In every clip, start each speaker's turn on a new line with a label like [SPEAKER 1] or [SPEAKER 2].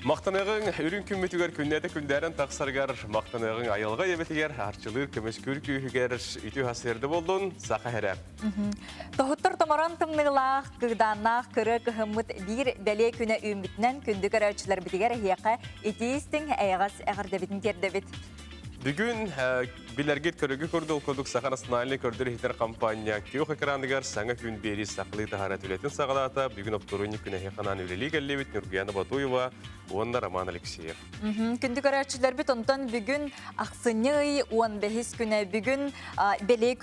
[SPEAKER 1] Махтаныаҕыҥ үрүҥ күммүтүгэр күннэтэ күндээрэн тахсарыгар, махтаныаҕыҥ айылҕа ийэбитигэр, арчылыыр көмүскүүр күүһүгэр үтүө сарсыарда буоллун, саха эрэ.
[SPEAKER 2] Тоһуттар томорон тымныылаах, кыыдааннаах кырыа кыһыммыт биир бэлиэ күнэ үүммүтүнэн күндү көрөөччүлэрбитигэр эһиэхэ итии истиҥ эйэҕэс эҕэрдэбитин тиэрдэбит.
[SPEAKER 1] Бүгүн билэргит көрүгү курдук курдук Саха национальнай көрдөр-иһитэр компания күөх экраныгар саҥа күн биэрии сахалыы таһара үлэтин саҕалаата. Бүгүн оптуорунньук күнэ эһиэхэ үлэлии кэллибит Нюргуяна Батуева уонна Роман Алексеев.
[SPEAKER 2] Күндү көрөөччүлэрбит, онтон бүгүн ахсынньы ый 15 күнэ бүгүн бэлиэ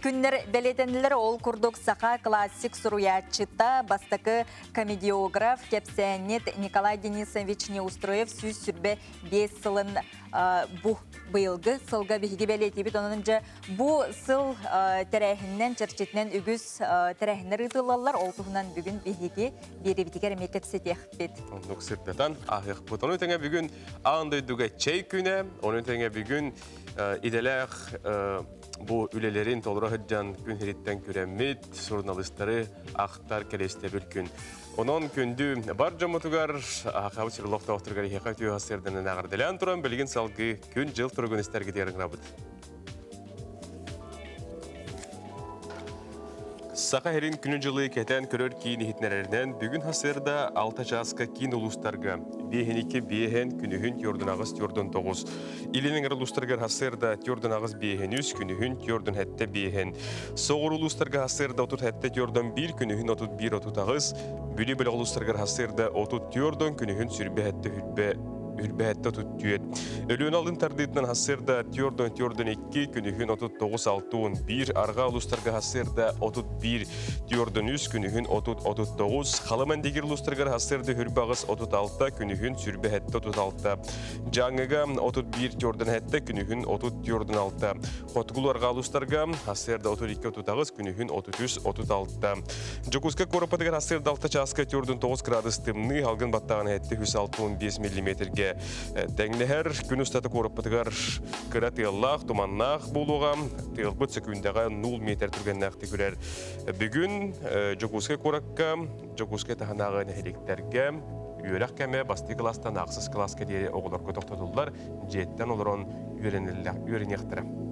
[SPEAKER 2] күннэр бэлиэтэннилэр. Ол курдук саха классик суруйааччыта, бастакы комедиограф, кэпсээнньит Николай Денисович Неустроев 125 сылын бу быйылгы сылга биһиги бэлиэтиибит. Онон дьэ бу сыл тэрээһиннэн, чэрчитинэн үгүс тэрээһиннэр ыытыллаллар. Ол туһунан бүгүн биһиги биэриибитигэр эмиэ кэпсэтиэхпит.
[SPEAKER 1] Оннук сырдатан ааһыахпыт. Ону тэҥэ бүгүн аан дойдуга чэй күнэ, ону тэҥэ бүгүн идэлээх бу үлэлэрин толоро сылдьан күн сириттэн күрэммит суруналыыстары ахтар кэриэстэбил күн. Онон күндү бар дьоммутугар, Ахабыт сир олохтоохторугар эһиэхэ үтүө сарсыарданан эҕэрдэлээн туран, билигин салгыы күн-дьыл туругун истэргитигэр ыҥырабыт. Саха сирин күнү-дьылы кэтээн көрөр киин иһитиннэрэринэн, бүгүн сарсыарда 6 чааска киин улуустарга биэһин биэһэн, күнүһүн түөрдүн аҕыс түөрдүн тоҕус, Илин эҥэр улуустарыгар сарсыарда түөрдүн аҕыс биэһин үс, күнүһүн түөрдүн сэттэ биэһин, Соҕуруу улуустарга сарсыарда 37 түөрдөн биир, күнүһүн 31 38, Бүлүү бөлөх улуустарыгар сарсыарда 30 түөрдөн, күнүһүн сүрбэ сэттэ хүрбэ үрбэһэттэ 34. Өлүөнэ алын тардыытынан сарсыарда түөрдөн түөрдөн 2, күнүһүн 39 61, арҕаа улуустарга сарсыарда 31 түөрдөн 3, күнүһүн 30 39, Халыман дигир улуустарыгар сарсыарда хүрбэ аҕыс 36, күнүһүн сүрбэ сэттэ 36, Дьааҥыга 31 түөрдөн сэттэ, күнүһүн 30 түөрдөн 6, Хотугулуу арҕаа улуустарга сарсыарда 32 38, күнүһүн 33 36. Дьокуускай куораппытыгар сарсыарда 6 чааска 49 градус тымныы, салгын баттаҕына 765 миллиметргэ тэҥнэһэр. Күн устата куораппытыгар кыра тыаллаах, туманнаах буолуоҕа. Тыалбыт сөкүүндэҕэ 0 метр түргэннээхтик үрэр. Бүгүн Дьокуускай куоракка, Дьокуускай таһынааҕы нэһилиэктэргэ үөрэх кэмэ бастакы кылаастан ахсыс кылааска диэри оҕолорго тохтотуллар, дьиэттэн олорон үөрэниэхтэрэ.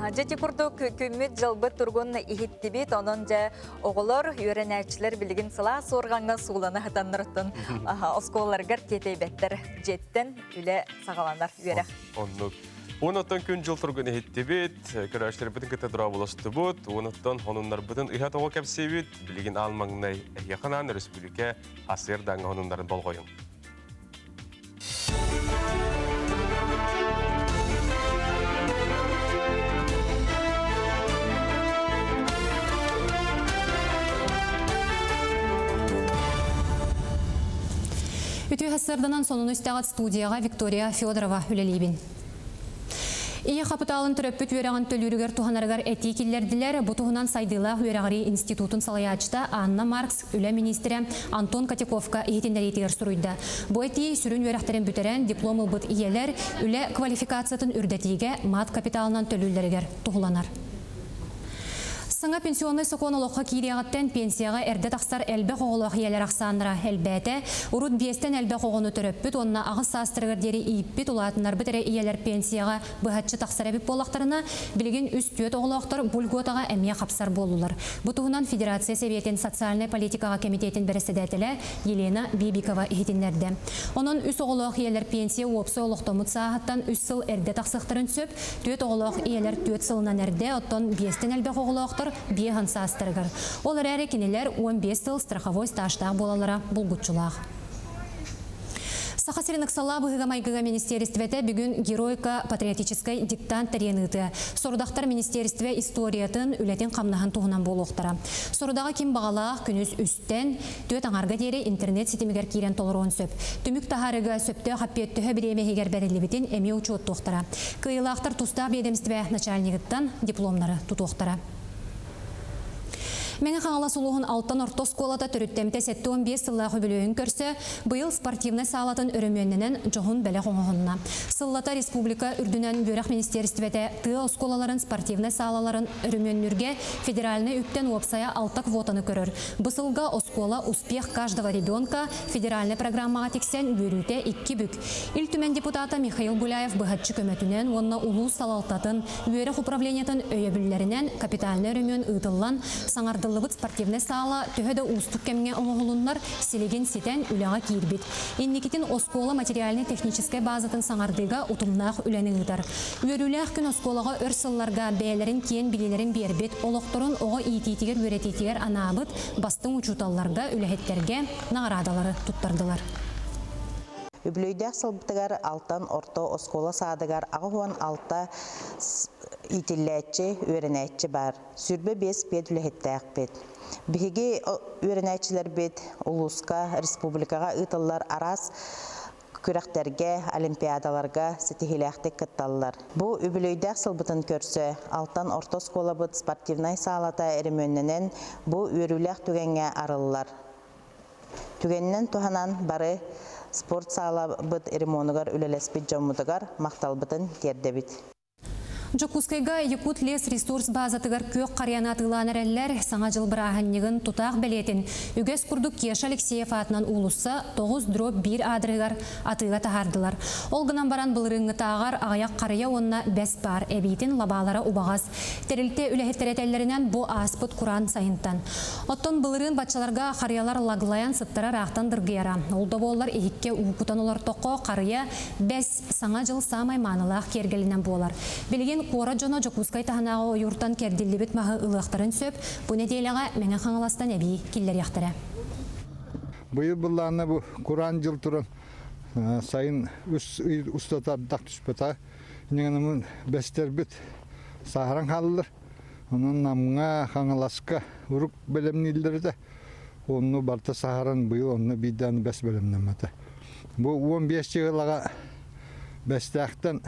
[SPEAKER 2] Дьэ ити курдук күммүт-дьылбыт туругун иһиттибит. Онон дьэ оҕолор, үөрэнээччилэр билигин сылаас суорҕаҥҥа суулана сытаннарыттан оскуолаларыгар тиэтэйбэттэр. Дьиэттэн үлэ саҕаланар үөрэх.
[SPEAKER 1] Оннук. Уонуттан күн-дьыл туругун иһиттибит, көрөөччүлэрбитин кытта дорооболостубут, уонуттан хонуннарбытын ыһа-тоҕо кэпсиибит. Билигин аан маҥнай эһиэхэ анаан өрөспүүбүлүкэ АССР-дааҥҥа хонуннарын болҕойуҥ.
[SPEAKER 3] Үтүө сарсыарданан сонуну истэҕит студияҕа Виктория Федорова үлэлиибин. Ийэ хапытаалын төрөппүт үөрэҕин төлүүрүгэр туһанарыгар этии киллэрдилэр. Бу туһунан сайдыылаах үөрэҕирии институтун салайааччыта Анна Маркс үлэ миниистирэ Антон Котяковка иһитиннэриитигэр суруйда. Бу этии сүрүн үөрэхтэрин бүтэрэн диплом ылбыт ийэлэр үлэ квалификациятын үрдэтиигэ мат капиталынан төлүүллэригэр туһуланар. Саҥа пенсионнай сокуон олоххо киириэҕиттэн пенсияҕа эрдэ тахсар элбэх оҕолоох ийэлэр ахсааннара элбээтэ. Урут биэстэн элбэх оҕону төрөппүт уонна аҕыс саастарыгар диэри ииппит, улаатыннарбыт эрэ ийэлэр пенсияҕа быһаччы тахсар эбит буоллахтарына, билигин үс-түөрт оҕолоохтор бу льготаҕа эмиэ хапсар буоллулар. Бу туһунан Федерация Сэбиэтин социальнай политикаҕа кэмитиэтин бэрэссэдээтэлэ Елена Бибикова иһитиннэрдэ. Онон үс оҕолоох ийэлэр пенсия уопсай олохтоммут сааһыттан үс сыл эрдэ тахсыахтарын сөп, Түөрт оҕолоох ийэлэр түөрт сылынан эрдэ, оттон биэстэн элбэх оҕолоохтор биэһэн саастарыгар. Ол эрээри кинилэр 15 сыл страховой стажтаах буолаллара булгуччулаах. Саха сирин ыксаллаах быһыыга-майгыга министиэристибэтэ бүгүн Геройка патриотическай диктант тэрийэн ыытыа. Сорудахтар министиэристибэ историятын, үлэтин-хамнаһын туһунан буолуохтара. Сорудаҕы ким баҕалаах күнүс үстэн, түөрт аҥарга диэри интернет ситимигэр киирэн толоруон сөп. Түмүк таһаарыыга сөптөөх эппиэт төһө бириэмэ иһигэр бэриллибитин эмиэ учуоттуохтара. Кыайыылаахтар тустаах биэдэмистибэ начальнигыттан дипломнары тутуохтара. Мэҥэ Хаҥалас улууһун Алтан орто оскуолата төрүттэммитэ 75 сыллаах үбүлүөйүн көрсө, быйыл спортивнай саалатын өрөмүөннэнэн дьоһун бэлэх оҥоһунна. Сыллата республика үрдүнэн үөрэх министиэристибэтэ тыа оскуолаларын спортивнай саалаларын өрөмүөннүүргэ федеральнай үптэн уопсайа алта квотаны көрөр. Бу сылга оскуола «Успех каждого ребенка» федеральнай программаҕа тиксэн үөрүүтэ икки бүк. Ил Түмэн депутата Михаил Гуляев быһаччы көмөтүнэн уонна улуус салалтатын, үөрэх управлениетын өйөбүллэринэн капитальнай өрөмүөн ыытыллан, саҥардыллыбыт спортивнай саала төһө да уустук кэмҥэ оҥоһулуннар, силигин ситэн үлэҕэ киирбит. Инникитин оскуола материальнай-техническэй базатын саҥардыыга утумнаах үлэни ыытар. Үөрүүлээх күн оскуолаҕа өр сылларга бэйэлэрин киэн билиилэрин биэрбит, олохторун оҕо иитиитигэр-үөрэтиитигэр анаабыт бастыҥ учууталларга, үлэһиттэргэ наҕараадалары туттардылар.
[SPEAKER 4] Үбүлүөйдээх сылбытыгар Алтан орто оскуола саадыгар 86 иитиллээччи, үөрэнээччи баар. 25 пед үлэһиттээхпит. Биһиги үөрэнээччилэрбит улууска, республикаҕа ыытыллар араас күрэхтэргэ, олимпиадаларга ситиһиилээхтик кытталлар. Бу үбүлүөйдээх сылбытын көрсө Алтан орто оскуолабыт спортивнай саалата өрөмүөннэнэн бу үөрүүлээх түгэҥҥэ арыллар. Түгэнинэн туһанан бары спорт саалабыт ремонугар үлэлэспит дьоммутугар махталбытын тиэрдэбит.
[SPEAKER 3] Дьокуускайга Якут лес ресурс базатыгар күөх харыйаны атыылаан эрэллэр. Саҥа дьыл бырааһынньыгын тутаах бэлиэтин үгэс курдук Кеша Алексеев аатынан уулусса 9 дробь 1 аадырыгар атыыга таһаардылар. Ол гынан баран былырыыҥҥытааҕар аҕыйах харыйа уонна бэс баар эбиитин лабаалара убаҕас. Тэрилтэ үлэһиттэрэ этэллэринэн бу ааспыт кураан сайынтан. Оттон былырыын баччаларга харыйалар лаглайан сыттара ыраахтан дыргыйара. Ол да буоллар иһиккэ уу кутан олортоххо харыйа бэс Саҥа дьыл саамай маанылаах киэргэлинэн буолар. Билигин куорат дьоно Дьокуускай таһынааҕы ойууртан кэрдиллибит маһы ылыахтарын сөп, бу нэдиэлэҕэ Мэҥэ Хаҥаластан эбии киллэриэхтэрэ.
[SPEAKER 5] Быйыл былаана бу кураан дьыл туран сайын үс ый устата ардах түспэтэ. Инньэ бэстэрбит сааһыран хааллылар. Онон Намҥа, Хаҥаласка урук бэлэмнииллэр этэ. Онну барыта саһаран быйыл онно биирдээн бэс бэлэмнэммэтэ. Бу 15 чыгылаҕа Бэстээхтэн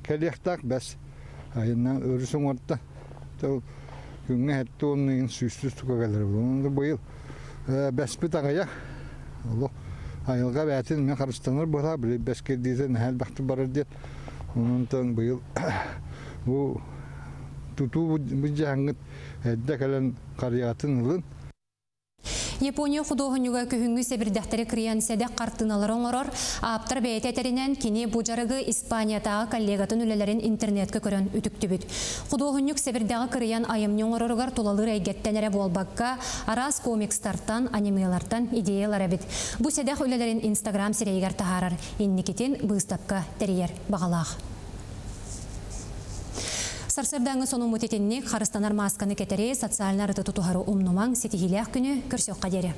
[SPEAKER 5] кэлиэхтээх бэс айаннаан өрүс уҥуорта күҥҥэ сэттэ уон ыйын сүүстүү тука кэлэр. Онон быйыл бэспит аҕыйах. Олох айылҕа бээтин мен харыстанар быһа били бэс кирдиитэ наһаа элбэхтик барар диэн. Онон быйыл бу тутуу бу дьаһаҥҥыт эрдэ кэлэн харыйаатын ылын.
[SPEAKER 3] Япония худуоһунньуга күһүҥҥү сэбирдэхтэри кырыйан сэдэх хартыыналары оҥорор. Ааптар бэйэтэ этэринэн, кини бу дьарыгы Испаниятааҕы коллегатын үлэлэрин интернеткэ көрөн үтүктүбүт. Худуоһунньук сэбирдэҕи кырыйан айымньы оҥороругар тулалыыр эйгэттэн эрэ буолбакка, араас комикстартан, анимелартан идеялар эбит. Бу сэдэх үлэлэрин Инстаграм сирэйигэр таһаарар, инникитин быыстапка тэрийэр баҕалаах. Сарсыардааҥҥы сонуммут итинник харыстанар маасканы кэтэри, социальнай арыты тутуһары умнумаҥ, ситиһиилээх күнү көрсүөххэ диэри.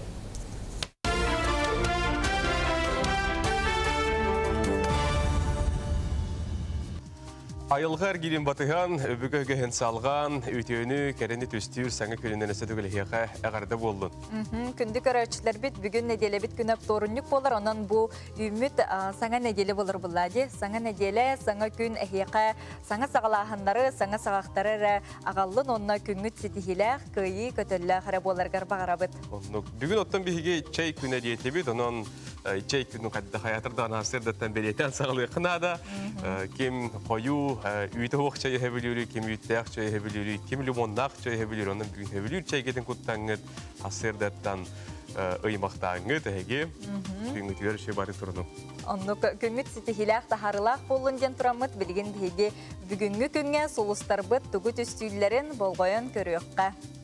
[SPEAKER 1] Айылҕа эргиирин батыһан, өбүгэ үгэһин салҕаан, үтүөнү, кэрэни түстүүр саҥа күнүнэн өссө төгүл эһиэхэ эҕэрдэ буоллун.
[SPEAKER 2] Күндү көрөөччүлэрбит, бүгүн нэдиэлэбит күнэ вторунньук буолар, онон бу үүммүт саҥа нэдиэлэ буолар булла дии. Саҥа нэдиэлэ, саҥа күн эһиэхэ саҥа саҕалааһыннары, саҥа саҕахтары эрэ аҕаллын уонна күҥҥүт ситиһиилээх, кыайыы көтөллөөх эрэ буоларгар баҕарабыт.
[SPEAKER 1] Оннук. Бүгүн оттон биһиги чэй күнэ диэтибит, онон чэй күнүн хайдах хайатырдаан сырдаттан бэлиэтээн саҕалыахха наада. Ким хойуу үүтэ суох чэй иһэ ким үүттээх чэй иһэ ким лимоннаах чэй иһэ онон бүгүн сөбүлүүр чэйгитин куттаҥҥыт сарсыардаттан ыймахтааҥҥыт эһиги күҥҥүтүгэр үчүгэй бары турунуҥ.
[SPEAKER 2] Оннук күммүт ситиһиилээх таһаарыылаах буоллун диэн тураммыт билигин биһиги бүгүҥҥү күҥҥэ сулустарбыт тугу түстүүллэрин болҕойон көрүөххэ.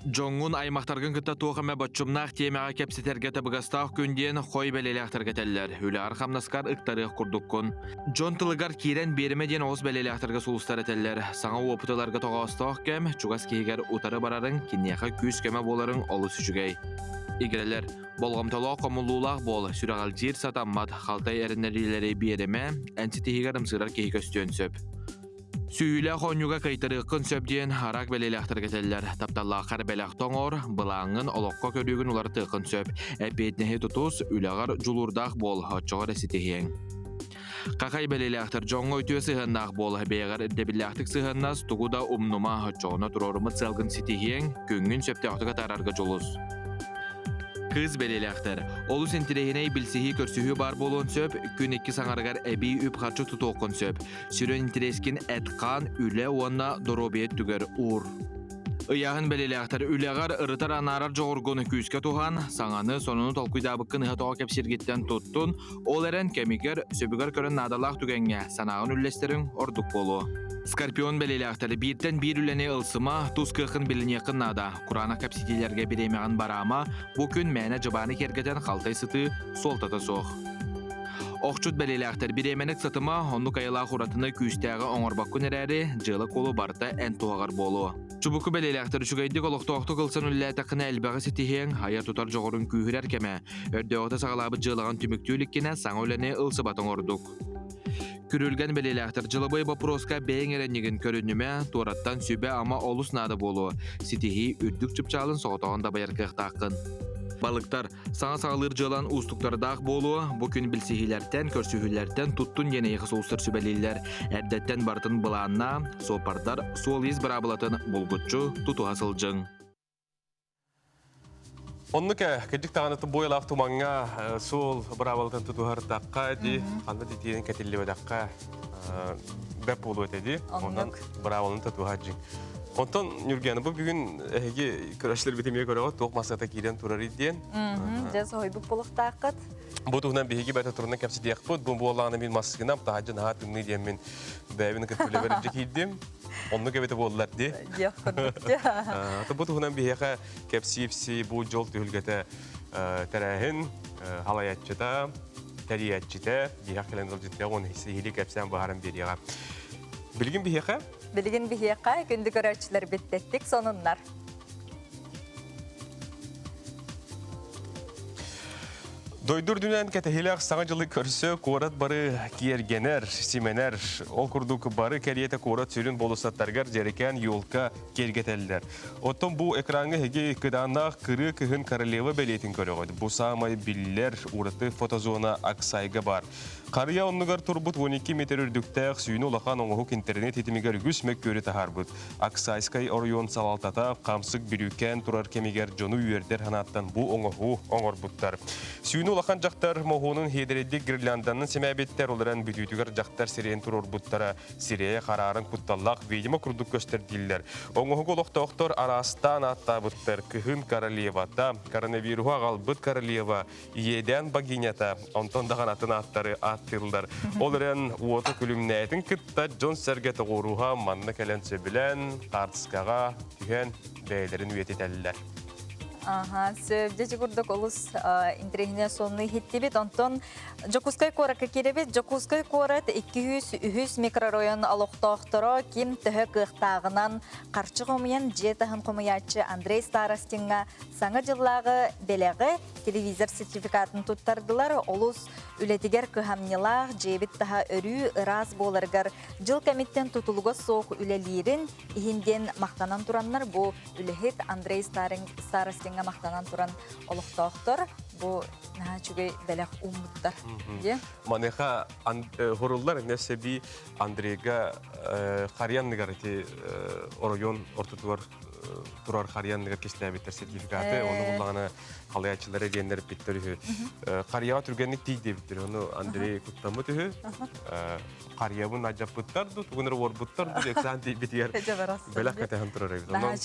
[SPEAKER 6] Дьоҥҥун аймахтаргын кытта туох эмэ боччумнаах тиэмэҕэ кэпсэтэргэ табыгастаах күн диэн хой бэлиэлээхтэргэ этэллэр. Үлэҕэр-хамнаскар ыктарыах курдуккун. Дьон тылыгар киирэн биэримэ диэн оҕус бэлиэлээхтэргэ сулустар этэллэр. Саҥа уопут ыларга тоҕоостоох кэм, чугас киһигэр утары барарыҥ, киниэхэ күүс-көмө буоларыҥ олус үчүгэй. Игирэлэр, болҕомтолоох хомуллуулаах буол, сүрэҕэлдьиир сатаммат, халтай эрэннэриилэри биэримэ, эн ситиһиигэр ымсыырар киһи көстүөн сөп. Сүүйүүлээх оонньууга кыайтарыаххын сөп диэн араак бэлиэлээхтэргэ этэллэр. Тапталлааххар бэлэх тоҥор, былааҥҥын олоххо көрүүгүн уларытыаххын сөп. Эппиэтинэһи тутус, үлэҕэр дьулуурдаах буол, оччоҕо эрэ ситиһиэҥ. Хахай бэлиэлээхтэр дьоҥҥо үтүө сыһыаннаах буола бэйэҕэр ирдэбиллээхтик сыһыаннас, тугу да умнума, оччоҕуна туруоруммут сыалгын ситиһиэҥ, күҥҥүн сөптөөхтүк атаарарга дьулус. Кыыс бэлиэлээхтэр олус интэриэһинэй билсиһии-көрсүһүү баар буолуон сөп, күн иккис аҥарыгар эбии үп-харчы тутуоххун сөп. Сүрүн интэриэскин эт-хаан, үлэ уонна доруобуйа өттүгэр уур. Ыйааһын бэлиэлээхтэр үлэҕэр ырытар-анаарар дьоҕургун күүскэ туһан, саҥаны, сонуну толкуйдаабыккын ыһа-тоҕо кэпсииргиттэн туттун, ол эрэн кэмигэр, сөбүгэр көрөн наадалаах түгэҥҥэ санааҕын үллэстэриҥ ордук буолуо. Скорпион бэлиэлээхтэр бииртэн биир үлэни ылсыма, тус кыаххын билиниэххин наада. Кураанах кэпсэтиилэргэ бириэмэҕин бараама, бу күн мээнэ дьыбааны киэргэтэн халтай сытыы суолтата суох. Охчут бэлиэлээхтэр бириэмэни ыксатыма, оннук айылаах уратыны күүстээҕи оҥорбоккун эрээри, дьыала-куолу барыта эн туһаҕар буолуо. Чубуку бэлиэлээхтэр үчүгэйдик олохтоохтук ылсан үлэлээтэххинэ элбэҕи ситиһиэҥ, айар-тутар дьоҕуруҥ күүһүрэр кэмэ. Өрдөөҕүтэ саҕалаабыт дьыалаҕын түмүктүү иликкинэ саҥа үлэни ылсыбатыҥ ордук. Күрүлгэн бэлиэлээхтэр дьылабыай боппуруоска бэйэҥ эрэнньигин көрүнүмэ, туораттан сүбэ-ама олус наада буолуо. Ситиһии үрдүк чыпчаалын соҕотоҕун дабайар кыахтааххын. Балыктар, саҥа саҕалыыр дьыалан уустуктардаах буолуо, бу күн билсиһиилэртэн, көрсүһүүлэртэн туттун диэн эйиэхэ сулустар сүбэлииллэр. Эрдэттэн барытын былааннаа, суоппардар суол-иис быраабылатын булгуччу тутуһа сылдьыҥ.
[SPEAKER 1] Оннук кырдьык даҕаны буойалаах тумаҥҥа суол быраабылатын тутуһардахха дии, ханна тиийэн кэтиллибэтэххэ бэрт буолуо этэ дии. Онон быраабыланы тутуһар дьиҥ. Онтон Ньургиана, бу бүгүн эһиги көрөөччүлэрбит эмиэ көрөҕүт, туох массата киирэн турарый диэн.
[SPEAKER 2] Дьэ, соһуйбут буолуохтааххыт.
[SPEAKER 1] Бу туһунан биһиги бэйэтэ турунан кэпсэтиэхпит. Бу буоллаҕына мин массыынам таһырдьа наһаа тымныы диэммин бэйэбин кытта үлэбэр илдьэ киирдим. Оннук эбитэ буоллар дии.
[SPEAKER 2] Диэх курдук.
[SPEAKER 1] Бу туһунан биһиэхэ кэпсиипси бу дьол түһүлгэтэ тэрээһин халайаччыта, тэрийээччитэ биһиэхэ кэлэн ыалдьыттыах уонна сиһилии кэпсээн быһааран биэриэҕэ. Билигин биһиэхэ?
[SPEAKER 2] Билигин биһиэхэ күндү көрөөччүлэрбит тэттик сонуннар.
[SPEAKER 1] Дойду үрдүнэн кэтэһиилээх Саҥа дьылы көрсө куорат бары киэргэнэр, симэнэр. Ол курдук бары кэриэтэ куорат сүрүн болуоссаттарыгар дьэрэкээн елка киэргэтэллэр. Оттон бу экраҥҥа эһиги кыдааннаах кырыы кыһын королева бэлиэтин көрөҕүт. Бу саамай биллэр ураты фотозона Аксайга баар. Харыйа оннугар турбут 12 метр үрдүктээх сүүнэ улахан оҥоһук интернет ситимигэр үгүс мөккүөрү таһаарбыт. Аксайскай оройуон салалтата хамсык бүрүүкээн турар кэмигэр дьону үөрдэр санааттан бу оҥоһуу оҥорбуттар. Сүүнэ улахан дьахтар моһуонун хиэдэрэйдик гирлянданан симээбиттэр, ол эрэн бүтүүтүгэр дьахтар сирэйин туруорбуттара сирэйэ хараарын кутталлаах видимо курдук көстөр дииллэр. Оҥоһугу олохтоохтор араастаан ааттаабыттар. Кыһын королевата, коронавируһу аҕалбыт королева, иэдээн богинята, онтон даҕаны атын ааттары ааттыыллар. Ол эрэн уоту күлүмнээтин кытта дьон-сэргэ тоҕуоруһа манна кэлэн сөбүлээн, хаартыскаҕа түһэн бэйэлэрин үйэтитэллэр.
[SPEAKER 2] Аха, сөп. Дьэ курдук олус интэриэһинэй сонуну иһиттибит. Онтон Дьокуускай куоракка киирэбит. Дьокуускай куорат 203 микрорайон олохтоохторо ким төһө кыахтааҕынан харчы хомуйан дьиэ таһын хомуйааччы Андрей Старостиҥҥа Саҥа дьыллааҕы бэлэҕи телевизор сертификатын туттардылар. Олус үлэтигэр кыһамньылаах, дьиэбит таһа өрүү ыраас буоларыгар дьыл кэмиттэн тутулуга суох үлэлиирин иһин диэн махтанан тураннар бу үлэһит Андрей Старостиҥҥа махтанан туран олохтоохтор бу наһаа үчүгэй бэлэх ууммуттар.
[SPEAKER 1] Маныаха хуруллар несеби Андрейга харыйанныгар ити оройуон ортотугар турар харыйанныгар кистээбиттэр сертификаты, ону буллаҕына халыйааччылара диэннэр эппиттэр үһү. Харыйаҕа түргэнник тиий диэбиттэр. Ону Андрей куттаммыт үһү. Харыйабын алдьаппыттар дуу, тугун эрэ уорбуттар дуу, экзамен тиийбитигэр бэлэх кэтэһэн турар эбит. Онон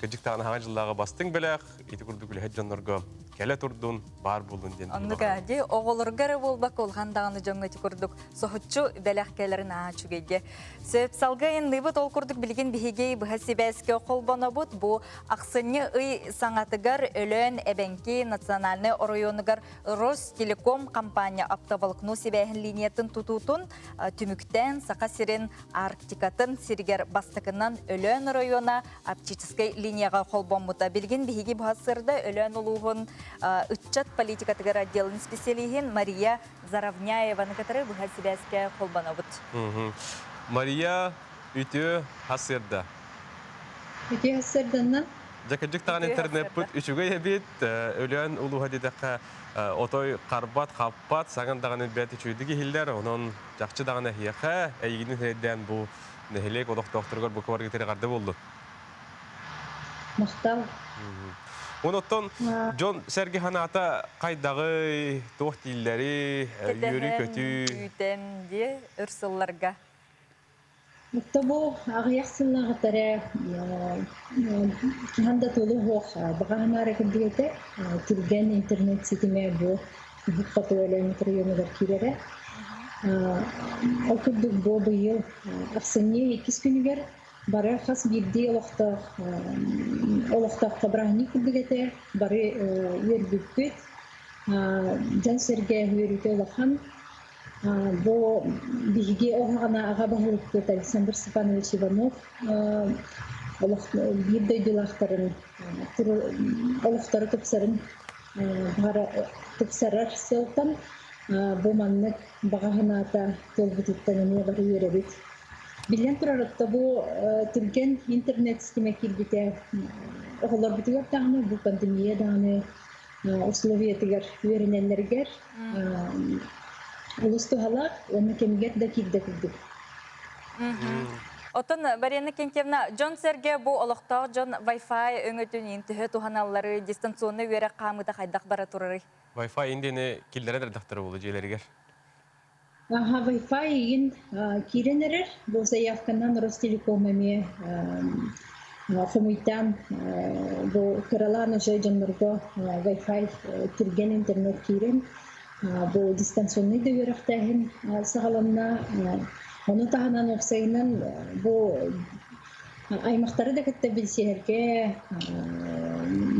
[SPEAKER 1] кырдьыктаҕына хаҥа дьыллааҕы бастыҥ бэлэх ити курдук үлэһит дьоннорго кэлэ турдун, баар буоллун диэн.
[SPEAKER 2] Оннук дии оҕолорго эрэ буолбакка улахан даҕаны дьоҥҥо ити курдук соһуччу бэлэх кэлэрин аа үчүгэйгэ. Сөп салгыы айанныыбыт ол курдук билигин биһиги быһа сибээскэ холбонобут. Бу ахсынньы ый саҥатыгар Өлөөн Эбэҥки национальнай оройуонугар Ростелеком компания оптоволокно сибээһин линиятын тутуутун түмүктээн Саха сирин Арктикатын сиригэр бастакынан Өлөөн оройуона оптическай линияҕа холбоммута. Билигин биһиги быһа сырда Өлөөн улууһун ыччат политикатыгар отделын специалиһин Мария Заровняеваны кытары быһа сибээскэ холбонобут.
[SPEAKER 1] Мария, үтүө хасырда.
[SPEAKER 7] Үтүө хасырданна.
[SPEAKER 1] Дьэ кырдьык даҕаны интернеппыт үчүгэй эбит. Өлөөн улууһа диэтэххэ отой харбат, хаппат, саҥан даҕаны бэрт үчүгэйдик иһиллэр. Онон чахчы даҕаны эһиэхэ эйигин сирэйдээн бу нэһилиэк олохтоохторугар бука барыгытыгар эҕэрдэ буоллун.
[SPEAKER 7] Махтал.
[SPEAKER 1] Онон дьон сэргэ санаата хайдаҕый, туох дииллэрий, үөрүү-көтүү?
[SPEAKER 2] Күүтэн диэ өр сылларга.
[SPEAKER 7] Бу аҕыйах сыллааҕыта эрэ хаһан да тулу суох баҕа санаа эрэ курдук этэ. Түргэн интернет ситимэ бу Уһук Хоту Өлөөн микрорайонугар киирэрэ. Ол курдук бу быйыл ахсынньы иккис күнүгэр бары хас биирдии олохтоох олохтооххо бырааһынньык курдук этэ. Бары үөрбүппүт. Дьон-сэргэ үөрүүтэ улахан. Бу биһиги оһоҕоно аҕа баһылыкпыт Александр Степанович Иванов олох биир дойдулаахтарын олохторо тупсарын тупсарар сыалтан бу маннык баҕа санаата туолбутуттан эмиэ бары үөрэбит. Биллэн турар, отто бу түргэн интернет ситимэ киирбитэ оҕолорбутугар даҕаны, бу пандемия даҕаны условиятыгар үөрэнэллэригэр олус туһалаах уонна кэмигэр да киирдэ курдук.
[SPEAKER 2] Оттон Марина Кентьевна, дьон-сэргэ бу олохтоох дьон Wi-Fi өҥөтүн иин төһө туһаналлары, дистанционнай үөрэх хаамыыта хайдах бара турарый?
[SPEAKER 1] Wi-Fi индиэни киллэрэн эрдэхтэрэ буолуо дьиэлэригэр.
[SPEAKER 7] Аха, Wi-Fi игин киирэн эрэр. Бу заявканан Ростелеком эмиэ хомуйтаан бу кыралаан уже дьоннорго Wi-Fi түргэн интернет киирэн бу дистанционный да үөрэхтээһин саҕаланна. Ону таһынан уопсайынан бу Аймахтары да кытта билсиһэргэ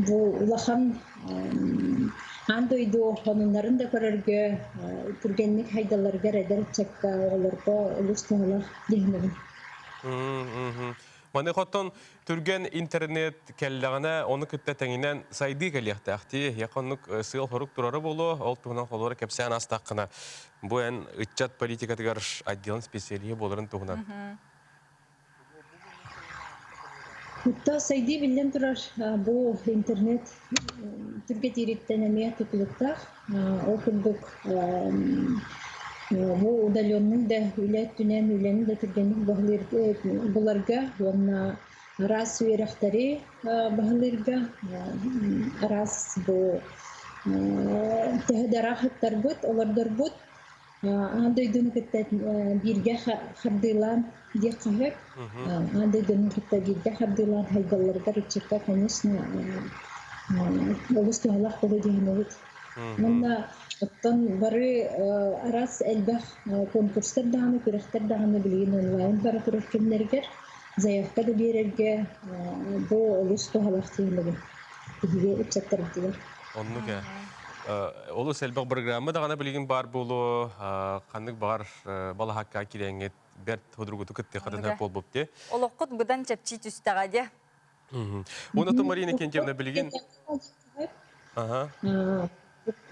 [SPEAKER 7] бу улахан аан дойду сонуннарын да көрөргө түргэнник хайдалларыгар эдэр ыччакка, оҕолорго олус туһалаах диэһинэбин.
[SPEAKER 1] Маны хотон түргэн интернет кэллэҕинэ, ону кытта тэҥинэн сайдыы кэлиэхтээх дии. Эһиэхэ оннук сыал-сорук турара буолуо, ол туһунан холуора кэпсээн астаххына, бу эн ыччат политикатыгар отделын специалиһа буоларын туһунан.
[SPEAKER 7] Кутта сайдыы биллэн турар бу интернет түргэтиириттэн эмиэ тутулуктаах. Ол курдук бу удаленный да үлэ өттүнэн үлэни да түргэнник буларга уонна араас үөрэхтэри баһылыырга араас бу төһө да ыраах ыттарбыт, олордорбут Аан дойдуну кытта бииргэ хардыылаан диэххэ сөп. Аан дойдуну кытта бииргэ хардыылаан хайдалларыгар ыччакка, конечно, олус туһалаах буолуо диэһинэбит. Уонна оттон бары араас элбэх конкурстар даҕаны, күрэхтэр даҕаны билигин онлайн бара турар кэмнэригэр заявка да биэрэргэ бу олус туһалаах диэһинэбин биһиги ыччаттарбытыгар.
[SPEAKER 1] Оннук ээ. Олус элбэх программа даҕаны билигин баар буолуо, ханнык баҕар балаһакка кириэҥҥит бэрт судургутук кыттыаххытын сөп буолбут дии.
[SPEAKER 2] Олоххут быдан чэпчии түстэҕэ дии.
[SPEAKER 1] Уонна Марина Кентьевна билигин Ага.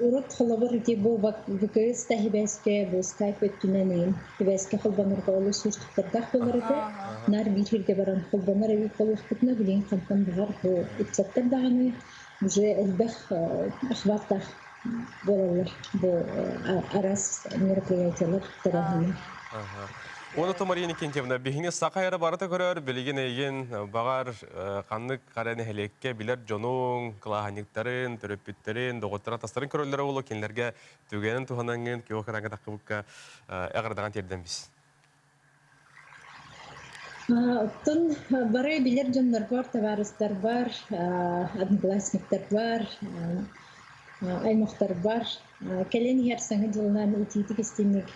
[SPEAKER 7] Урут холобур ити бу ВКС таһибэскэ бу скайп өттүнэн ыйын тибэскэ холбонорго олус уустуктардаах буолар этэ. Наар биир сиргэ баран холбонор эбит буоллахпытына билигин хантан баҕар бу ыччаттар даҕаны Уже элбэх охваттаах буолаллар бу араас мероприятиялар тэрээһиннэр.
[SPEAKER 1] Уонна то Мария Никентьевна, биһиги саха эрэ барыта көрөр, билигин эйигин баҕар ханнык хара нэһилиэккэ билэр дьонуҥ, кылааһынньыктарын, төрөппүттэрин, доҕотторун, атастарын көрөллөрө буолуо, кинилэргэ түгэнин туһанаҥҥын, күөх экраҥҥа таххыбыкка эҕэрдэҕин тиэрдэн бис.
[SPEAKER 7] Оттон бары билэр дьоннорбор, табаарыстарбар, одноклассниктарбар, аймахтарбар кэлэн иһэр Саҥа дьылынан итиитик истиҥник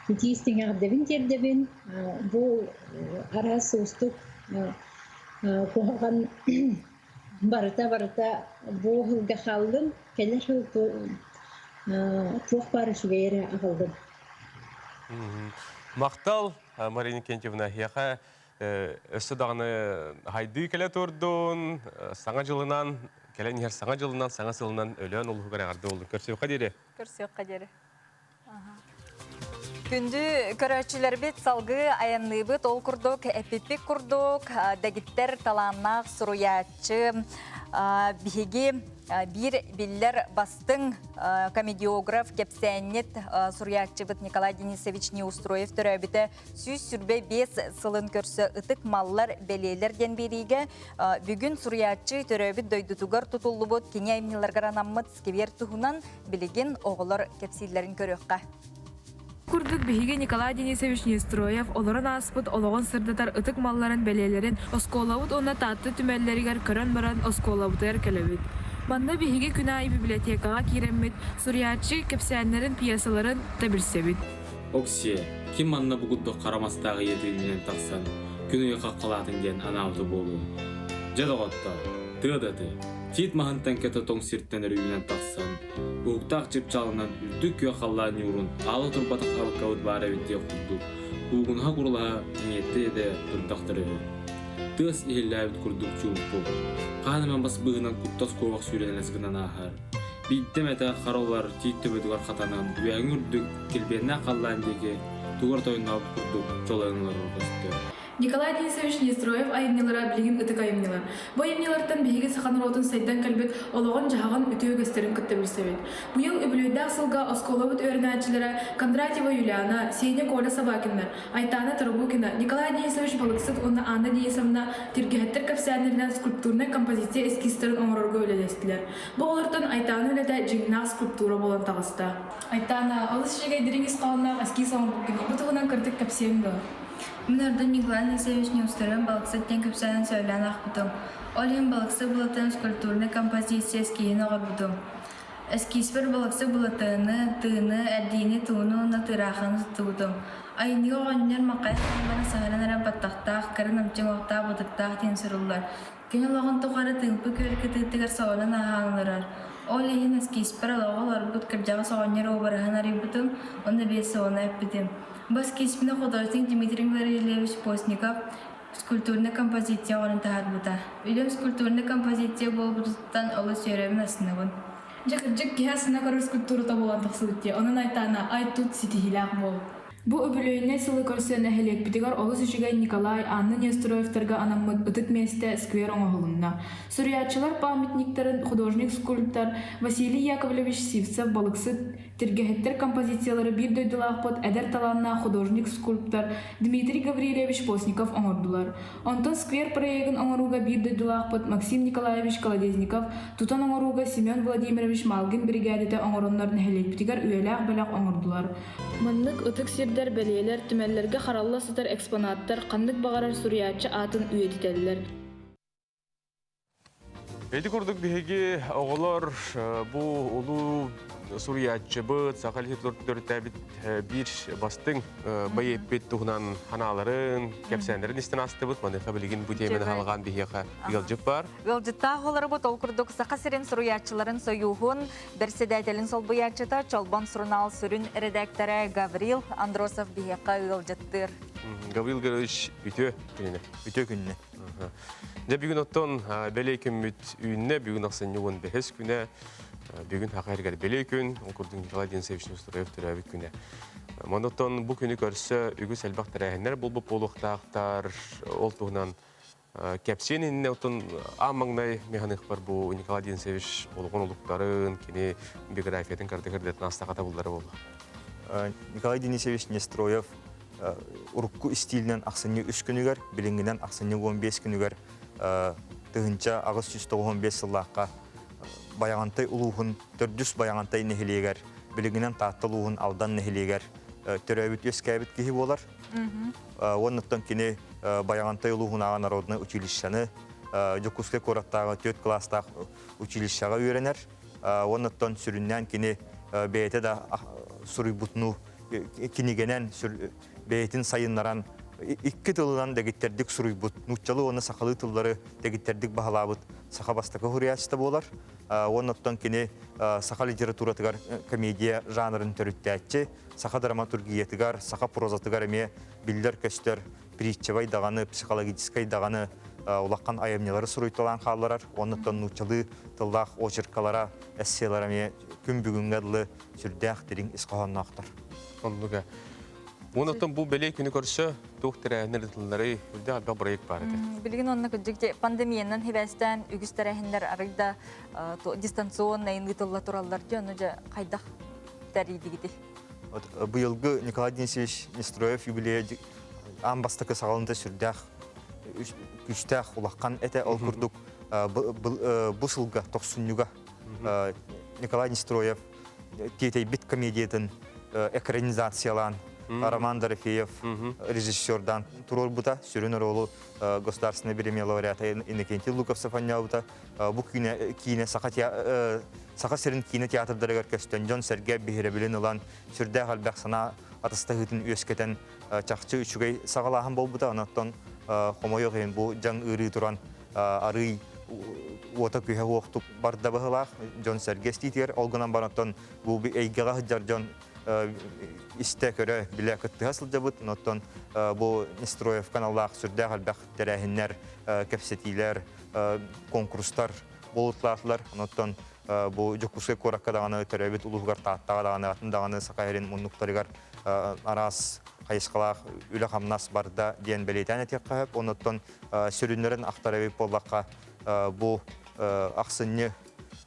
[SPEAKER 7] итии истиҥ эҕэрдэбин тиэрдэбин. Бу араас уустук куһаҕан барыта-барыта бу сылга хааллын, кэлэр сыл туох баар үчүгэй эрэ аҕаллын.
[SPEAKER 1] Махтал, Марина Кентьевна, эһиэхэ өссө даҕаны хайдыы кэлэ турдун, саҥа дьылынан, кэлэн иһэр саҥа дьылынан, саҥа сылынан Өлөөн улууһугар эҕэрдэ буоллун. Көрсүөххэ диэри.
[SPEAKER 2] Көрсүөххэ диэри. Күндү көрөөччүлэрбит салгыы айанныыбыт. Ол курдук, эпиппит курдук, дэгиттэр талааннаах суруйааччы биһиги биир биллэр бастыҥ комедиограф, кэпсээнньит суруйааччыбыт Николай Денисович Неустроев төрөөбүтэ 125 сылын көрсө ытык маллар, бэлиэлэр диэн биэриигэ бүгүн суруйааччы төрөөбүт дойдутугар тутуллубут кини айымньыларыгар анаммыт сквер туһунан билигин оҕолор кэпсииллэрин көрүөххэ.
[SPEAKER 8] Курдук биһиги Николай Денисович Неустроев олорон ааспыт олоҕун сырдатар ытык малларын бэлиэлэрин оскуолабыт уонна Таатта түмэллэригэр көрөн баран оскуолабытыгар кэлэбит. Манна биһиги күн аайы библиотекаҕа киирэммит суруйааччы кэпсээннэрин, пьесаларын да билсэбит.
[SPEAKER 9] Оксиэ, ким манна бу курдук хара мастаах ийэтигинэн тахсан күн ыйы хаххалаатын диэн анаабыта буолуо. Дьэ доҕоттоор, тыа да тыа, тиит маһын тэҥкэтэ тоҥ сиртэн өрүүнэн тахсан, уһуктаах чыпчаалынан үрдүк күөх халлаан ньуурун аала турбатах халкабыт баар эбит диэх курдук, куугунаһа-курулаһа иҥиэттэ-иэтэ турдахтара үһү. Тыас иһиллээбит курдук чуумпу, хаан эмэ бас быыһынан куттас куобах сүүрэн элэс гынан ааһар. Биирдэ эмэтэ хара улар тиит төбөтүгэр хатанан, үөһэҥҥи үрдүк, килбиэннээх халлаан диэки тугу эрэ тойоннообут курдук чолойон олорор көстөр.
[SPEAKER 8] Николай Денисович Нестроев айымньылара билигин ытык айымньылар. Бу айымньылартан биһиги саха норуотун сайдан кэлбит олоҕун-дьаһаҕын үтүө үгэстэрин кытта билсэбит. Быйыл үбүлүөйдээх сылга оскуолабыт үөрэнээччилэрэ Кондратьева Юлиана, Сеня Коля Собакиннар, Айтана Тарабукина, Николай Денисович Балыксыт уонна Анна Денисовна Тиргэһэттэр кэпсээннэринэн скульптурнай композиция эскизтэрин оҥорорго үлэлэстилэр. Бу олортон Айтана үлэтэ дьиҥнээх скульптура буолан таҕыста. Айтана, олус үчүгэй дириҥ ис хоһоонноох эскиз оҥорбуккун. Бу туһунан кырдьык кэпсиэҥ дуо?
[SPEAKER 10] Мин ордук Николай Алексеевич Неустроев балыксыт диэн кэпсээнин сөбүлээн аахпытым. Ол иһин балыксыт былатын скульптурнай композиция эскиһин оҥорбутум. Эскизпэр балыксыт былатыаны, тыыны, эрдиини, тууну уонна тыыраахыны туттубутум. Айымньыга оҕонньор маҥхайа хаамманы саһаран эрэр баттахтаах, кыра намчы уҥуохтаах бытыктаах диэн суруллар. Кини олоҕун тухары тыымпы күөл кытыытыгар соҕонон аһаан олорор. Ол иһин эскизпэр олоҕу олорбут кырдьаҕас оҕонньор уобараһын арыйбытым уонна биэс сылына эппитим. Бу эскизпини художник Дмитрий Гаврильевич Постников скульптурнай композиция оҥорон таһаарбыта. Үлэм скульптурнай композиция буолбутуттан олус үөрэбин астынабын.
[SPEAKER 8] Дьэ кырдьык киһи астына көрөр скульптурата буолан тахсыбыт дии. Онон Айтаана ай тут ситиһиилээх буол. Бу үбүлүөйүнэй сылы көрсө нэһилиэкпитигэр олус үчүгэй Николай, Анна Неустроевтарга анаммыт ытык миэстэ сквер оҥоһулунна. Суруйааччылар памятниктарын художник-скульптор Василий Яковлевич Сивцев балыксыт Тиргэһиттэр композициялары биир дойдулаахпыт эдэр талааннаах художник-скульптор Дмитрий Гаврильевич Постников оҥордулар. Онтон сквер проегын оҥорууга биир дойдулаахпыт Максим Николаевич Колодезников, тутан оҥорууга Семен Владимирович Малгин биригээдэтэ оҥороннор нэһилиэкпитигэр үйэлээх бэлэх оҥордулар. Маннык ытык сирдэр, бэлиэлэр, түмэллэргэ харалла сытар экспонаттар ханнык баҕарар суруйааччы аатын үйэтитэллэр.
[SPEAKER 1] Ити курдук биһиги оҕолор бу улуу суруйааччыбыт, саха литературатын биир бастыҥ байыппыт туһунан ханааларын, кэпсээннэрин истэн астыбыт. Маныаха билигин бу тиэмэни халҕаан биһиэхэ ыалдьыт бар.
[SPEAKER 2] Ыалдьыттаах олоробут ол курдук Саха сирин суруйааччыларын сойууһун бэрсэдээтэлин солбуйааччыта Чолбон сурунаал сүрүн эрэдээктэрэ Гаврил Андросов биһиэхэ ыалдьыттыыр.
[SPEAKER 1] Гаврил Гаврилович үтүө күнүнэ.
[SPEAKER 11] Үтүө күнүнэ.
[SPEAKER 1] Дьэ бүгүн оттон бэлиэ күммүт үүннэ, бүгүн ахсынньы 15 күнэ, бүгүн Саха сиригэр бэлиэ күн, ол курдук Николай Денисович Неустроев төрөөбүт күнэ. Онон бу күнү көрсө үгүс элбэх тэрээһиннэр буолбут буолуохтаахтар, ол туһунан кэпсиэн иннинэ оттон аан маҥнай механыхпар бу Николай Денисович олоҕун олуктарын, кини биографиятын кырдык-кырдык астаҕата буллара буолла.
[SPEAKER 11] Николай Денисович Нестроев урукку истиилинэн ахсынньы үс күнүгэр, билиҥҥинэн ахсынньы 15 күнүгэр 1895 сыллаахха Байаҕантай улууһун төрдүс Байаҕантай нэһилиэгэр, билигинэн Таатта улууһун Алдан нэһилиэгэр төрөөбүт-үөскээбит киһи буолар. Уоннаттан кини Байаҕантай улууһунааҕы народнай училищены, Дьокуускай куораттааҕы түөрт кылаастаах училищеҕа үөрэнэр. Уоннаттан сүрүннээн кини бэйэтэ да суруйбутунуу кинигэнэн бэйэтин сайыннаран икки тылынан дэгиттэрдик суруйбут, нууччалыы уонна сахалыы тыллары дэгиттэрдик баһылаабыт саха бастакы суруйааччыта буолар. Уонна оттон кини саха литературатыгар комедия жанрын төрүттээччи, саха драматургиятыгар, саха прозатыгар эмиэ биллэр-көстөр притчевай даҕаны, психологическай даҕаны улахан айымньылары суруйталаан хаалларар. Оннуттан нууччалыы тыллаах очеркалара, эсселара эмиэ күн бүгүҥҥэ дылы сүрдээх дириҥ ис хоһоонноохтор.
[SPEAKER 1] Оннуга. Онон бу бэлиэ күнү көрсө туох тэрээһиннэр ыытылларый? Үрдэх элбэх проект баар этэ.
[SPEAKER 2] Билигин онно кырдьык пандемиянан хибээстээн үгүс тэрээһиннэр арый да дистанционнай ыытылла тураллар дьэ ону дьэ хайдах тэрийдигити?
[SPEAKER 11] Быйылгы Николай Денисович Нестроев юбилейа аан бастакы саҕаланта сүрдээх күүстээх улахан этэ. Ол курдук бу сылга тохсунньуга Николай Нестроев тиэтэйбит комедиятын экранизациялаан Роман Дорофеев режиссердаан туруорбута. Сүрүн оруолу государственный премия лауреата Иннокентий Луковцев анньаабыта. Бу киинэ Саха Саха сирин киинэ театрдарыгар көстөн дьон-сэргэ биһирэбилин ылан сүрдээх элбэх санаа атастаһыытын үөскэтэн чахчы үчүгэй саҕалааһын буолбута. Онон хомойуох иһин бу дьаҥ ыарыы туран арыый уота күһэ уохтук барда быһылаах дьон-сэргэ истиитигэр. Ол гынан баран оттон бу эйгэҕэ сылдьар дьон истэ-көрө, билэ кыттыһа сылдьабыт. Оттон бу Нестроев каналлаах сүрдээх элбэх тэрээһиннэр, кэпсэтиилэр, конкурстар буолутлаатылар. Оттон бу Дьокуускай куоракка даҕаны төрөөбүт улууһугар Тааттаҕа даҕаны атын даҕаны Саха сирин муннуктарыгар араас хайысхалаах үлэ-хамнас барда диэн бэлиэтээн этиэххэ сөп. Онуттан сүрүннэрин ахтар эбит буоллахха, бу ахсынньы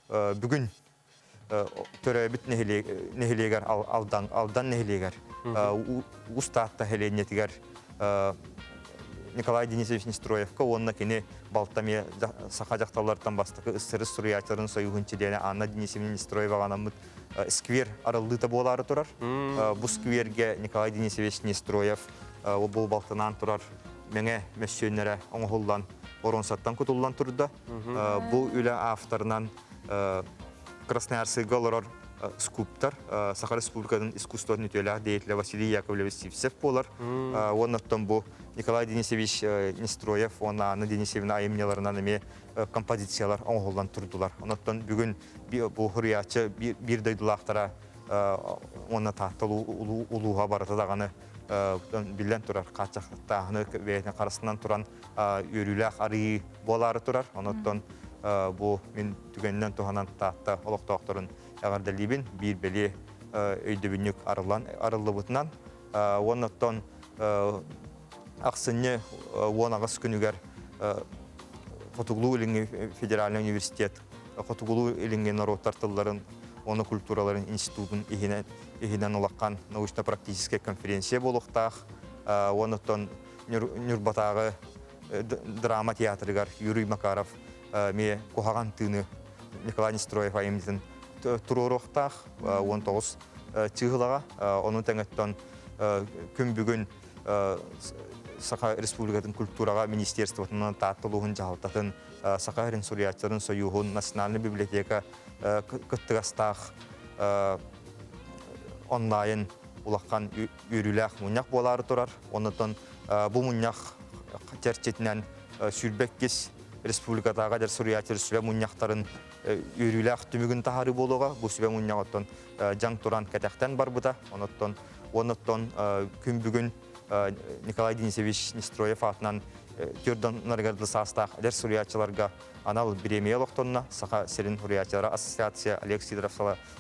[SPEAKER 11] бүгүн төрөөбүт нэһилиэгэр Алдан Алдан нэһилиэгэр Уус Таатта сэлиэнньэтигэр Николай Денисович Нестроевка уонна кини балта эмиэ саха дьахталлартан бастакы СССР суруйааччыларын союһун чилиэнэ Анна Денисовна Нестроеваҕа анаммыт сквер арыллыыта буолаары турар. Бу сквергэ Николай Денисович Нестроев бу балтынаан турар мэҥэ мөссүөннэрэ оҥоһуллан боруонсаттан кутуллан турда. Бу үлэ авторынан Красноярскайга олорор скульптор, Саха Республикатын искусствотын үтүөлээх деятелэ Василий Яковлевич Сивцев буолар. Уонна оттон бу Николай Денисович Нестроев уонна Анна Денисовна айымньыларынан эмиэ композициялар оҥоһуллан турдулар. Онон бүгүн бу суруйааччы биир дойдулаахтара уонна Таатта улууһа барыта даҕаны биллэн турар хааччахтааһыны бэйэтин харысынан туран үөрүүлээх арыйыы буолаары турар. Онон бу мин түгэнинэн туһанан Таатта олохтоохторун эҕэрдэлиибин. Биир бэлиэ өйдөбүнньүк арыллан арыллыбытынан уонна оттон ахсынньы 18 күнүгэр Хотугулуу-Илиҥҥи федеральнай университет Хотугулуу-Илиҥҥи норуоттар тылларын уонна культураларын институтун иһинэн, иһинэн улахан научно-практическай конференция буолуохтаах. Уонна оттон Ньурбатааҕы драма театрыгар Юрий Макаров эмиэ куһаҕан тыыны Николай Нестроев айымньытын туруоруохтаах 19 чыыһылаҕа. Ону тэҥэттэн күн бүгүн Саха Республикатын культураҕа министерствотынан Таатта улууһун дьаһалтатын, Саха сирин суруйааччыларын сойууһун, Национальнай библиотека кыттыгастаах онлайн улахан үөрүүлээх мунньах буолаары турар. Оннотон бу мунньах чэрчитинэн 22 республикатааҕы эдэр суруйааччылар сүбэ мунньахтарын үөрүүлээх түмүгүн таһаарыы буолуоҕа. Бу сүбэ мунньаҕыттан дьаҥ туран кэтэхтэн барбыта. Онуттан онуттан күн бүгүн Николай Денисович Нестроев аатынан түөрт саастаах эдэр суруйааччыларга анал бириэмийэ олохтонно. Саха сирин суруйааччылара ассоциация Олег Сидоров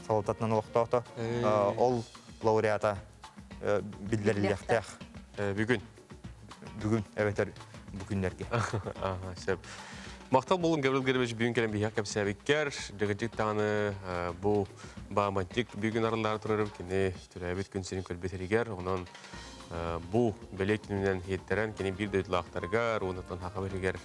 [SPEAKER 11] салалтатынан олохтоото. Ол лауреата биллэриллиэхтээх.
[SPEAKER 1] Бүгүн.
[SPEAKER 11] Бүгүн эбэтэр бу күннэргэ.
[SPEAKER 1] Сөп. Махтал болун Гаврил Григорьевич бүгүн кэлэн биһиэхэ кэпсээбиккэр, дьыгыдьык даҕаны бу баамантик бүгүн арыллаары турарым кини төрөөбүт күн сирин көрбүтэригэр, онон бу бэлиэ күнүнэн иһиттэрэн кини биир дойдулаахтарыгар, уоннатан хахабы иһигэр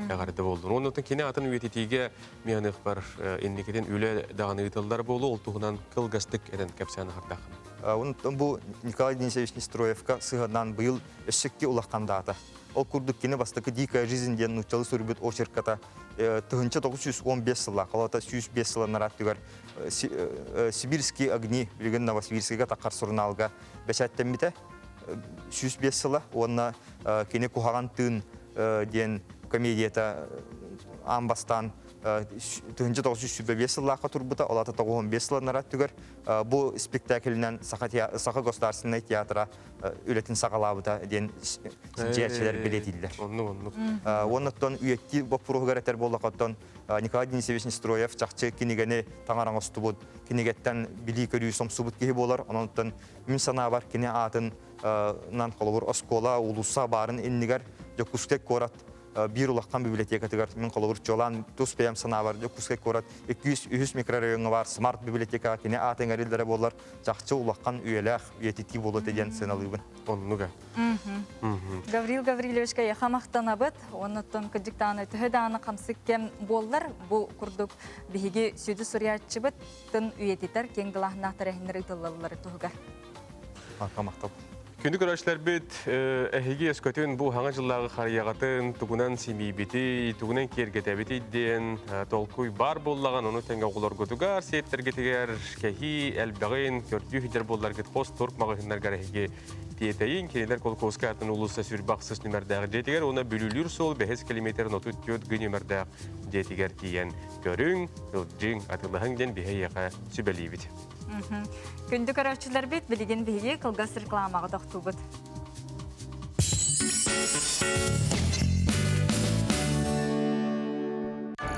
[SPEAKER 1] эҕэрдэ болдун. Уоннатан кини атын үйэтитиигэ мианыхпар инникитин үлэ даҕаны ыытыллар буолу, ол туһунан кылгастык этэн кэпсээн аһардаххын.
[SPEAKER 11] Онтон бу Николай Денисович Нестроевка сыһыаннаан быйыл өссөкки улахан даата. Ол курдук кини бастакы «Дикая жизнь» диэн нууччалыы суруйбут очерката 1915 сыллаах, олата 105 сылын түгэр «Сибирские огни» билигин Новосибирскайга таххар сурунаалга бэчээттэммитэ 105 сыла уонна кини «Куһаҕан тыын» диэн комедията аан бастаан 1925 сыллаахха турбута, ол аата 95 сылланара түгэр бу спектаклинэн Саха государственнай театра үлэтин саҕалаабыта диэн чинчийээччилэр бэлиэтииллэр.
[SPEAKER 1] Оннук, оннук.
[SPEAKER 11] Уоннаттан үйэттии боппуруоһугар этэр буоллахоттон Николай Денисович Нестроев чахчы кинигэни таҥара оҥостубут, кинигэттэн билии-көрүү сомсубут киһи буолар. Онон мин санаабар кини аатын нан холобур оскуола, уулусса баарын иннигэр Дьокуускай куорат биир улахан библиотекатыгар мин холобур чуолаан тус бэйэм санаабар Дьокуускай куорат 203 микрорайоҥҥа баар смарт библиотекаҕа кини аата иҥэриллэрэ буоллар чахчы улахан үйэлээх үйэтитии буолуо этэ диэн сыаналыыбын.
[SPEAKER 1] Оннуга.
[SPEAKER 2] Гаврил Гаврильевичка яха махтанабыт. Оннуттан кырдьык даҕаны төһө даҕаны хамсык кэм буоллар, бу курдук биһиги сүдү суруйааччыбыт тын үйэтитэр киэҥ далааһыннаах тэрээһиннэр ыытыллаллар туһугар.
[SPEAKER 11] Махтал.
[SPEAKER 1] Күндү көрөөччүлэрбит, эһиги өскөтүн бу хаҥа дьыллааҕы харыйаҕытын тугунан симиибитий, тугунан киэргэтэбитий диэн толкуй баар буоллаҕын, ону тэҥэ оҕолоргутугар, сиэттэргитигэр кэһии элбэҕин көрдүү сылдьар буолларгыт хос турк маҕаһыыннаргар эһиги тиэтэйин, кинилэр Колхозка атын уулусса сүрбэ ахсыс нүмердээх дьиэтигэр уонна Бүлүүлүүр суол бэһис километр 34 гы нүмердээх дьиэтигэр тиийэн көрүҥ, ылдьыҥ, атыылаһыҥ диэн биһиэхэ сүбэлиибит.
[SPEAKER 2] Күндү көрөөччүлэрбит, билигин биһиги кылгас рекламаҕа тохтуубут.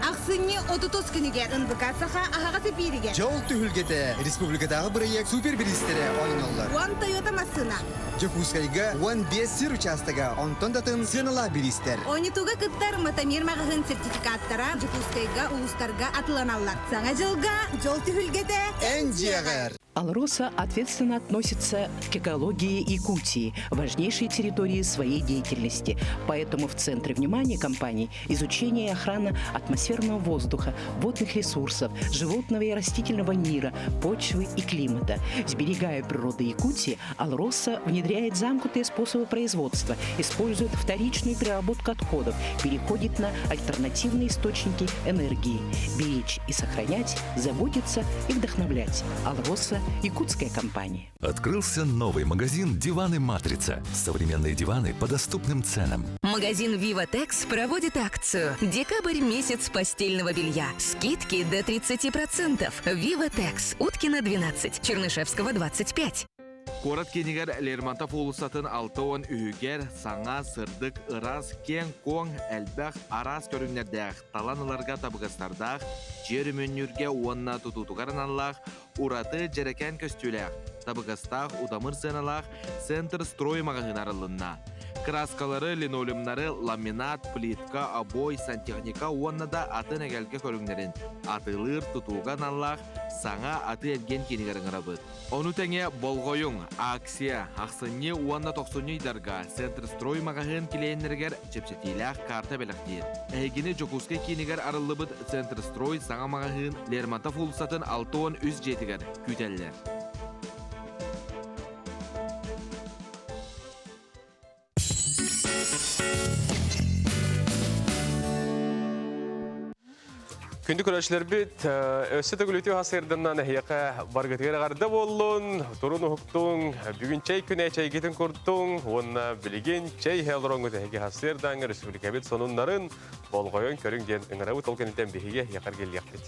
[SPEAKER 12] Ахсынньы 30 күнүгэр НБК Саха аһаҕас эпииригэр
[SPEAKER 13] Дьол түһүлгэтэ республикатааҕы бырайыак супер бириистэрэ оонньоллор.
[SPEAKER 12] Уон Тойота массыына.
[SPEAKER 13] Дьокуускайга 15 сир учаастага, онтон да атын сыаналаах бириистэр.
[SPEAKER 12] Оонньотууга кыттар Матамир маҕаһыын сертификаттара Дьокуускайга, улуустарга атыланаллар. Саҥа дьылга дьол түһүлгэтэ
[SPEAKER 13] Эн дьиэҕэр!
[SPEAKER 14] Алроса ответственно относится к экологии Якутии, важнейшей территории своей деятельности. Поэтому в центре внимания компании изучение и охрана атмосферного воздуха, водных ресурсов, животного и растительного мира, почвы и климата. Сберегая природу Якутии, Алроса внедряет замкнутые способы производства, использует вторичную переработку отходов, переходит на альтернативные источники энергии. Беречь и сохранять, заботиться и вдохновлять. Алроса – якутская компания.
[SPEAKER 15] Открылся новый магазин «Диваны Матрица». Современные диваны по доступным ценам.
[SPEAKER 16] Магазин «Виватекс» проводит акцию «Декабрь – месяц постельного белья». Скидки до 30%. «Виватекс». Уткина, 12, Чернышевского, 25.
[SPEAKER 6] Куорат киинигэр Лермонтов уулуссатын 63-үгэр саҥа, сырдык, ыраас, киэҥ-куоҥ, элбэх, араас көрүҥнэрдээх, талан ыларга табыгастардаах, дьиэ өрөмүөннүүргэ уонна тутуутугар аналлаах ураты дьэрэкээн көстүүлээх, табыгастаах удамыр сыаналаах Центр строй маҕаһыын арыллынна. Кырааскалары, линолеумнары, ламинат, плитка, обой, сантехника уонна да атын эгэлгэ көрүҥнэрин атыылыыр тутууга аналлаах саҥа атыы-эргиэн киинигэр ыҥырабыт. Ону тэҥэ болҕойуҥ, акция, ахсынньы уонна тохсунньу ыйдарга Центрстрой маҕаһыын килиэннэригэр чэпчэтиилээх карта бэлэхтиир. Эһигини Дьокуускай киинигэр арыллыбыт Центрстрой саҥа маҕаһыын Лермонтов уулуссатын 63 дьиэтигэр күүтэллэр.
[SPEAKER 1] Күндү көрөөччүлэрбит, өссө төгүл үтүө хасырданнан эһиэхэ баргытыгар эҕэрдэ буоллун, турун уһуктуҥ, бүгүн чэй күнэ чэйгитин куртуҥ уонна билигин чэй иһэ олороҥҥут эһиги хасырдаҥҥа республикабыт сонуннарын болҕойон көрүҥ диэн ыҥырабыт, ол кэнниттэн биһиги эһиэхэ эргиллиэхпит.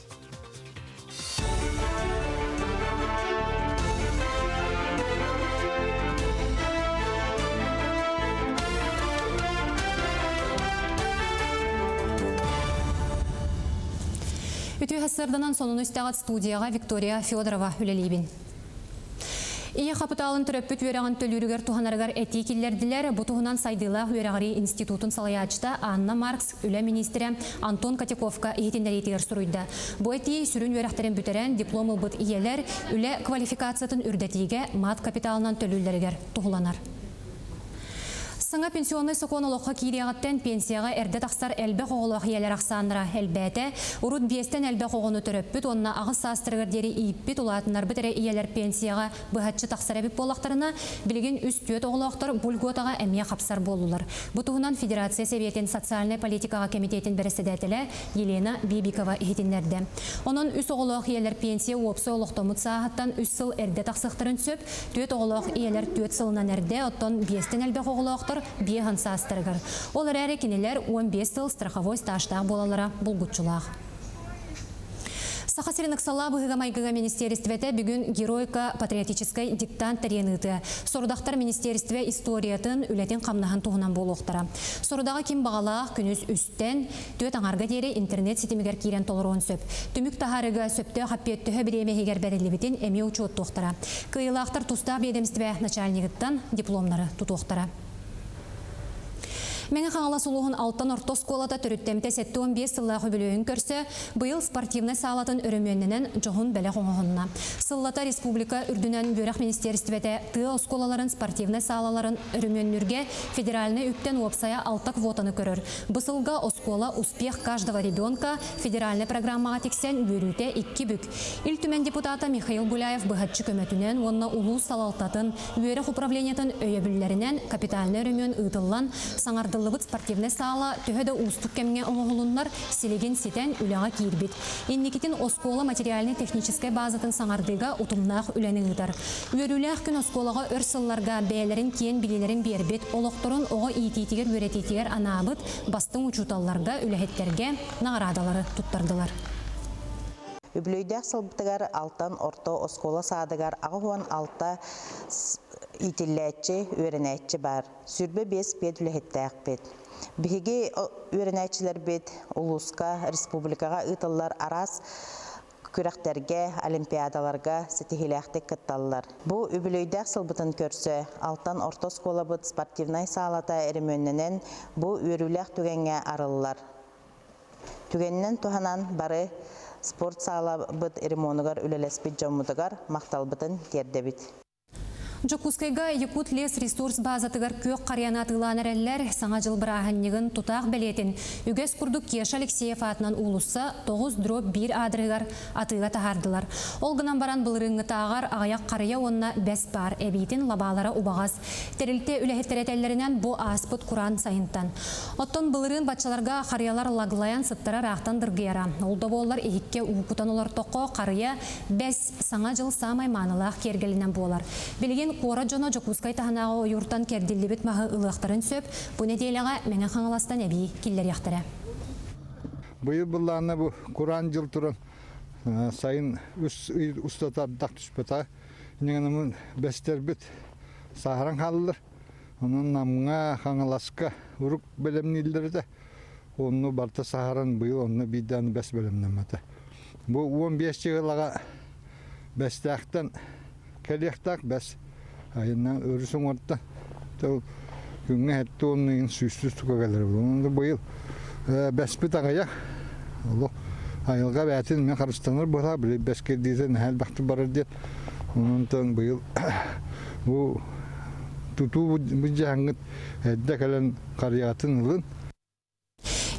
[SPEAKER 3] Үтүө сарданан сонуну истэҕит студияҕа Виктория Федорова үлэлиибин. Ийэ хапытаалын төрөппүт үөрэҕин төлүүрүгэр туһанарыгар этии киллэрдилэр. Бу туһунан сайдыылаах үөрэҕирии институтун салайааччыта Анна Маркс үлэ миниистирэ Антон Котяковка иһитиннэриитигэр суруйда. Бу этии сүрүн үөрэхтэрин бүтэрэн диплом ылбыт ийэлэр үлэ квалификациятын үрдэтиигэ мат капиталынан төлүүллэригэр туһуланар. Саҥа пенсионнай сокуон олоххо киириэҕиттэн пенсияҕа эрдэ тахсар элбэх оҕолоох ийэлэр ахсааннара элбээтэ. Урут биэстэн элбэх оҕону төрөппүт уонна аҕыс саастарыгар диэри ииппит улаатыннарбыт эрэ ийэлэр пенсияҕа быһаччы тахсар эбит буоллахтарына, билигин үс-түөрт оҕолоохтор бу льготаҕа эмиэ хапсар буоллулар. Бу туһунан Федерация Сэбиэтин социальнай политикаҕа кэмитиэтин бэрэссэдээтэлэ Елена Бибикова иһитиннэрдэ. Онон үс оҕолоох ийэлэр пенсия уопсай олохтоммут сааһыттан үс сыл эрдэ тахсыахтарын сөп, түөрт оҕолоох ийэлэр түөрт сылынан эрдэ, оттон биэстэн элбэх оҕолоохтор биэһэн саастарыгар. Ол эрээри кинилэр 15 сыл страховой стажтаах буолаллара булгуччулаах. Саха сирин ыксалаах быһыыга-майгыга министиэристибэтэ бүгүн Геройка патриотическай диктант тэрийэн ыытыа. Сорудахтар министиэристибэ историятын, үлэтин-хамнаһын туһунан буолуохтара. Сорудаҕы ким баҕалаах күнүс үстэн, түөрт аҥарга диэри интернет ситимигэр киирэн толоруон сөп. Түмүк таһаарыыга сөптөөх эппиэт төһө бириэмэ иһигэр бэриллибитин эмиэ учуоттуохтара. Кыайыылаахтар тустаах биэдэмистибэ начальнигыттан дипломнары тутуохтара. Мэҥэ Хаҥалас улууһун Алтан орто оскуолата төрүттэммитэ 75 сыллаах үбүлүөйүн көрсө, быйыл спортивнай саалатын өрөмүөннэнэн дьоһун бэлэх оҥоһунна. Сыллата республика үрдүнэн үөрэх министиэристибэтэ тыа оскуолаларын спортивнай саалаларын өрөмүөннүүргэ федеральнай үптэн уопсайа алта квотаны көрөр. Бу сылга оскуола «Успех каждого ребенка» федеральнай программаҕа тиксэн үөрүүтэ икки бүк. Ил Түмэн депутата Михаил Гуляев быһаччы көмөтүнэн уонна улуус салалтатын, үөрэх управлениетын өйөбүллэринэн капитальнай өрөмүөн ыытыллан, саҥардыллыбыт спортивнай саала төһө да уустук кэмҥэ оҥоһулуннар, силигин ситэн үлэҕэ киирбит. Инникитин оскуола материальнай-техническэй базатын саҥардыыга утумнаах үлэни ыытар. Үөрүүлээх күн оскуолаҕа өр сылларга бэйэлэрин киэн билиилэрин биэрбит, олохторун оҕо иитиитигэр-үөрэтиитигэр анаабыт бастыҥ учууталларга, үлэһиттэргэ наҕараадалары туттардылар.
[SPEAKER 4] Үбүлүөйдээх сылбытыгар Алтан орто оскуола саадыгар 86 иитиллээччи, үөрэнээччи баар. 25 педүлэһиттээхпит. Биһиги үөрэнээччилэрбит улууска, республикаҕа ыытыллар араас күрэхтэргэ, олимпиадаларга ситиһиилээхтик кытталлар. Бу үбүлүөйдээх сылбытын көрсө Алтан орто оскуолабыт спортивнай саалата өрөмүөннэнэн бу үөрүүлээх түгэҥҥэ арыллар. Түгэнинэн туһанан бары спорт саалабыт ремонугар үлэлэспит дьоммутугар махталбытын тиэрдэбит.
[SPEAKER 3] Дьокуускайга Якут лес ресурс базатыгар күөх харыйаны атыылаан эрэллэр. Саҥа дьыл бырааһынньыгын тутаах бэлиэтин үгэс курдук Кеша Алексеев аатынан уулусса 9 дробь 1 аадырыгар атыыга таһаардылар. Ол гынан баран былырыыҥҥытааҕар аҕыйах харыйа уонна бэс баар, эбиитин лабаалара убаҕас. Тэрилтэ үлэһиттэрэ этэллэринэн, бу ааспыт кураан сайынтан. Оттон былырыын баччаларга харыйалар лаглайан сыттара ыраахтан дыргыйара. Ол да буоллар иһиккэ уу кутан олортоххо харыйа, бэс, Саҥа дьыл саамай маанылаах киэргэлинэн буолар. Билигин куорат дьоно Дьокуускай таһынааҕы ойууртан кэрдиллибит маһы ылыахтарын сөп, бу нэдиэлэҕэ Мэҥэ Хаҥаластан эбии киллэриэхтэрэ.
[SPEAKER 5] Быйыл былаана бу кураан дьыл туран сайын үс ый устата ардах түспэтэ. Инньэ бэстэрбит сааһыран хааллылар. Онон Намҥа, Хаҥаласка урук бэлэмнииллэр этэ. Онну барыта саһаран быйыл онно биирдээн бэс бэлэмнэммэтэ. Бу 15 чыгылаҕа Бэстээхтэн кэлиэхтээх бэс айаннаан өрүс уҥуорта күҥҥэ сэттэ уон сүүстүү штука кэлэр. Онон быйыл бэспит аҕыйах. Олох айылҕа бээтин мен харыстанар быһа били бэс кирдиитэ наһаа элбэхтик барар диэн. Онон быйыл бу тутуу бу дьаһаҥҥыт эрдэ кэлэн харыйаатын ылын.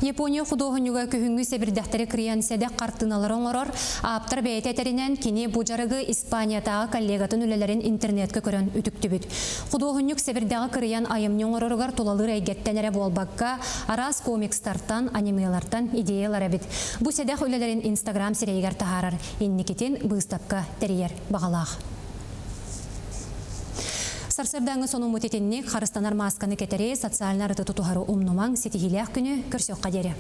[SPEAKER 3] Япония худуоһунньуга күһүҥҥү сэбирдэхтэри кырыйан сэдэх хартыыналары оҥорор. Ааптар бэйэтэ этэринэн, кини бу дьарыгы Испаниятааҕы коллегатын үлэлэрин интернеткэ көрөн үтүктүбүт. Худуоһунньук сэбирдэҕи кырыйан айымньы оҥороругар тулалыыр эйгэттэн эрэ буолбакка, араас комикстартан, анимелартан идеялар эбит. Бу сэдэх үлэлэрин Инстаграм сирэйигэр таһаарар, инникитин быыстапка тэрийэр баҕалаах. Сарсыардааҥҥы сонуммут итинник, харыстанар маасканы кэтэри, социальнай арыты тутуһары умнумаҥ, ситиһиилээх күнү көрсүөххэ диэри.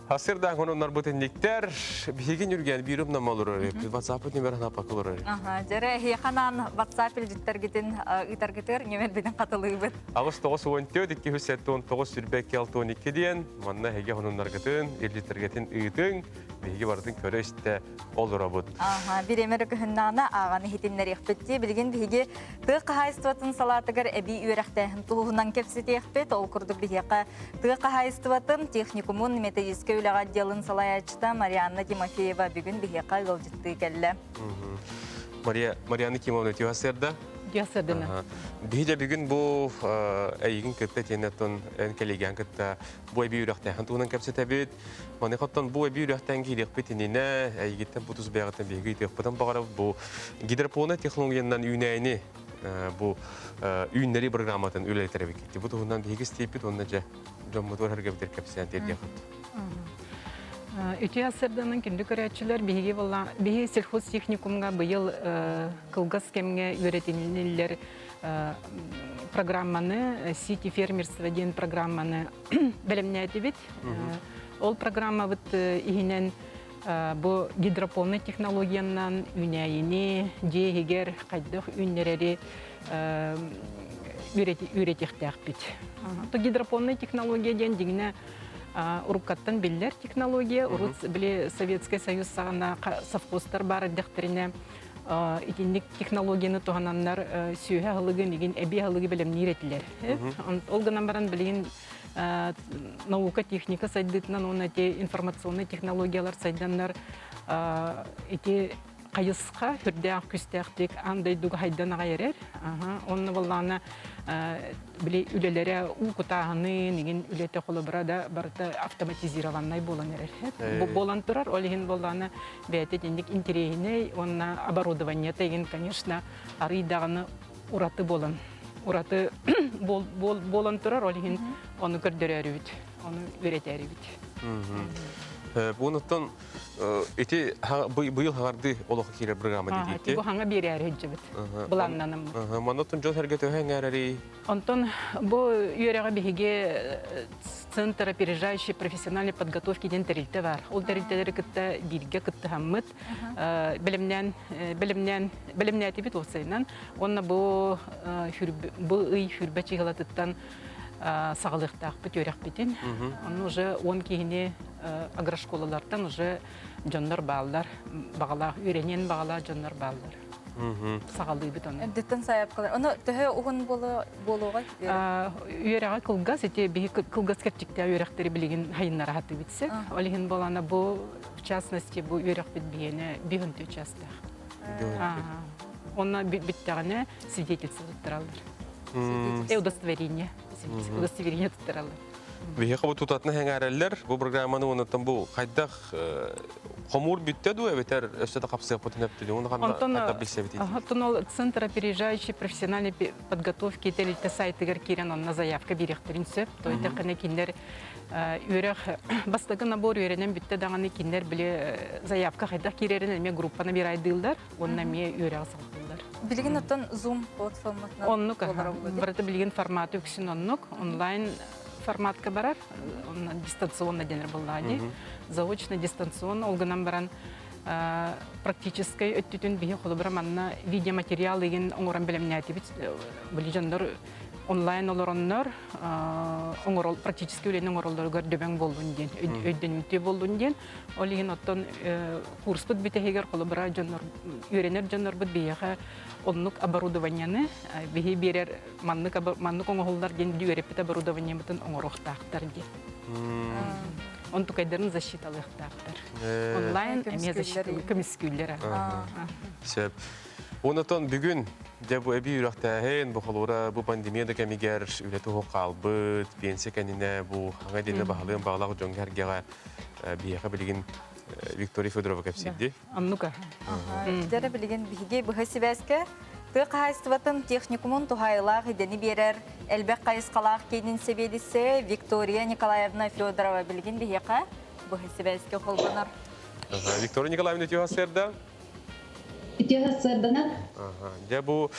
[SPEAKER 1] Сарсыардааҥ хонуннарбыт инниктэр, биһиги нүргэн биир умнама олорор, WhatsApp нөмер ханаппакка олорор.
[SPEAKER 2] Дьэрэ, эһиэхэ анаан WhatsApp илдьиттэргитин ыытаргытыгар нөмербитин хатылыыбыт.
[SPEAKER 1] 8 94 279 22 62 диэн манна эһиги хонуннаргытын, илдьиттэргитин ыытыҥ, биһиги барытын көрө-истэ олоробут.
[SPEAKER 2] Аха, бириэмэ көһүннэҕинэ ааҕан иһитиннэриэхпит дии. Билигин биһиги тыа хаһаайыстыбатын салаатыгар эбии үөрэхтээһин туһунан кэпсэтиэхпит. Ол курдук биһиэхэ тыа хаһаайыстыбатын техникумун методическай үлэҕэ отделын салайааччыта Марианна Тимофеева бүгүн биһиэхэ ыалдьыттыы кэллэ.
[SPEAKER 1] Мария Марианна Кимовна тиһасырда.
[SPEAKER 17] Тиһасырдына.
[SPEAKER 1] Биһи бүгүн бу эйигин кытта тиэннеттон эн кэлигээн кытта бу эби үрэхтээхэн туһунан кэпсэтэбит. Маны хоттон бу эби үрэхтэн киириэхпит ининэ эйигиттэн бу тус бэйэҕиттэн биһиги ыйтыахпытын баҕарабыт бу гидропония технологиянан үүнээйини бу үүннэри программатын үлэлэтэрбит. Бу туһунан биһиги истииппит уонна дьэ дьоммутугар хэргэбитер кэпсээн тиэрдиэхпит.
[SPEAKER 17] Үтүө сырданан күндү көрөөччүлэр биһиги буолла биһи сельхозтехникумҥа быйыл кылгас кэмҥэ үөрэтиниллэр. программаны Сити фермерство диэн программаны бэлэмнээтибит. Ол программабыт иһинэн бу гидропонный технологиянан үүнээйини дьиэ иһигэр хайдах үүннэрэри үөрэтиэхтээхпит. Гидропонный технология диэн дьиҥинэ уруккаттан биллэр технология. Урут били Советский Союз саҕана совхозтар баар эрдэхтэринэ итинник технологияны туһананнар сүөһэ аһылыгын игин эбии аһылыгы бэлэмниир этилэр. Ол гынан баран билигин наука, техника сайдыытынан уонна ити информационнай технологиялар сайданнар ити хайысха сүрдээх күстээхтик аан дойдуга хайдан аҕай эрэр. Онно буоллаҕына били үлэлэрэ уу кутааһынын игин үлэтэ холобура да барыта автоматизированнай буолан эрэр. Бу буолан турар. Ол иһин буоллаҕына бэйэтэ итинник интэриэһинэй уонна оборудованиета игин, конечно, арый даҕаны ураты буолан ураты буолан турар. Ол иһин ону көрдөрөөрүбүт, ону үөрэтээрибит.
[SPEAKER 1] Буонуттан ити быйыл хаҥарды олохо киирэр программа диэтиитти.
[SPEAKER 17] Бу хаҥа биэрээри сылдьыбыт. Былааннанаммыт.
[SPEAKER 1] Маннаттан дьон сэргэ төһө эҥээрэрий?
[SPEAKER 17] Онтон бу үөрэҕи биһиги Центр опережающей профессиональной подготовки диэн тэрилтэ бар. Ол тэрилтэлэри кытта бииргэ кыттыһаммыт, бэлэмнээн бэлэмнээн бэлэмнээтибит уопсайынан. Уонна бу бу ый хүрбэ чыһылатыттан саҕалыахтаахпыт үөрэхпитин. Онно уже 10 киһини агрошколалартан уже дьоннор бааллар, баҕалаах, үөрэниэн баҕалаах дьоннор бааллар. Саҕалыыбыт ону.
[SPEAKER 2] Эрдэттэн сайапкалар. Ону төһө уһун буолуоҕай?
[SPEAKER 17] Үөрэҕэ кылгас, ити биһи кылгас кэрчиктээх үөрэхтэри билигин хайыннара сатыыбыт сөп. Ол иһин буолана бу, в частности, бу үөрэхпит биһиэнэ биһунтү учаастаах. Онно бүттэҕинэ свидетельство туттараллар. Удостоверение. Удостоверение туттараллар.
[SPEAKER 1] Биһиэхэ бу тутатына сэҥээрэллэр. Бу программаны уоннаттан бу хайдах хомуур бүттэ дуу эбэтэр өссө да хапсыахпытын өптүнү уну ханна билсэбит.
[SPEAKER 17] Оттон ол Центр опережающей профессиональной подготовки тэрилтэ сайтыгар киирэн онно заявка биэриэхтэрин сөп. То есть кинилэр үөрэх бастакы набор үөрэнэн бүттэ даҕаны кинилэр били заявка хайдах киирэрин эмиэ группаны биэрайдыыллар уонна эмиэ үөрэҕи саҕалыыллар.
[SPEAKER 2] Билигин оттон Zoom платформатынан
[SPEAKER 17] Оннук, барыта билигин форматы үксүн оннук онлайн форматка барар, дистанционно дэнэр буоллаҕа дии. Заочно, дистанционно, ол гынан баран практическай өттүтүн биһи холобура манна видеоматериал игин оҥорон бэлэмнээтибит. Били дьоннор онлайн олороннор оҥорол практически үлэни оҥороллоругар дөбөҥ буоллун диэн, өйдөнүмтүө буоллун диэн. Ол иһин оттон курспут бүтэһигэр холобура дьоннор үөрэнэр дьоннорбут биһиэхэ оннук оборудованиены биһи биэрэр маннык маннык оҥоһуллар диэн үөрэппит оборудованиебытын оҥоруохтаахтар диэн. Онтукайдарын защиталыахтаахтар. Онлайн эмиэ защита көмүскүүллэр.
[SPEAKER 1] Сөп. Онотон бүгүн дьэ бу эбии үрэхтээһин, бу холуура бу пандемия да кэмигэр үлэ туһу хаалбыт, пенсия кэннинэ бу хаҥа диэни баһылыан баҕалаах дьоҥҥо эргэҕэ биһиэхэ билигин Виктория Федорова кэпсиирди.
[SPEAKER 17] Оннука.
[SPEAKER 2] Дьэ билигин биһиги быһа сибээскэ тыа хаһаайыстыбатын техникумун туһаайылаах идэни биэрэр элбэх хайысхалаах киинин сэбиэдиссэйэ Виктория Николаевна Федорова билигин биһиэхэ быһа сибээскэ холбонор.
[SPEAKER 1] Виктория Николаевна үтүө сарсыарда.
[SPEAKER 7] Үтүө сарсыарданан.
[SPEAKER 1] Дьэ бу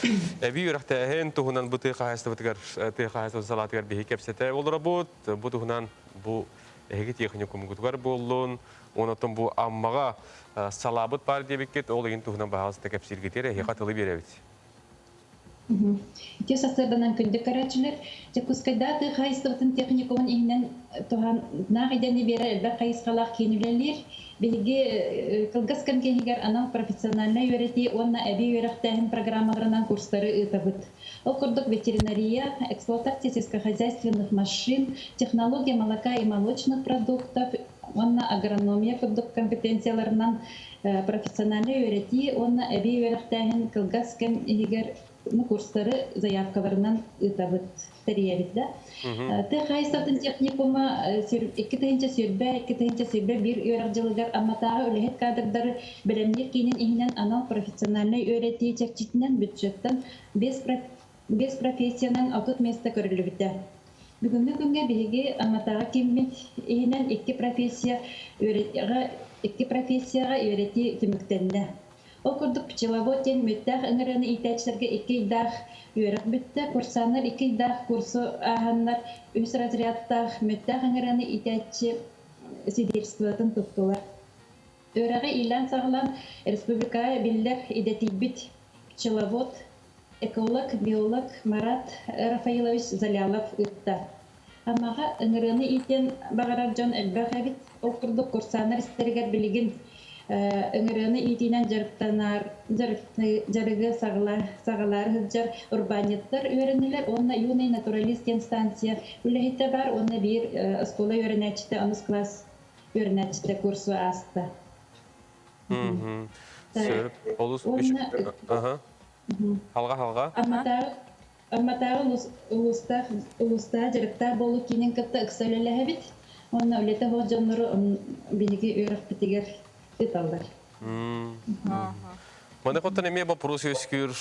[SPEAKER 1] эбии үөрэхтээһин туһунан бу тыа хаһаайыстыбатыгар тыа хаһаайыстыбатын салаатыгар биһиги кэпсэтэ олоробут. Бу туһунан бу эһиги техникумгутугар буоллун, Онотон бу Аммаҕа салаабыт баар диэбиккит, ол иһин туһунан баһаалыста кэпсииргитигэр эһиэхэ тылы биэрэбит.
[SPEAKER 7] Ити сарсыарданан күндү көрөөччүлэр, Дьокуускайдаа тыа хаһаайыстыбатын техникумун иһинэн туһааннаах идэни биэрэр элбэх хайысхалаах киин үлэлиир. Биһиги кылгас кэм иһигэр анал профессиональнай үөрэтии уонна эбии үөрэхтээһин программаларынан курстары ыытабыт. Ол курдук ветеринария, эксплуатация сельскохозяйственных машин, технология молока и молочных продуктов уонна агрономия курдук компетенцияларынан профессиональнай үөрэтии уонна эбии үөрэхтээһин кылгас кэм иһигэр курстары заявкаларынан ыытабыт, тэрийэбит да. Тыа хаһаайыстыбатын техникума 2020 2021 үөрэх дьылыгар Амматааҕы үлэһит кадрдары бэлэмниир киинин иһинэн анал профессиональнай үөрэтии чэрчитинэн бюджеттан 5 профессиянан 30 миэстэ көрүллүбүтэ. Бүгүҥҥү күҥҥэ биһиги Амматааҕы кииммит иһинэн икки профессия икки профессияҕа үөрэтии түмүктэннэ. Ол курдук пчеловод диэн мүттээх ыҥырыаны иитээччилэргэ икки ыйдаах үөрэх бүттэ. Курсаннар икки ыйдаах курсу ааһаннар үс разрядтаах мүттээх ыҥырыаны иитээччи свидетельствотын туттулар. Үөрэҕи иилээн-саҕалаан республикаҕа биллэр идэтийбит пчеловод, эколог, биолог Марат Рафаилович Залялов ыытта. Аммаҕа ыҥырыаны иитиэн баҕарар дьон элбэх эбит. Ол курдук курсаннар истэригэр билигин ыҥырыаны иитиинэн дьарыктанар дьарыгы саҕалаары сылдьар урбаанньыттар үөрэннилэр уонна юный натуралист диэн станция үлэһитэ баар уонна биир оскуола үөрэнээччитэ онус кылаас үөрэнээччитэ курсу ааста.
[SPEAKER 1] Сөп. Олус Халга халга.
[SPEAKER 7] Амматааҕы улуустаах улуустаах дьарыктаах буолуу киинин кытта ыкса үлэлэһэбит. Уонна үлэтэ суох дьоннору биһиги үөрэхпитигэр ыыталлар.
[SPEAKER 1] Маны хотон эмиэ боппуруос үөскүүр,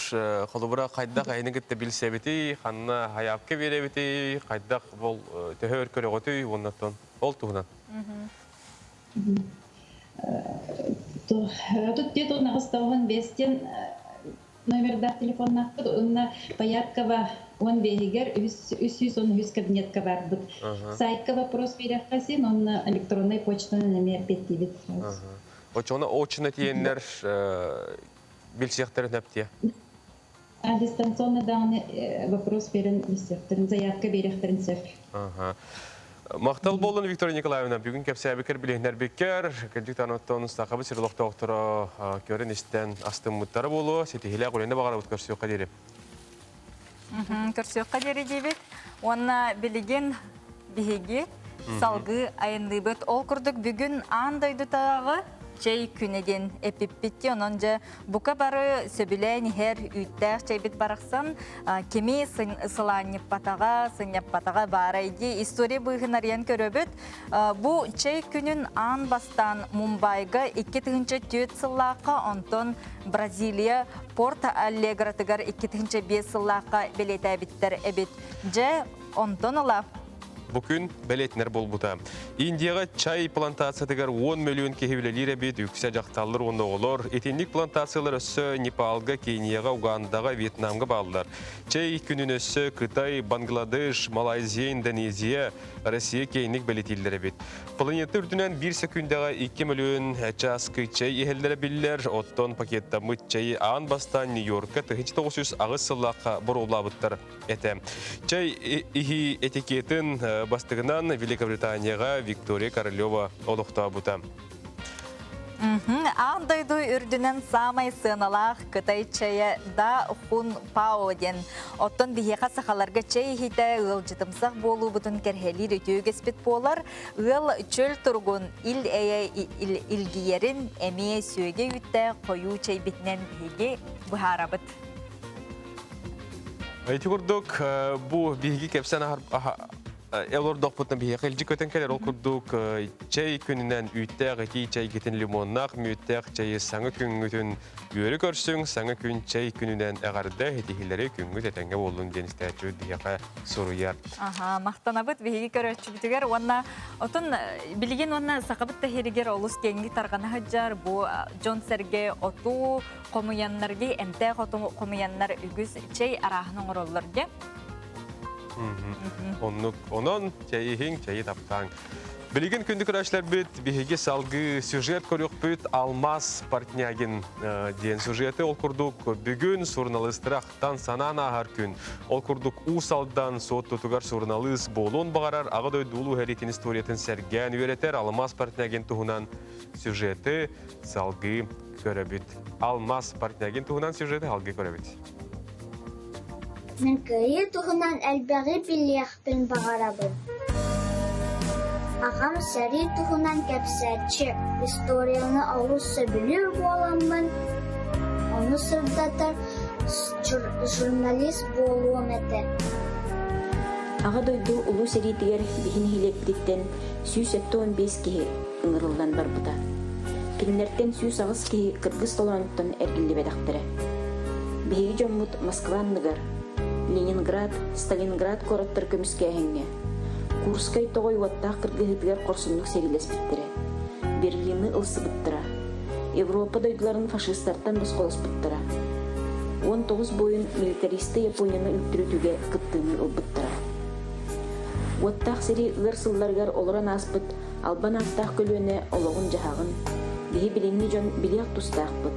[SPEAKER 1] холобура хайдах эһини кытта билсэбитий, ханна хайаапка биэрэбитий, хайдах бол төһө өр көрөҕүтүй уоннаттан ол туһунан.
[SPEAKER 7] Тут где-то наҕыс бестен номердаах телефоннаахпыт уонна Пояркова он бэһигэр 313 кабинетка барбыт. Сайтка вопрос биэрэххэ син, онно электроннай почтанан эмиэ эппиэттиибит.
[SPEAKER 1] Очоҕуна очно тиэннэр билсиэхтэрин эптиэ.
[SPEAKER 7] Дистанционно даҕаны вопрос берен билсиэхтэрин, заявка биэриэхтэрин сөп.
[SPEAKER 1] Махтал буоллун, Виктория Николаевна, бүгүн кэпсээбиккэр билиһиннэрбиккэр, кырдьык таныттан сахабыт сир олохтоохторо көрөн истэн астыммыттара буолуо, ситиһилээх үлэни баҕарабыт көрсүөххэ диэри.
[SPEAKER 2] Көрсүөххэ диэри диибит. Уонна билигин биһиги салгыы айанныыбыт. Ол курдук бүгүн аан дойдутааҕы чэй күнэ диэн эпиппит. Онон дьэ бука бары сөбүлээн иһэр үүттээх чэйбит барахсан кими сылаанньыппатаҕа, сынньаппатаҕа баарай дии история быыһын арыйан көрөбүт. Бу чэй күнүн аан бастаан Мумбайга 2004 сыллаахха, онтон Бразилия Порт Аллегратыгар 2005 сыллаахха бэлиэтээбиттэр эбит. Дьэ, онтон ыла
[SPEAKER 1] Бу күн бэлиэтинэр буолбута. Индияҕа чай плантациятыгар 10 мөлүйүөн киһи үлэлиир эбит, үксэ дьахталлар уонна оҕолор. Итинник плантациялар өссө Непалга, Кенияҕа, Угандаҕа, Вьетнамга бааллар. Чэй күнүн өссө Кытай, Бангладеш, Малайзия, Индонезия, Россия киэҥник бэлиэтииллэр эбит. Планета үрдүнэн биир секундаҕа 2 мөлүйүөн чааскы чэй иһэллэрэ биллэр, оттон пакеттаммыт чэйи аан бастаан Нью-Йоркка 1908 сыллаахха боруобалаабыттар этэ. Чай иһии этикетин бастыгынан Великобританияҕа Виктория Королева олохтообута.
[SPEAKER 2] Аан дойду үрдүнэн саамай сыаналаах кытай чэйэ Да Хун Пао диэн. Оттон биһиэхэ сахаларга чэй иһитэ ыалдьытымсах буолуубутун кэрһэлиир үтүө үгэспит буолар. Ыал чөл туругун ил эйэ илгийэрин эмиэ сүөгэй үүттээх хойуу чэйбитинэн биһиги быһаарабыт.
[SPEAKER 1] Ити курдук бу биһиги кэпсэн элордохпутна биһиэхэ илдьи көтөн кэлэр ол курдук чэй күнүнэн үүттээх итии чэйгитин лимоннаах мүөттээх чэйи саҥа күҥҥүтүн үөрэ көрсүҥ саҥа күн чэй күнүнэн эҕэрдэ итиһилэри күҥҥүт этэҥҥэ буоллун диэн истээччибит биһиэхэ суруйар.
[SPEAKER 2] Аха, махтанабыт биһиги көрөөччүбүтүгэр уонна отун билигин уонна сахабыт таһиригэр олус киэҥник тарҕана сылдьар бу дьон-сэргэ отуу хомуйаннарги эмтээх оту хомуйаннар үгүс чэй арааһын оҥороллор дьэ.
[SPEAKER 1] Оннук онон чэй иһиҥ, чэйи таптааҥ. Билигин күндү көрөөччүлэрбит биһиги салгыы сюжет көрүөхпүт Алмаз Портнягин диэн сюжеты ол курдук бүгүн суруналыыстары ахтан санаан ааһар күн. Ол курдук Уус Алдан Суоттутугар суруналыыс буолуон баҕарар Аҕа дойду улуу сэриитин историятын сэргээн үөрэтэр Алмаз Портнягин туһунан сюжеты салгыы көрөбүт. Алмаз Портнягин туһунан сюжеты салгыы көрөбүт.
[SPEAKER 18] Мин кыайыы туһунан элбэҕи билиэхпин баҕарабын. Аҕам сэрии туһунан кэпсээччи, историяны олус сөбүлүүр буоламмын, ону сырдатар журналист буолуом этэ.
[SPEAKER 19] Аҕа дойду Улуу сэриитигэр биһи нэһилиэкпититтэн 175 киһи ыҥырыллан барбыта. Кинилэртэн 108 киһи кыргыз толоонуттан эргиллибэтэхтэрэ. Биһиги дьоммут Москва анныгар, Ленинград, Сталинград куораттар көмүскээһиҥҥэ, Курскай тоҕой уоттаах кыргыһыытыгар хорсуннук сэриилэспиттэрэ, Берлины ылсыбыттара. Европа дойдуларын фашистартан босхолоспуттара. 19 буойун милитаристы Японияны үлтүрүтүүгэ кыттыыны ылбыттара. Уоттаах сэрии ыар сылларыгар олорон ааспыт албан ааттаах көлүөнэ олоҕун-дьаһаҕын биһи билиҥҥи дьон билиэх тустаахпыт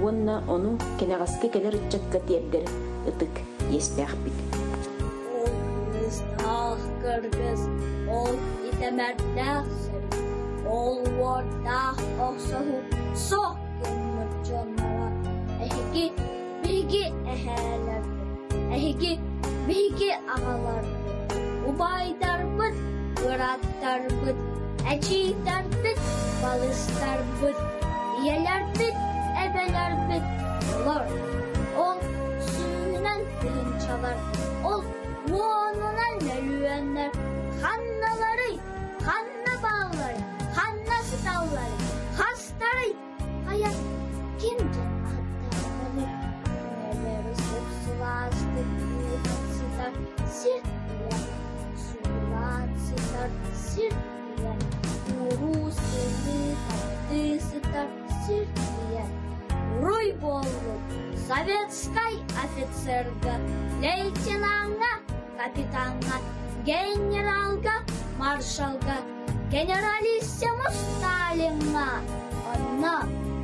[SPEAKER 19] уонна ону кэнэҕэски кэлэр ыччакка тиэрдэр ытык иэстээхпит.
[SPEAKER 18] Ол кыыстаах кыргыс, ол итэмэрдээх сэрии, ол уордаах охсуһуу суох гыммыт дьонноро эһиги биһиги эһээлэрбит, эһиги биһиги аҕаларбыт, убайдарбыт, бырааттарбыт, эдьиийдэрбит, балыстарбыт, ийэлэрбит, эбэлэрбит олор. Ол сүүһүнэн тыһыынчалар, ол уонунан мөлүйүөннэр ханналарый, ханна баалларый, ханна сыталларый, хастарый Хайа, ким диэн ааттаахпыный? Нэлэри сып-сылаастык күүһэн сытар сир ийэ, суулаан сытар сир ийэ, уруу сылыы таптыы сытар сир ийэ. Уруй буоллун советскай офицерга, лейтенанҥа, капитаҥҥа, генералга, маршалга, Генералиссимо Сталиҥҥа онно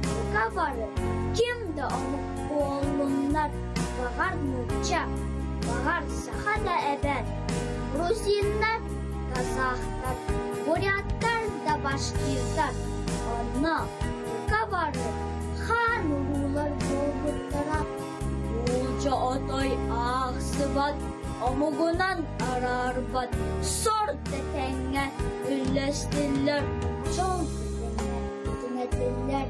[SPEAKER 18] бука бары ким да омук буоллуннар, баҕар нуучча, баҕар саха да эбээт, грузиннар, казахтар, буряттар да башкирдар онно бука бары хаан уруулар буолбуттара. Уулдьа отой аахсыбат, омугунан араарбат, сор да тэҥҥэ үллэстиллэр, дьол да тэҥҥэ түҥэтиллэр.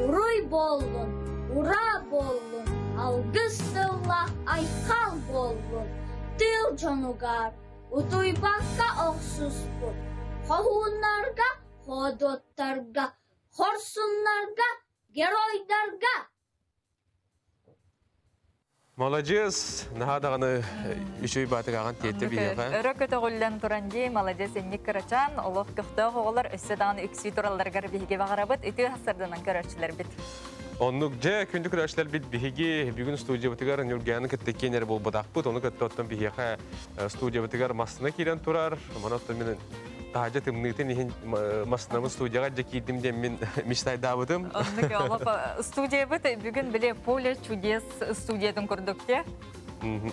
[SPEAKER 18] Уруй буоллун, ураа буоллун, алгыс тыллаах айхал буоллун, тыыл дьонугар утуйбакка охсуспут, хоһууннарга, хоодуоттарга, хорсуннарга, геройдарга!
[SPEAKER 1] Маладьыас, наһаа даҕаны үчүгэй баатыгаҕын тиэттэ биһиэхэ.
[SPEAKER 2] Өрө көтөҕүллэн туран дии, маладьыас инник кырачаан, олох көхтөөх оҕолор өссө даҕаны үксүү туралларыгар биһиги баҕарабыт, үтүө сарданан көрөөччүлэрбит.
[SPEAKER 1] Оннук дьэ, күндү көрөөччүлэрбит биһиги бүгүн студиябытыгар Ньургаяны кытта киэн эрэ буолбатахпыт, ону кытта оттон биһиэхэ студиябытыгар массыына киирэн турар, маны оттон мин таһырдьа тымныытын иһин массыынабын студияҕа дьэ киирдим диэн мин мечтайдаабытым.
[SPEAKER 2] Оннук олох студиябыт бүгүн били поле чудес студиятын курдук те.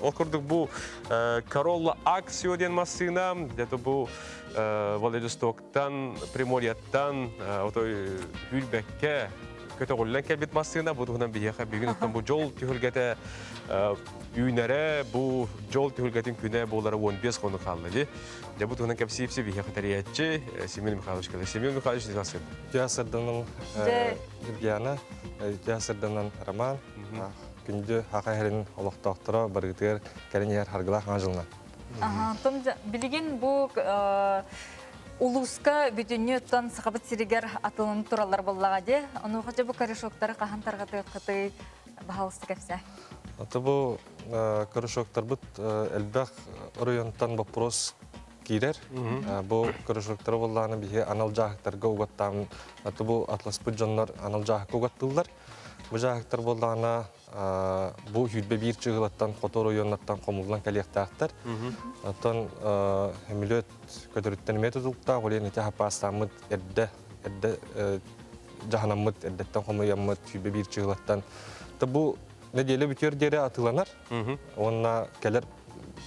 [SPEAKER 1] Ол курдук бу Corolla Axio диэн массыына, где-то бу Владивостоктан, Приморьяттан отой Хүрбэккэ көтөҕүллэн кэлбит массыына бу туһунан биһиэхэ бүгүн оттон бу дьол түһүлгэтэ үүнэрэ бу дьол түһүлгэтин күнэ буолара 15 хонук хаалла дии. Дьэ бу туһунан кэпсиипси биһиэхэ тэрийээччи Семен Михайлович кэлэр. Семен Михайлович Низасыр.
[SPEAKER 20] Үтүө сырданан Гергиана, үтүө сырданан Роман, күндү Хаха иһэрин олохтоохторо барыгытыгар кэлин иһэр харгылаах аҥа дьылынан.
[SPEAKER 2] Билигин бу улууска бүтүннүү оттон Сахабыт сиригэр атылын тураллар буоллаҕа дии. Онуоха дьэ бу корешоктары хаһан тарҕатыаххытый? Баһаалыста кэпсээ.
[SPEAKER 20] Аты бу корешоктарбыт элбэх оройуонтан вопрос киирэр. Бу корешоктары буоллаҕына биһи анал дьааһыктарга угаттаан аты бу атласпыт дьоннор анал дьааһыкка угаттыыллар. Бу дьааһыктар буоллаҕына бу сүүрбэ биир чыгылаттан хоту оройуоннартан хомуллан кэлиэхтээхтэр. Оттон сөмөлүөт көтөрүттэн эмиэ тутулуктаах, ол иһин ити хаппаастааммыт эрдэ эрдэ дьаһанаммыт, эрдэттэн хомуйаммыт 21 чыгылаттан. Бу нэдиэлэ бүтүөр диэри атыыланар. Уонна кэлэр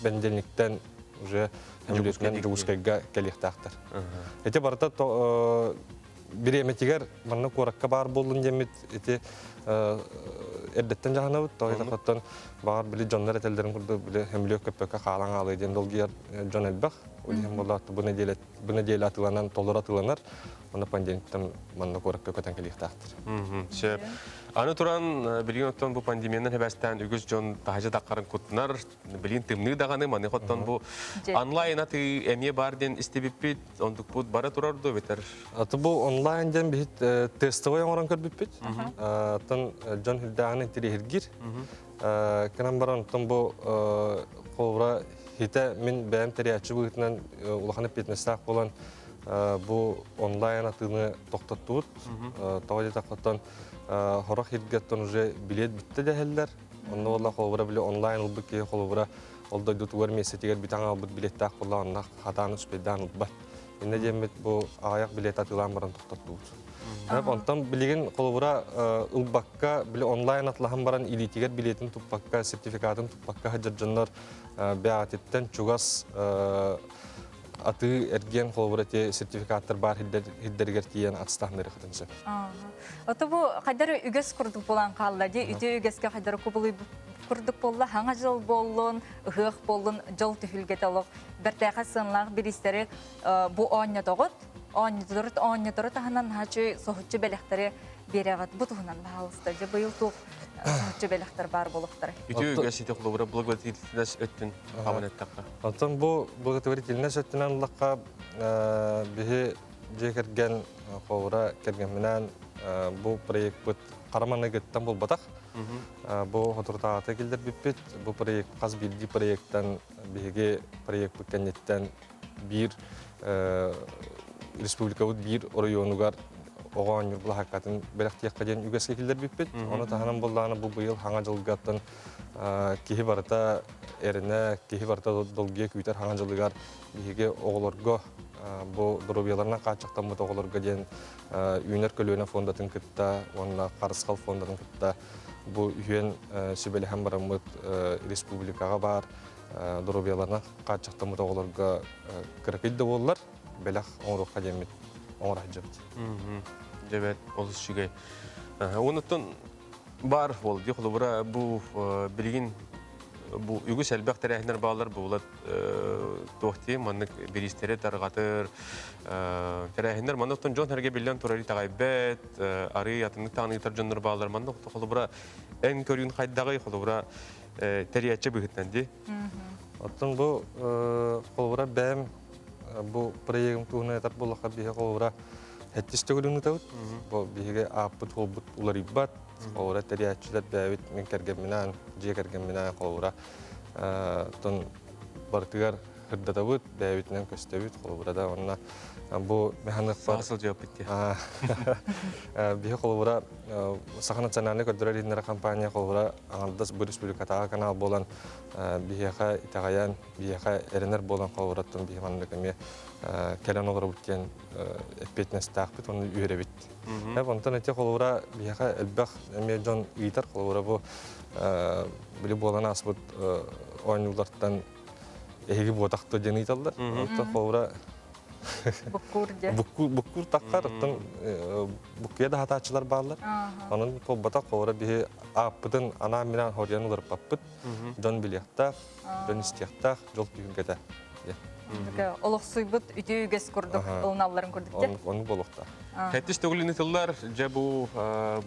[SPEAKER 20] бэнидиэнньиктэн уже сөмөлүөтүнэн Дьокуускайга кэлиэхтээхтэр. Ити барыта бириэмэтигэр манна куоракка баар буоллун диэммит ити эрдэттэн дьаһанабыт. Тоҕо баҕар били дьоннор этэллэрин курдук били сөмөлүөт көппөккө хаалан хаалыы диэн долгуйар дьон элбэх. Ол иһин буоллаҕа бу нэдиэлэ бу нэдиэлэ атыыланан толору атыыланар. Онно пандемияттан манна куоракка көтөн кэлиэхтээхтэр.
[SPEAKER 1] Сөп. Аны туран, билигин оттон бу пандемиянан хэбэстээн үгүс дьон таһдьа таххарын куттанар, билигин тымныы даҕаны, маны оттон бу онлайн атыы эмиэ баар диэн истибиппит, онтукпут бара турар дуо битэр?
[SPEAKER 20] Аты бу онлайн диэн биһит тестовой оҥорон көрбүппүт. Оттон дьон хүрдээҕин интириэһиргиир. Кынан баран оттон бу холобура хитэ мин бэйэм тэрийээччи быһыытынан улахан эппиэтинэстээх буолан. бу онлайн атыыны тохтоттубут. Тоҕо диэтэххэ, хорох иргэттэн уже билет бүттэ дэһэллэр. Онно буолла холобура били онлайн ылбыт киһи холобура ол дойдутугар миэстэтигэр бүтэн хаалбыт билеттээх буолла онно хатаан успейдаан ылбат. Иннэ диэммит бу аҕыйах билет атыылаан баран тохтоттубут. Онтон билигин холобура ылбакка били онлайн атлаһан баран илиитигэр билетин туппакка, сертификатын туппакка сылдьар дьоннор бэҕэтиттэн чугас атыы эргиэн холобура ити сертификаттар баар хирдэригэр тиийэн атыстаһыннарыахытын сөп.
[SPEAKER 2] Ото бу хайдар үгэс курдук буолан хаалла ди үтүө үгэскэ хайдар кубулуй курдук буолла хаҥа жыл буоллун, ыһыах буоллун, дьол түһүлгэтэ олох бэртээхэ сыанлаах бириистэри бу оонньотоҕут, оонньотору оонньотору таһынан хачы соһуччу бэлэхтэри биэрэҕит. Бу туһунан баһаалыста. Дьэ быйыл туох соһуччу бэлэхтэр баар буолуохтара.
[SPEAKER 1] Үтүө үгэс ити холобура благотворительность өттүн хабан эттэххэ.
[SPEAKER 20] Оттон бу благотворительность өттүнэн ыллахха биһи дьиэ кэргэн холобура кэргэмминээн бу проекпыт хара маныгыттан буолбатах. Бу соторутааҕыта киллэрбиппит. Бу проект хас биирдии проектан биһиги проекпыт кэнниттэн биир республикабыт биир оройуонугар оҕо оонньуур былаһааккатын бэлэхтиэххэ диэн үгэскэ киллэрбиппит. Ону таһынан буоллаҕына бу быйыл хаҥа дьылгаттан киһи барыта эрэнэ, киһи барыта долгуйа күүтэр хаҥа дьылыгар биһиги оҕолорго бу доруобуйаларынан хааччахтаммыт оҕолорго диэн үүнэр көлүөнэ фондатын кытта уонна Харысхал фондатын кытта бу үһүөн сүбэлэһэн бараммыт республикаҕа баар доруобуйаларынан хааччахтаммыт оҕолорго кыракый да буоллар бэлэх оҥоруохха диэммит оҥоро сылдьабыт.
[SPEAKER 1] Дьэбэт олус үчүгэй. Онуттан бар бол ди холобура бу билигин бу үгүс элбэх тэрээһиннэр бааллар буулат туох дии маннык бириистэри тарҕатыр тэрээһиннэр манна оттон дьон сэргэ биллэн турар итэҕэйбэт арыы атыннык таҕаны ыытар дьоннор бааллар манна холобура эн көрүүн хайдаҕый холобура тэрийээччи быһыытынан дии
[SPEAKER 20] Оттон бу холобура бэйэм бу проегым туһунан этэр буоллахха биһиги холобура сэттис төгүлүн ыытабыт. Бу биһиги ааппыт холбут уларыйбат. Холобура тэрийээччилэр бэйэбит мин кэргэмминээн, дьиэ кэргэмминээн холобура оттон барытыгар сырдатабыт, бэйэбитинэн көстөбүт, холобура да уонна бу механыхпар
[SPEAKER 1] сылдьыаппыт дии.
[SPEAKER 20] Биһи холобура Саха национальнай көрдөрөр иһиннэрэ компания холобура аҥардас бу республикатааҕы канал буолан биһиэхэ итэҕэйэн, биһиэхэ эрэнэр буолан холобураттан биһи маннык эмиэ кэлэн олоробут диэн эппиэтинэстээхпит уонна үөрэбит. Онтон ити холобура биһиэхэ элбэх эмиэ дьон ыытар холобура бу били буолан ааспыт оонньуулартан эһиги буотахто диэн ыыталлар. Онтон холобура
[SPEAKER 2] Буккуур дьэ.
[SPEAKER 20] Буккуур таххар, оттон буккуйа да хатааччылар бааллар. Онон буолбатах холобура биһи ааппытын анаан-минаан хоруйан уларыппаппыт. Дьон билиэхтээх, дьон истиэхтээх, дьол түһүлгэтэ.
[SPEAKER 2] Олохсуйбут үтүө үгэс курдук ылыналларын курдук дьэ.
[SPEAKER 20] Оннук буолуохтаах.
[SPEAKER 1] Хэттис төгүлүн тыллар дьэ бу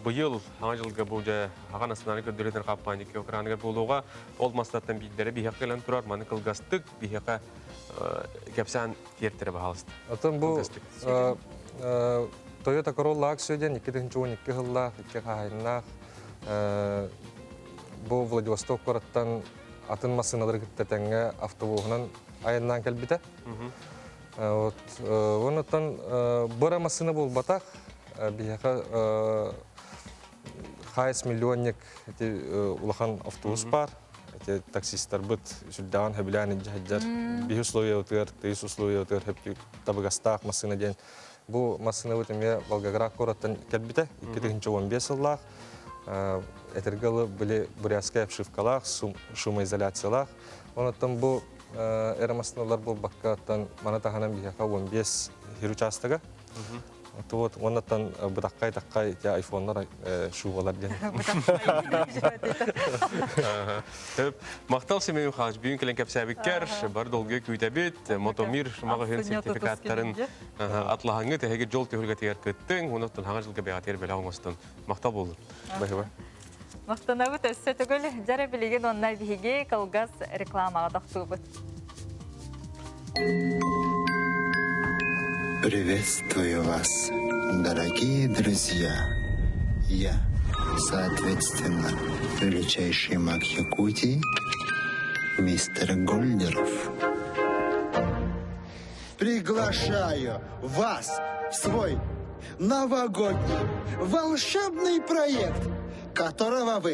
[SPEAKER 1] быйыл саҥа дьылга бу дьэ аҕа национальнай көрдөрүүтүн хампаанньа экраныгар буолуоҕа. Ол мастаттан биирдэрэ биһиэхэ кэлэн турар. Маны кылгастык биһиэхэ кэпсээн тиэртэрэ баһаалыста.
[SPEAKER 20] Оттон бу Toyota Corolla Axio диэн 2012 сыллаах, икки хаһайыннаах бу Владивосток куораттан атын массыыналары кытта тэҥҥэ автобуһунан айаннаан кэлбитэ. Вот, оннуттан бу массыына буолбатах, биһиэхэ Хайс миллионник ити улахан автобус баар. Ити таксистарбыт сүрдээҕин сөбүлээн илдьэ сылдьар. Биһи условиябытыгар, тыйыс условиябытыгар хөптүү табыгастаах массыына диэн. Бу массыынабыт эмиэ Волгоград куораттан кэлбитэ. 2015 сыллаах. Этэргэ дылы били бурятскай обшивкалаах, шумоизоляциялаах. Онуттан бу эрэ массыыналар буолбакка, оттон маны таһынан биһиэхэ 15 хир учаастага. Вот уоннаттан бытаххай таххай те айфоннар шубалар диэн.
[SPEAKER 1] Махтал Семен Михайлович, бүгүн кэлэн кэпсээбиккэр бар долгуйа күүтэбит. Мотомир маҕаһыын сертификаттарын атлаһаҥҥы тэһиги дьол түһүлгэтигэр кыттыҥ. Онуттан хаҥа жылга бэҕэтигэр бэлэх оҥостон. Махтал буоллун.
[SPEAKER 20] Баһыба.
[SPEAKER 2] Махтанабыт өссө төгүл. Дьара билигин онна биһиги кылгас рекламаҕа тохтуубут.
[SPEAKER 21] Приветствую вас, дорогие друзья! Я, соответственно, величайший маг Якутии, мистер Гольдеров. Приглашаю вас в свой новогодний волшебный проект, которого вы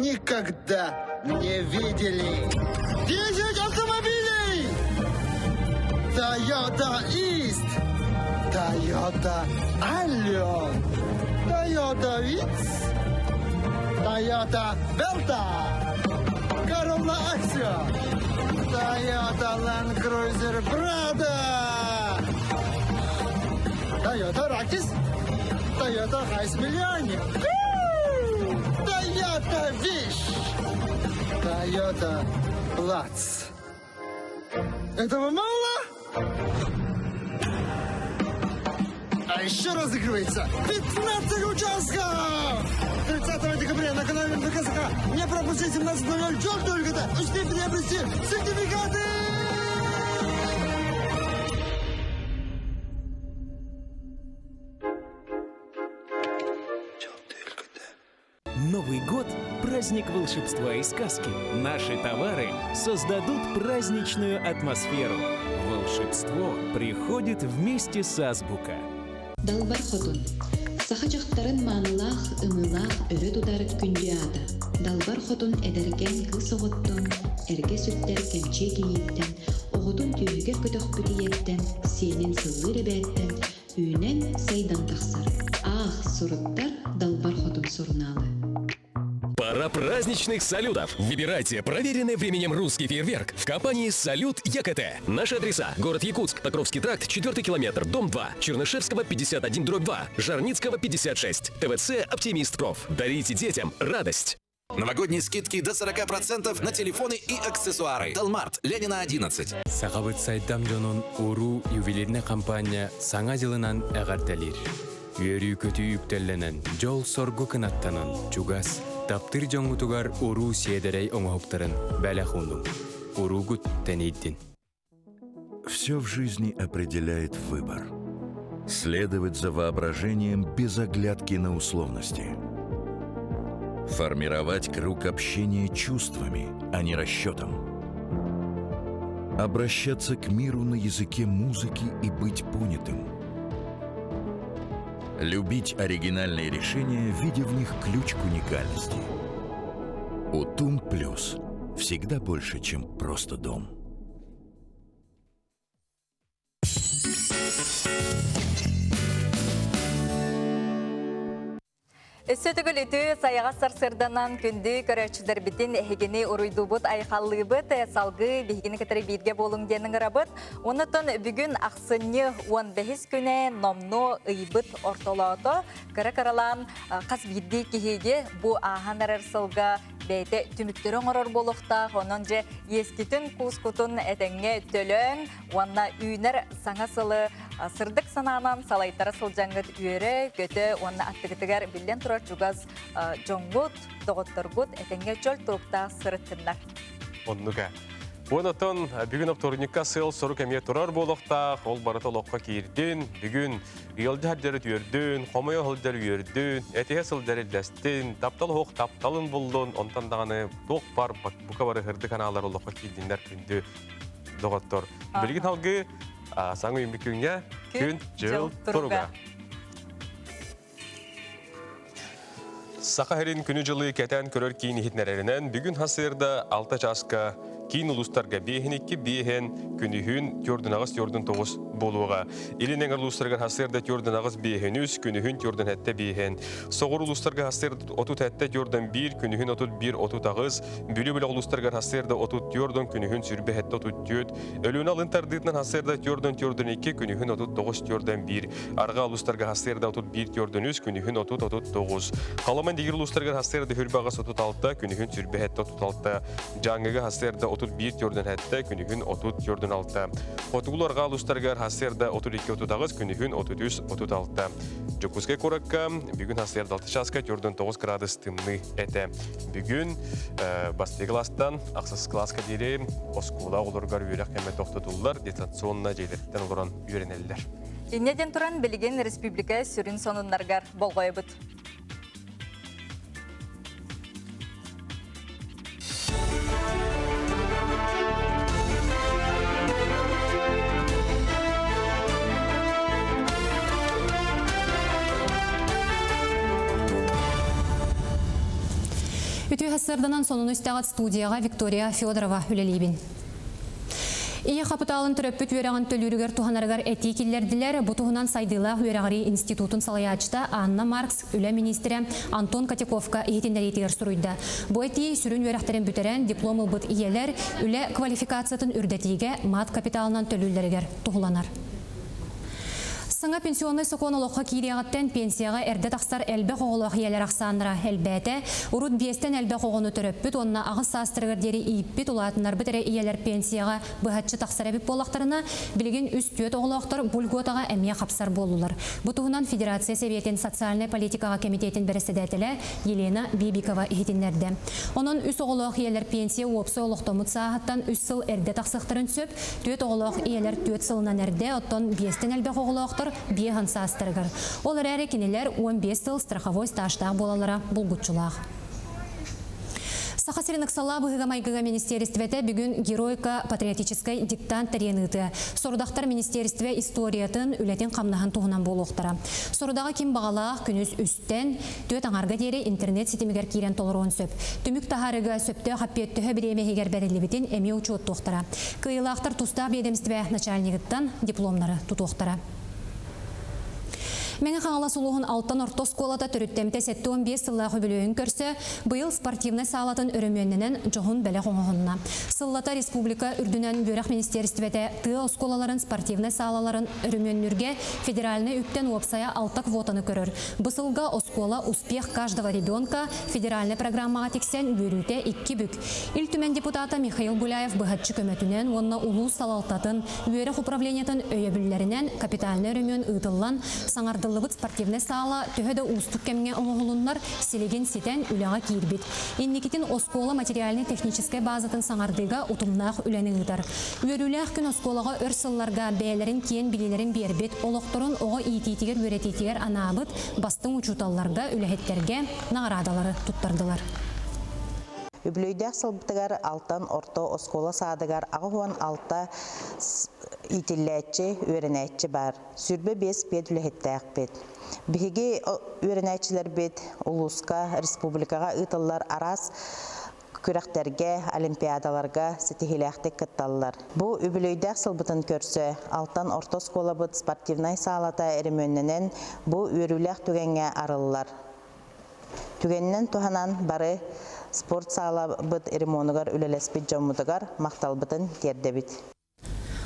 [SPEAKER 21] никогда не видели. 10 автомобилей! Toyota East, Toyota Allion, Toyota Vitz, Toyota Belta, Corolla Axio, Toyota Land Cruiser Prado, Toyota Ractis, Toyota Hiace Миллионник, Toyota Wish, Toyota Platz. Этого мало? А еще разыгрывается 15 участков! 30 декабря на канале МВК Не пропусти 17.00 Джордж только Успей приобрести сертификаты!
[SPEAKER 9] Новый год – праздник волшебства и сказки. Наши товары создадут праздничную атмосферу. Волшебство приходит вместе с Азбука.
[SPEAKER 22] Далбар Хотун. Саха дьахтарын маанылаах, ымыылаах өрө тутар күндү аата. Далбар Хотун эдэркээн кыыс оҕоттон, эргэ сүктэр кэмчиэ кийииттэн, оҕотун түөһүгэр көтөхпүт ийэттэн, сиэнин сыллыыр эбээттэн Үүнэн, сайдан тахсар. Аах, суруттар Далбар Хотун сурунаалы.
[SPEAKER 15] Пора праздничных салютов! Выбирайте проверенный временем русский фейерверк в компании «Салют ЯКТ». Наши адреса. Город Якутск, Покровский тракт, 4 километр, дом 2, Чернышевского, 51, дробь 2, Жарницкого, 56, ТВЦ «Оптимист Проф». Дарите детям радость!
[SPEAKER 23] Новогодние скидки до 40% на телефоны и аксессуары. Талмарт, Ленина 11.
[SPEAKER 24] Сахабыт сайдам дьонун Уруу ювелирнай хампаанньа Саҥа дьылынан эҕэрдэлиир. Үөрүү-көтүү үктэллэнэн, дьол-соргу кынаттанан, чугас, таптыыр дьоҥҥутугар уруу сиэдэрэй оҥоһуктарын бэлэх уунуҥ. Уруугут тэнийдин.
[SPEAKER 25] Все в жизни определяет выбор. Следовать за воображением без оглядки на условности. Формировать круг общения чувствами, а не расчетом. Обращаться к миру на языке музыки и быть понятым. Любить оригинальные решения, видя в них ключ к уникальности. Утум Плюс. Всегда больше, чем просто дом.
[SPEAKER 2] Өссө төгүл үтүө сайаҕас сарсыарданан күндү көрөөччүлэрбитин эһигини уруйдуубут, айхаллыыбыт, салгыы биһигини кытары бииргэ буолуҥ диэн ыҥырабыт. Оннотон бүгүн ахсынньы 15 күнэ номнуо ыйбыт ортолоото кыра-кыралаан хас биирдии киһиги бу ааһан эрэр сылга бэйэтэ түмүктэри оҥорор буолуохтаах. Онон дьэ иэскитин, куускутун этэҥҥэ төлөөн уонна үүнэр саҥа сылы сырдык санаанан салайтара сылдьаҥҥыт үөрэ, көтө уонна аттыгытыгар биллэн турар чугас дьоҥҥут, доҕотторгут этэҥҥэ чөл туруктаах сырыттыннар.
[SPEAKER 1] Оннуга. Онотон бүгүн оптуорунньукка сыал-сорук эмиэ турар буолуохтаах, ол барыта олоххо киирдин. Бүгүн ыалдьа сылдьар үтүөрдүн, хомойо сылдьар үөрдүн, этиһэ сылдьар иллэстин, таптал оһох тапталын буллун, онтон даҕаны туох бар бука бары һырдык анаалар олоххо киирдиннэр күндү доҕоттор. Билигин халгыы саҥа үүммүт күҥҥэ күн дьыл туруга. Саха сирин күнү-дьылы кэтээн көрөр киин иһитиннэрэринэн, бүгүн хасыырда 6 чааска киин улуустарга биэһин икки биэһин күнүһүн түөрдүн аҕыс түөрдүн тоҕус буолуоҕа. Илин эҥэр улуустарыгар хасыырда түөрдүн аҕыс биэһин үс, күнүһүн түөрдүн сэттэ биэһин. Соҕуруу улуустарга хасыырда 37 41, күнүһүн 31 38, Бүлүү бөлөх улуустарыгар хасыырда 34 күнүһүн сүүрбэ сэттэ 34, Өлүөнэ алын тардыытынан хасыырда түөрдөн түөрдөн икки, күнүһүн 39 түөрдөн биир. Арҕаа улуустарга хасыырда 31 түөрдөн үс, күнүһүн 30 39. Халыма Индигир улуустарыгар хасыырда хүрбэ аҕыс 36, күнүһүн сүүрбэ сэттэ 36. Дьааҥыга хасыырда 31 түөрдөн сэттэ, күнүһүн 30 түөрдөн алта. Хотугулуу арҕаа улуустарыгар хасыырда 32 38, күнүһүн 33 36. Дьокуускай куоракка бүгүн хасыырда 6 чааска 49 градус тымныы этэ. Бүгүн бастакы класстан ахсыс кылааска диэри оскуола оҕолоругар үөрэх кэмэ тохтотуллар, дистанционно дьиэлэриттэн олорон үөрэнэллэр.
[SPEAKER 2] Инньэ диэн туран билигин республика сүрүн сонуннарыгар болҕойобут.
[SPEAKER 3] Үтүө сарсыарданан сонуну истэҕит студияҕа Виктория Федорова үлэлиибин. Ийэ хапытаалын төрөппүт үөрэҕин төлүүрүгэр туһанарыгар этии киллэрдилэр. Бу туһунан сайдыылаах үөрэҕирии институтун салайааччыта Анна Маркс үлэ миниистирэ Антон Котяковка иһитиннэриитигэр суруйда. Бу этии сүрүн үөрэхтэрин бүтэрэн диплом ылбыт ийэлэр үлэ квалификациятын үрдэтиигэ мат капиталынан төлүүллэригэр туһуланар. Саҥа пенсионнай сокуон олоххо киириэҕиттэн пенсияҕа эрдэ тахсар элбэх оҕолоох ийэлэр ахсааннара элбээтэ. Урут биэстэн элбэх оҕону төрөппүт уонна аҕыс саастарыгар диэри ииппит, улаатыннарбыт эрэ ийэлэр пенсияҕа быһаччы тахсар эбит буоллахтарына, билигин үс-түөрт оҕолоохтор бу льготаҕа эмиэ хапсар буоллулар. Бу туһунан Федерация Сэбиэтин социальнай политикаҕа кэмитиэтин бэрэссэдээтэлэ Елена Бибикова иһитиннэрдэ. Онон үс оҕолоох ийэлэр пенсия уопсай олохтоммут сааһыттан үс сыл эрдэ тахсыахтарын сөп, Түөрт оҕолоох ийэлэр түөрт сылынан эрдэ, оттон биэстэн элбэх оҕолоохтор биэһэн саастарыгар. Ол эрээри кинилэр 15 сыл страховой стажтаах буолаллара булгуччулаах. Саха сирин ыксаллаах быһыыга-майгыга министиэристибэтэ бүгүн Геройка патриотическай диктант тэрийэн ыытыа. Сорудахтар министиэристибэ историятын, үлэтин-хамнаһын туһунан буолуохтара. Сорудаҕы ким баҕалаах күнүс үстэн, түөрт аҥарга диэри интернет ситимигэр киирэн толоруон сөп. Түмүк таһаарыыга сөптөөх эппиэт төһө бириэмэ иһигэр бэриллибитин эмиэ учуоттуохтара. Кыайыылаахтар тустаах биэдэмистибэ начальнигыттан дипломнары тутуохтара. Мэҥэ Хаҥалас улууһун Алтан орто оскуолата төрүттэммитэ 75 сыллаах үбүлүөйүн көрсө, быйыл спортивнай саалатын өрөмүөннэнэн дьоһун бэлэх оҥоһунна. Сыллата республика үрдүнэн үөрэх министиэристибэтэ тыа оскуолаларын спортивнай саалаларын өрөмүөннүүргэ федеральнай үптэн уопсайа алта квотаны көрөр. Бу сылга оскуола «Успех каждого ребенка» федеральнай программаҕа тиксэн үөрүүтэ икки бүк. Ил Түмэн депутата Михаил Гуляев быһаччы көмөтүнэн уонна улуус салалтатын, үөрэх управлениетын өйөбүллэринэн капитальнай өрөмүөн ыытыллан, саҥардыллыбыт спортивнай саала төһө да уустук кэмҥэ оҥоһулуннар, силигин ситэн үлэҕэ киирбит. Инникитин оскуола материальнай-техническэй базатын саҥардыыга утумнаах үлэни ыытар. Үөрүүлээх күн оскуолаҕа өр сылларга бэйэлэрин киэн билиилэрин биэрбит, олохторун оҕо иитиитигэр-үөрэтиитигэр анаабыт бастыҥ учууталларга, үлэһиттэргэ наҕараадалары туттардылар.
[SPEAKER 4] Үбүлүөйдээх сылбытыгар Алтан орто оскуола саадыгар 86 иитиллээччи, үөрэнээччи баар. 25 педүлэһиттээхпит. Биһиги үөрэнээччилэрбит улууска, республикаҕа ыытыллар араас күрэхтэргэ, олимпиадаларга ситиһиилээхтик кытталлар. Бу үбүлүөйдээх сылбытын көрсө Алтан орто оскуолабыт спортивнай саалата өрөмүөннэнэн бу үөрүүлээх түгэҥҥэ арыллар. Түгэнинэн туһанан бары спорт саалабыт ремонугар үлэлэспит дьоммутугар махталбытын тиэрдэбит.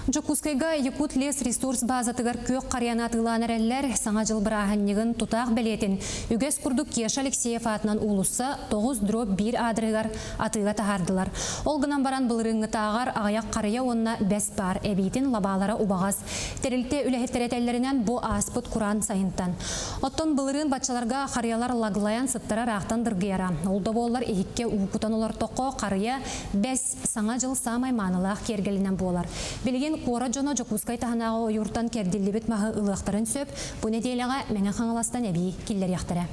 [SPEAKER 3] Дьокуускайга Якут лес ресурс базатыгар күөх харыйаны атыылаан эрэллэр. Саҥа дьыл бырааһынньыгын тутаах бэлиэтин үгэс курдук Кеша Алексеев аатынан уулусса 9-1 аадырыгар атыыга таһаардылар. Ол гынан баран былырыыҥҥытааҕар аҕыйах харыйа уонна бэс баар, эбиитин лабаалара убаҕас. Тэрилтэ үлэһиттэрэ этэллэринэн, бу ааспыт кураан сайынтан. Оттон былырыын баччаларга харыйалар лаглайан сыттара ыраахтан дыргыйара. Ол да буоллар иһиккэ уу кутан олортоххо харыйа, бэс Саҥа дьыл саамай маанылаах киэргэлинэн буолар. Билигин куорат дьоно Дьокуускай таһынааҕы ойууртан кэрдиллибит маһы ылыахтарын сөп, бу нэдиэлэҕэ Мэҥэ Хаҥаластан эбии киллэриэхтэрэ.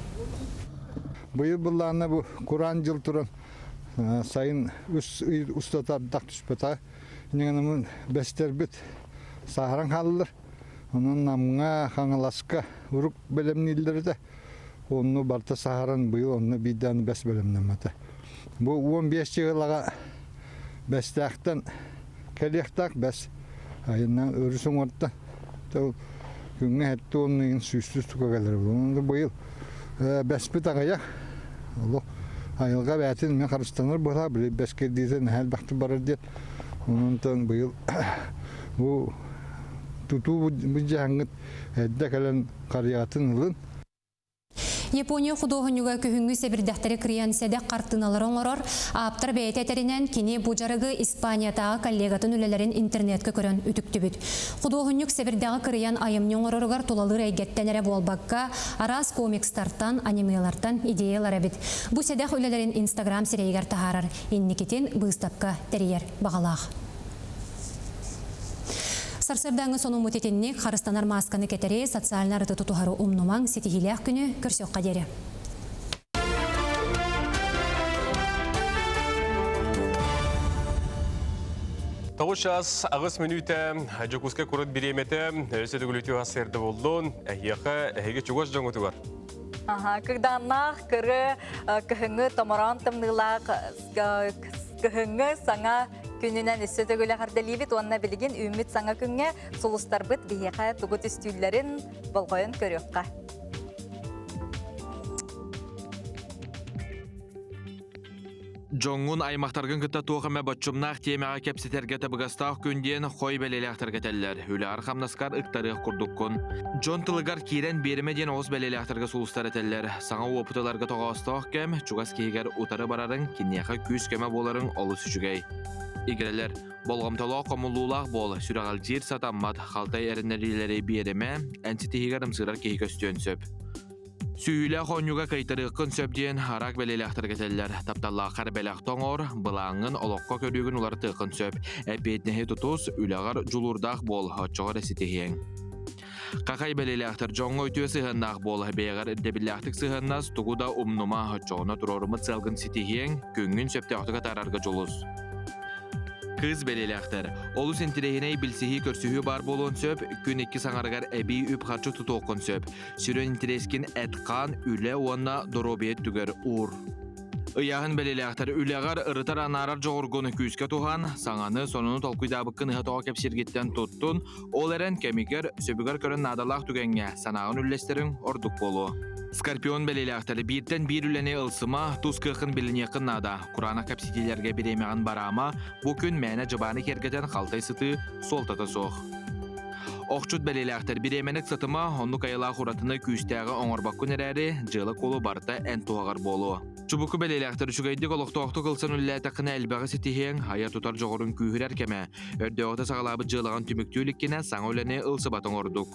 [SPEAKER 5] Быйыл былаана бу кураан дьыл туран сайын үс ый устата ардах түспэтэ. Инньэ бэстэрбит сааһыран хааллылар. Онон Намҥа, Хаҥаласка урук бэлэмнииллэр этэ. Онно барыта саһаран быйыл онно биирдээн бэс бэлэмнэммэтэ. Бу 15 чыгылаҕа Бэстээхтэн кэлиэхтээх бэс айаннаан өрүс уҥуорта күҥҥэ сэттэ уон ыйын сүүстүү штука кэлэр. Онон быйыл бэспит аҕыйах. Олох айылҕа бээтин мен харыстанар быһа били бэс кирдиитэ наһаа элбэхтик барар диэн. Онон быйыл бу тутуу бу дьаһаҥҥыт эрдэ кэлэн харыйаҕытын ылын.
[SPEAKER 3] Япония худуоһунньуга күһүҥҥү сэбирдэхтэри кырыйан сэдэх хартыыналары оҥорор. Ааптар бэйэтэ этэринэн, кини бу дьарыгы Испаниятааҕы коллегатын үлэлэрин интернеткэ көрөн үтүктүбүт. Худуоһунньук сэбирдэҕи кырыйан айымньы оҥороругар тулалыыр эйгэттэн эрэ буолбакка, араас комикстартан, анимелартан идея ылар эбит. Бу сэдэх үлэлэрин Инстаграм сирэйигэр таһаарар, инникитин быыстапка тэрийэр баҕалаах. Сарсыардааҥҥы сонуммут итинник, харыстанар маасканы кэтэри, социальнай арыты тутуһары умнумаҥ, ситиһиилээх күнү көрсүөххэ диэри.
[SPEAKER 1] Тоҕус час аҕыс мүнүүтэ Дьокуускай куорат бириэмэтэ өссө төгүл үтүө сарсыарда буоллун. Эһиэхэ эһиги чугас дьоҥҥутугар.
[SPEAKER 2] Аха, кыгдааннаах кыры кыһыҥҥы томороон тымныылаах кыһыҥҥы саҥа күнүнэн өссө төгүл эҕэрдэлиибит уонна билигин үүммүт саҥа күҥҥэ сулустарбыт биһиэхэ тугу түстүүллэрин болҕойон көрүөххэ.
[SPEAKER 6] Дьоҥҥун, аймахтаргын кытта туох эмэ боччумнаах тиэмэҕэ кэпсэтэргэ табыгастаах күн диэн хой бэлиэлээхтэргэ этэллэр. Үлэҕэр-хамнаскар ыктарыах курдуккун. Дьон тылыгар киирэн биэримэ диэн оҕус бэлиэлээхтэргэ сулустар этэллэр. Саҥа уопут ыларга тоҕоостоох кэм, чугас киһигэр утары барарыҥ, киниэхэ күүс-көмө буоларыҥ олус үчүгэй. Игирэлэр, болҕомтолоох хомуллуулаах буол, сүрэҕэлдьиир сатаммат, халтай эрэннэриилэри биэримэ, эн ситиһиигэр ымсыырар киһи көстүөн сөп. Сүүйүүлээх оонньууга кыайтарыаххын сөп диэн араак бэлиэлээхтэргэ этэллэр. Тапталлааххар бэлэх тоҥор, былааҥҥын олоххо көрүүгүн уларытыаххын сөп. Эппиэтинэһи тутус, үлэҕэр дьулуурдаах буол, оччоҕо эрэ ситиһиэҥ. Хахай бэлиэлээхтэр дьоҥҥо үтүө сыһыаннаах буол, бэйэҕэр ирдэбиллээхтик сыһыаннас, тугу да умнума, оччоҕуна туруоруммут сыалгын ситиһиэҥ, күҥҥүн сөптөөхтүк атаарарга дьулус. Кыыс бэлиэлээхтэр. Олус интэриэһинэй билсиһии-көрсүһүү баар буолуон сөп, күн иккис аҥарыгар эбии үп-харчы тутуоххун сөп. Сүрүн интэриэскин эт-хаан, үлэ уонна доруобуйа өттүгэр уур. Ыйааһын бэлиэлээхтэр үлэҕэр ырытар-анаарар дьоҕургун күүскэ туһан, саҥаны, сонуну толкуйдаабыккын ыһа-тоҕо кэпсииргиттэн туттун, ол эрэн кэмигэр, сөбүгэр көрөн наадалаах түгэҥҥэ санааҕын үллэстэриҥ ордук буолуо. Скорпион бэлиэлээхтэр бииртэн биир үлэни ылсыма, тус кыаххын билиниэххин наада. Кураанах кэпсэтиилэргэ бириэмэҕин бараама, бу күн мээнэ дьыбааны киэргэтэн халтай сытыы суолтата суох. Охчут бэлиэлээхтэр бириэмэни ыксатыма, оннук айылаах уратыны күүстээҕи оҥорбоккун эрээри, дьыала-куолу барыта эн туһаҕар буолуо. Чубуку бэлиэлээхтэр үчүгэйдик олохтоохтук ылсан үлэлээтэххинэ элбэҕи ситиһиэҥ, айар-тутар дьоҕуруҥ күүһүрэр кэмэ. Өрдөөҕүтэ саҕалаабыт дьыалаҕын түмүктүү иликкинэ саҥа үлэни ылсыбат оҥордук.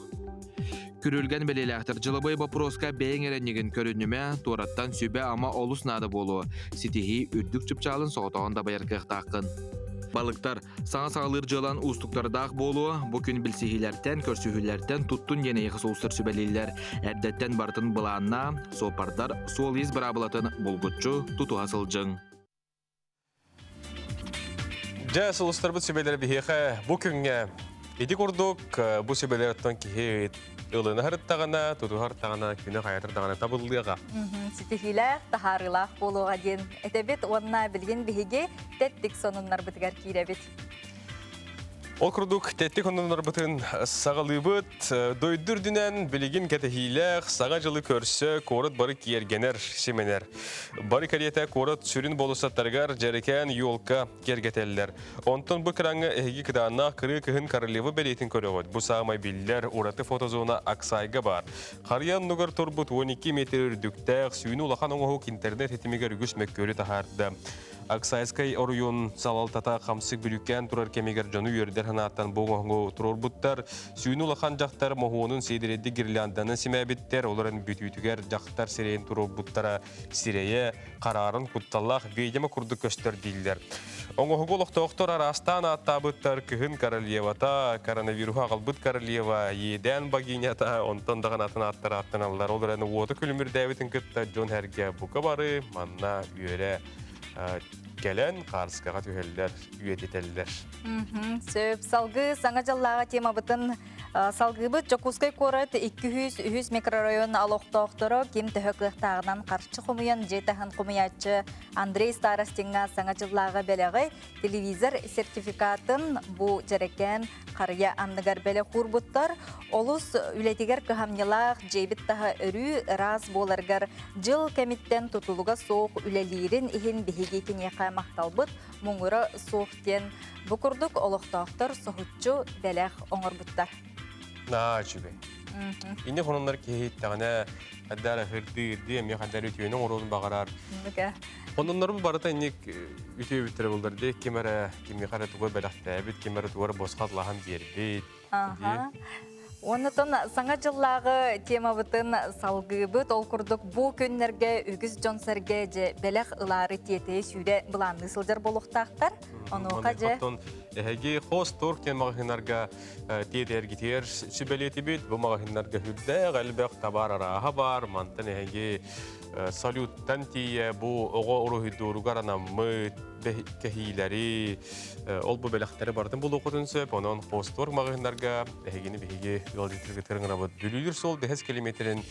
[SPEAKER 6] Күрүлгэн бэлиэлээхтэр дьылабыай боппуруоска бэйэҥ эрэнньигин көрүнүмэ, туораттан сүбэ-ама олус наада буолуо. Ситиһии үрдүк чыпчаалын соҕотоҕун дабайар кыахтааххын. Балыктар, Саҥа саҕалыыр дьыалан уустуктардаах буолуо, бу күн билсиһиилэртэн, көрсүһүүлэртэн туттун диэн эйиэхэ сулустар сүбэлииллэр. Эрдэттэн барытын былааннаа, суоппардар суол-иис быраабылатын булгуччу тутуһа сылдьыҥ.
[SPEAKER 1] Дьэ, сулустарбыт сүбэлэрэ биһиэхэ бу күҥҥэ ити курдук бу сүбэлэр оттон киһи ылына һырыттаҕына, тутуһар даҕаны, күнэ хайатар даҕаны табыллыаҕа.
[SPEAKER 2] Ситиһиилээх, таһаарыылаах буолуоҕа диэн этэбит уонна билигин биһиги тэттик сонуннарбытыгар киирэбит.
[SPEAKER 1] Ол курдук тэттик сонуннарбытын саҕалыыбыт. Дойду үрдүнэн билигин кэтэһиилээх саҥа дьылы көрсө куорат бары киэргэнэр, симэнэр. Бары кэриэтэ куорат сүрүн болуоссаттарыгар дьэрэкээн елка киэргэтэллэр. Онтон бу экраҥҥа эһиги кытааннаах кырыы кыһын королева бэлиэтин көрөҕүт. Бу саамай биллэр ураты фотозона Аксайга баар. Харыйа оннугар турбут 12 метр үрдүктээх сүүнэ улахан оҥоһук интернет ситимигэр үгүс мөккүөрү таһаарда. Аксайскай оройуон салалтата хамсык бүрүүкээн турар кэмигэр дьону үөрдэр санааттан бу оҥоһугу туруорбуттар. Сүүнэ улахан дьахтар моһуонун сиэдэрэйдик гирлянданан симээбиттэр, олорон бүтүүтүгэр дьахтар сирэйин туруорбуттара сирэйэ хараарын кутталлаах ведьма курдук көстөр дииллэр. Оҥоһугу олохтоохтор араастаан ааттаабыттар кыһын королевата, коронавируһу аҕалбыт королева, иэдээн богинята, онтон даҕаны атын ааттар ааттаналлар. Ол эрэн уоту күлүмүрдээбитин кытта дьон сэргэ бука бары манна үөрэ кэлэн хаарыскаҕа түһэллэр, үйэтитэллэр.
[SPEAKER 2] Сөп. Салгыы саҥа дьыллааҕы темабытын Салгыыбыт Дьокуускай куорат 203 микрорайон олохтоохторо ким төһө кыахтааҕынан харчы хомуйан дьиэ таһын хомуйааччы Андрей Старостиҥҥа саҥа дьыллааҕы бэлэҕи телевизор сертификатын бу дьэрэкээн харыйа анныгар бэлэх уурбуттар. Олус үлэтигэр кыһамньылаах дьиэбит таһа өрүү ыраас буоларыгар дьыл кэмиттэн тутулуга суох үлэлиирин иһин биһиги киниэхэ махталбыт муҥура суох диэн бу курдук олохтоохтор соһуччу бэлэх оҥорбуттар.
[SPEAKER 1] Наа үчүгэй. Инни хонуннар киһи иттэҕинэ хаддар хырдыы эмиэ хаддар үтүөнү оҥоруон баҕарар. Хонуннарым барыта инник үтүө бүттэрэ булдар дии ким эрэ кимиэхэ эрэ тугу бэлэхтээбит, ким эрэ тугу эрэ босхо атлаһан биэрбит.
[SPEAKER 2] Оннотон саҥа дьыллааҕы темабытын салгыыбыт. Ол курдук бу күннэргэ үгүс дьон-сэргэ дьэ бэлэх ылаары тиэтэйэ сүүрэ былаанныы сылдьар буолуохтаахтар. Онуоха дьэ.
[SPEAKER 1] Оттон эһиги хос-торг диэн маҕаһыыннарга тиэтэргитигэр сүбэлиэтибит. Бу маҕаһыыннарга үрдээх элбэх табаар арааһа баар. Мантан эһиги салюттан тиийэ бу оҕо уруһуйдууругар анаммыт кэһиилэри, ол бу бэлэхтэри барытын булуоххутун сөп. Онон хостуор маҕаһыыннарга эһигини биһиги ыалдьыттаргытыгар ыҥырабыт. Бүлүүлүүр суол бэһис километрин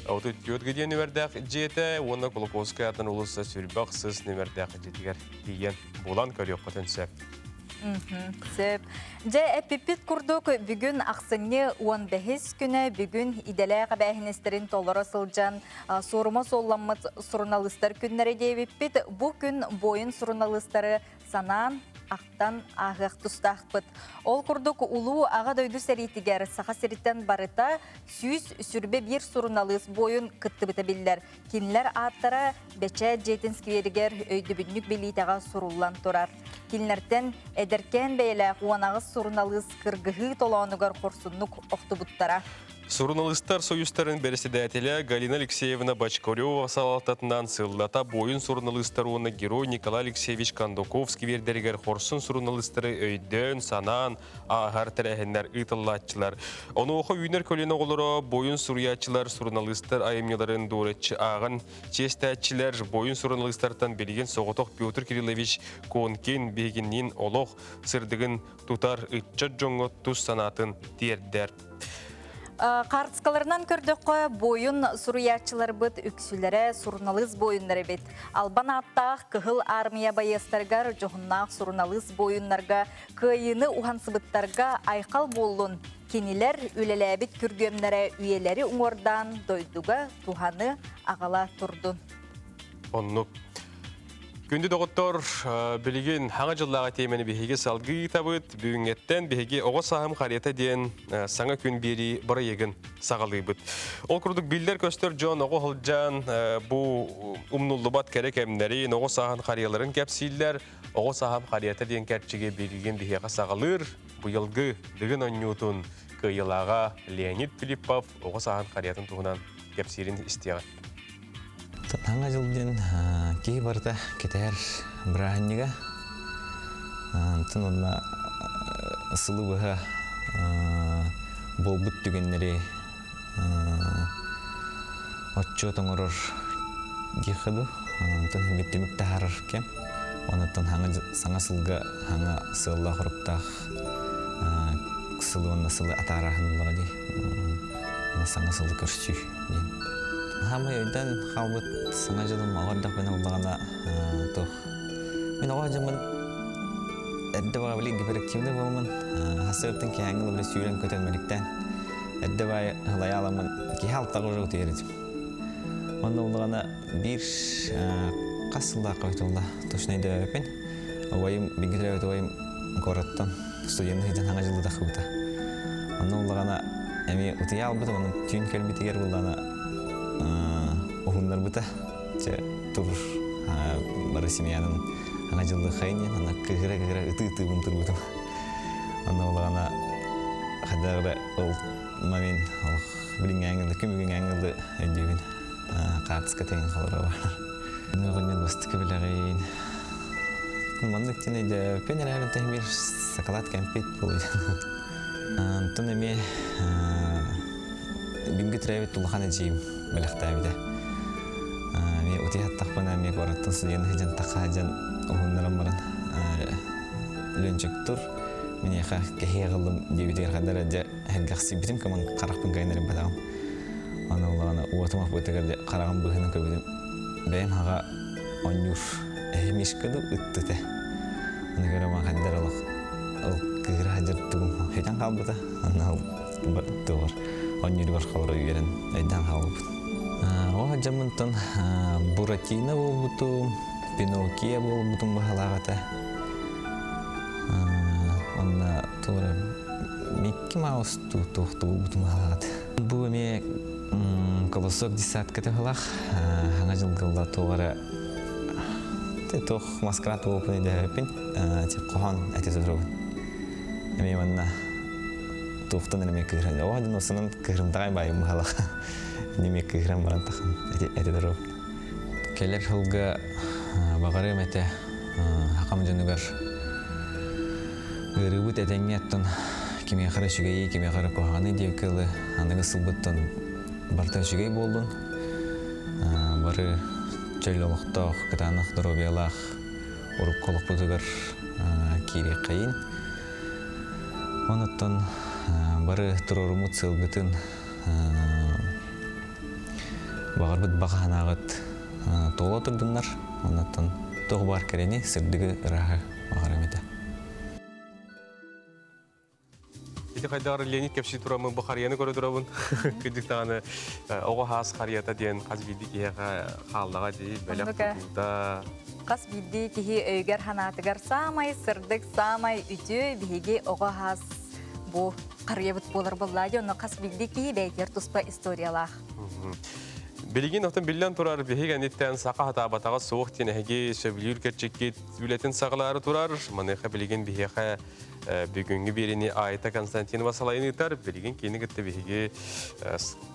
[SPEAKER 1] 34 диэн нүмердээх дьиэтэ уонна Кулаковскай аатынан уулусса сүрбэх сыс нүмердээх дьиэтигэр тиийэн булан көрүөххүтүн сөп.
[SPEAKER 2] Сөп. Дьэ, эппиппит курдук, бүгүн ахсынньы 15 күнэ бүгүн идэлээх эбээһинэстэрин толоро сылдьан суорума суолламмыт суруналыыстар күннэрэ диэбиппит. Бу күн буойун суруналыыстары санаан, ахтан ааһыах тустаахпыт. Ол курдук Улуу Аҕа дойду сэриитигэр Саха сириттэн барыта 121 суруналыыс буойун кыттыбыта биллэр. Кинилэр ааттара Бэчээт дьиэтин скверигэр өйдөбүнньүк билиитэҕэ суруллан турар. Кинилэртэн эдэркээн бэйэлээх 18 суруналыыс кыргыһыы толоонугар хорсуннук охтубуттара.
[SPEAKER 1] Суруналыыстар союзтарын бэрэссэдээтэлэ Галина Алексеевна Бочкарева салалтатынан сыллата буойун суруналыыстар уонна герой Николай Алексеевич Кондаков сквердэригэр хорсун суруналыыстары өйдөөн, санаан ааһар тэрээһиннэр ыытыллааччылар. Онуоха үүнэр көлүөнэ оҕолоро буойун суруйааччылар, суруналыыстар айымньыларын дуораччы ааҕан чиэстээччилэр, буойун суруналыыстартан билигин соҕотох Петр Кириллович Конкин биһигинниин олох сырдыгын тутар ыччат дьоҥҥо тус санаатын тиэрдэр.
[SPEAKER 2] Хаартыскаларынан көрдөххө, буойун суруйааччыларбыт үксүлэрэ суруналыыс буойуннар эбит. Албан ааттаах Кыһыл Аармыйа байыастарыгар дьоһуннаах суруналыыс буойуннарга кыайыыны уһансыбыттарга айхал буоллун, кинилэр үлэлээбит күргүөмнэрэ үйэлэри уҥуордаан дойдуга туһаны аҕала турдун.
[SPEAKER 1] Оннук. Күндү доҕоттор, билигин хаҥа дьыллааҕы тиэмэни биһиги салгыы ыытабыт. Бүгүҥҥэттэн биһиги оҕо сааһым харыйата диэн саҥа күн биэрии бырайыагын саҕалыыбыт. Ол курдук биллэр-көстөр дьон оҕо сылдьан бу умнуллубат кэрэ кэмнэрин, оҕо сааһын харыйаларын кэпсииллэр. Оҕо сааһым харыйата диэн кэрчиги билигин биһиэхэ саҕалыыр. Быйылгы Дыгын оонньуутун кыайыылааҕа Леонид Филиппов оҕо сааһын харыйатын туһунан кэпсиирин истиэҕин.
[SPEAKER 8] Саҥа дьыл диэн киһи барыта кэтэһэр бырааһынньыга. Онтон уонна сылы быһа буолбут түгэннэри отчуот оҥорор диэххэ дуу. Онтон эмиэ түмүк таһаарар кэм. Онуттан саҥа сылга саҥа сыаллаах-соруктаах сылы уонна сылы атаарааһын буоллаҕа дии. Саҥа сылы көрсүү диэн. Хаамай өйдөөн хаалбыт саҥа дьылым оҕо эрдэхпинэ буоллаҕына туох мин оҕо дьоммун эрдэ баҕа били гиперактивный буоламмын хасыартан киһээҥҥи били сүүрэн-көтөн мэликтээн эрдэ баайы ылайааламмын киһи алтаҕа уже утуйар этим. Онно буоллаҕына биир хас сыллаахха бүтүлла точно өйдөөбөппүн. Убайым бииргэ төрөөбүт убайым куораттан студенты сылдьан саҥа дьылы тахсыбыта. Онно буллаҕына эмиэ утуйа албытым, онон түүн кэлбитигэр буллаҕына уһуннарбыта. Чэ тур бары семьянын саҥа дьылы хайын диэн, ана кыыһыра-кыыһыра ытыы-ытыыбын турбутум. Онно буллаҕына хайдах эрэ ол момент олох билиҥҥээҥҥи күн бүгүҥҥээҥҥи дылы өйдүүбүн. Хаартыска тэҥин холоро бар. Оҕонньор бастакы билэҕин. Маннык диэн өйдөөппүн эрээри биир сакалаат кэмпиэт буолуйдан. Онтон эмиэ бүгүҥҥү төрөөбүт улахан эдьиийим бэлэхтээбитэ. Эмиэ утуйа сыттахпына эмиэ куораттан студент сылдьан тахха сылдьан уһуннаран баран Ленчик тур миниэхэ кэһии аҕаллым диэбитигэр ханна эрэ дьэ сэргэхсийбитим кымын харахпын кыайан эрийбэтэҕим. Аны улаҕана уотум аппытыгар дьэ хараҕым быыһынан көрбүтүм бэйэм хаҕа оонньуур эһи мишка дуу ыттыта. Аны көрөм хайдар олох ол кыыра сылдьар тугум сүтэн хаалбыта. Аны ол тугар оонньууругар холоро үөрэн өйдөөн хаалбыт. Ол сылдьаммынтан Буратино буолбутум, Пиноккио буолбутум быһалаах этэ. Онно туора Микки Маус туохтуу буолбутум быһалаах этэ. Бу эмиэ колосок десятка тыһылах хаҥа дьылгылла туох эрэ туох маскарад буолбуппун өйдөөбөппүн тип хоһоон этэ турабын эмиэ манна туохтан эрэ эмиэ кыыһыран оҕо дьон осунан кыыһырымтаҕай баайым быһалах эмиэ кыыһыран баран тахан этэ турабын кэлэр сылга баҕарыам этэ хахам дьонугар Ыарыыбыт этэҥҥэ оттон кимиэхэ эрэ үчүгэйи, кимиэхэ эрэ куһаҕаны диэбиккэ дылы аныгы сылбыттан барыта үчүгэй буоллун. Бары чөл олохтоох, кытаанах доруобуйалаах урукку олохпутугар киириэххэйин. Онуттан бары туруоруммут сыалгытын баҕарбыт баҕа санааҕыт туола турдуннар. Онуттан туох баар кэрэни, сырдыгы, ырааһы баҕарам этэ.
[SPEAKER 1] Ити хайдаар Леонид кэпсии тураммын бу харыйаны көрө турабын. Кырдьык даҕаны оҕо хаас харыйата диэн хас биирдии киһиэхэ хааллаҕа дии, бэлэх тутуута.
[SPEAKER 2] Хас биирдии киһи өйүгэр-санаатыгар саамай сырдык, саамай үтүө биһиги оҕо хаас бу харыйабыт буолар буоллаа дии, онно хас биирдии киһи бэйэтигэр туспа историялаах.
[SPEAKER 1] Билигин отон биллэн турар биһиги эниттэн саха хатаабатаҕа суох диэн эһиги сөбүлүүр кэрчиккит үлэтин саҕалаары турар. Маныаха билигин биһиэхэ бүгүҥҥү биэриини Айта Константинова салайын ыытар. Билигин кини кытта биһиги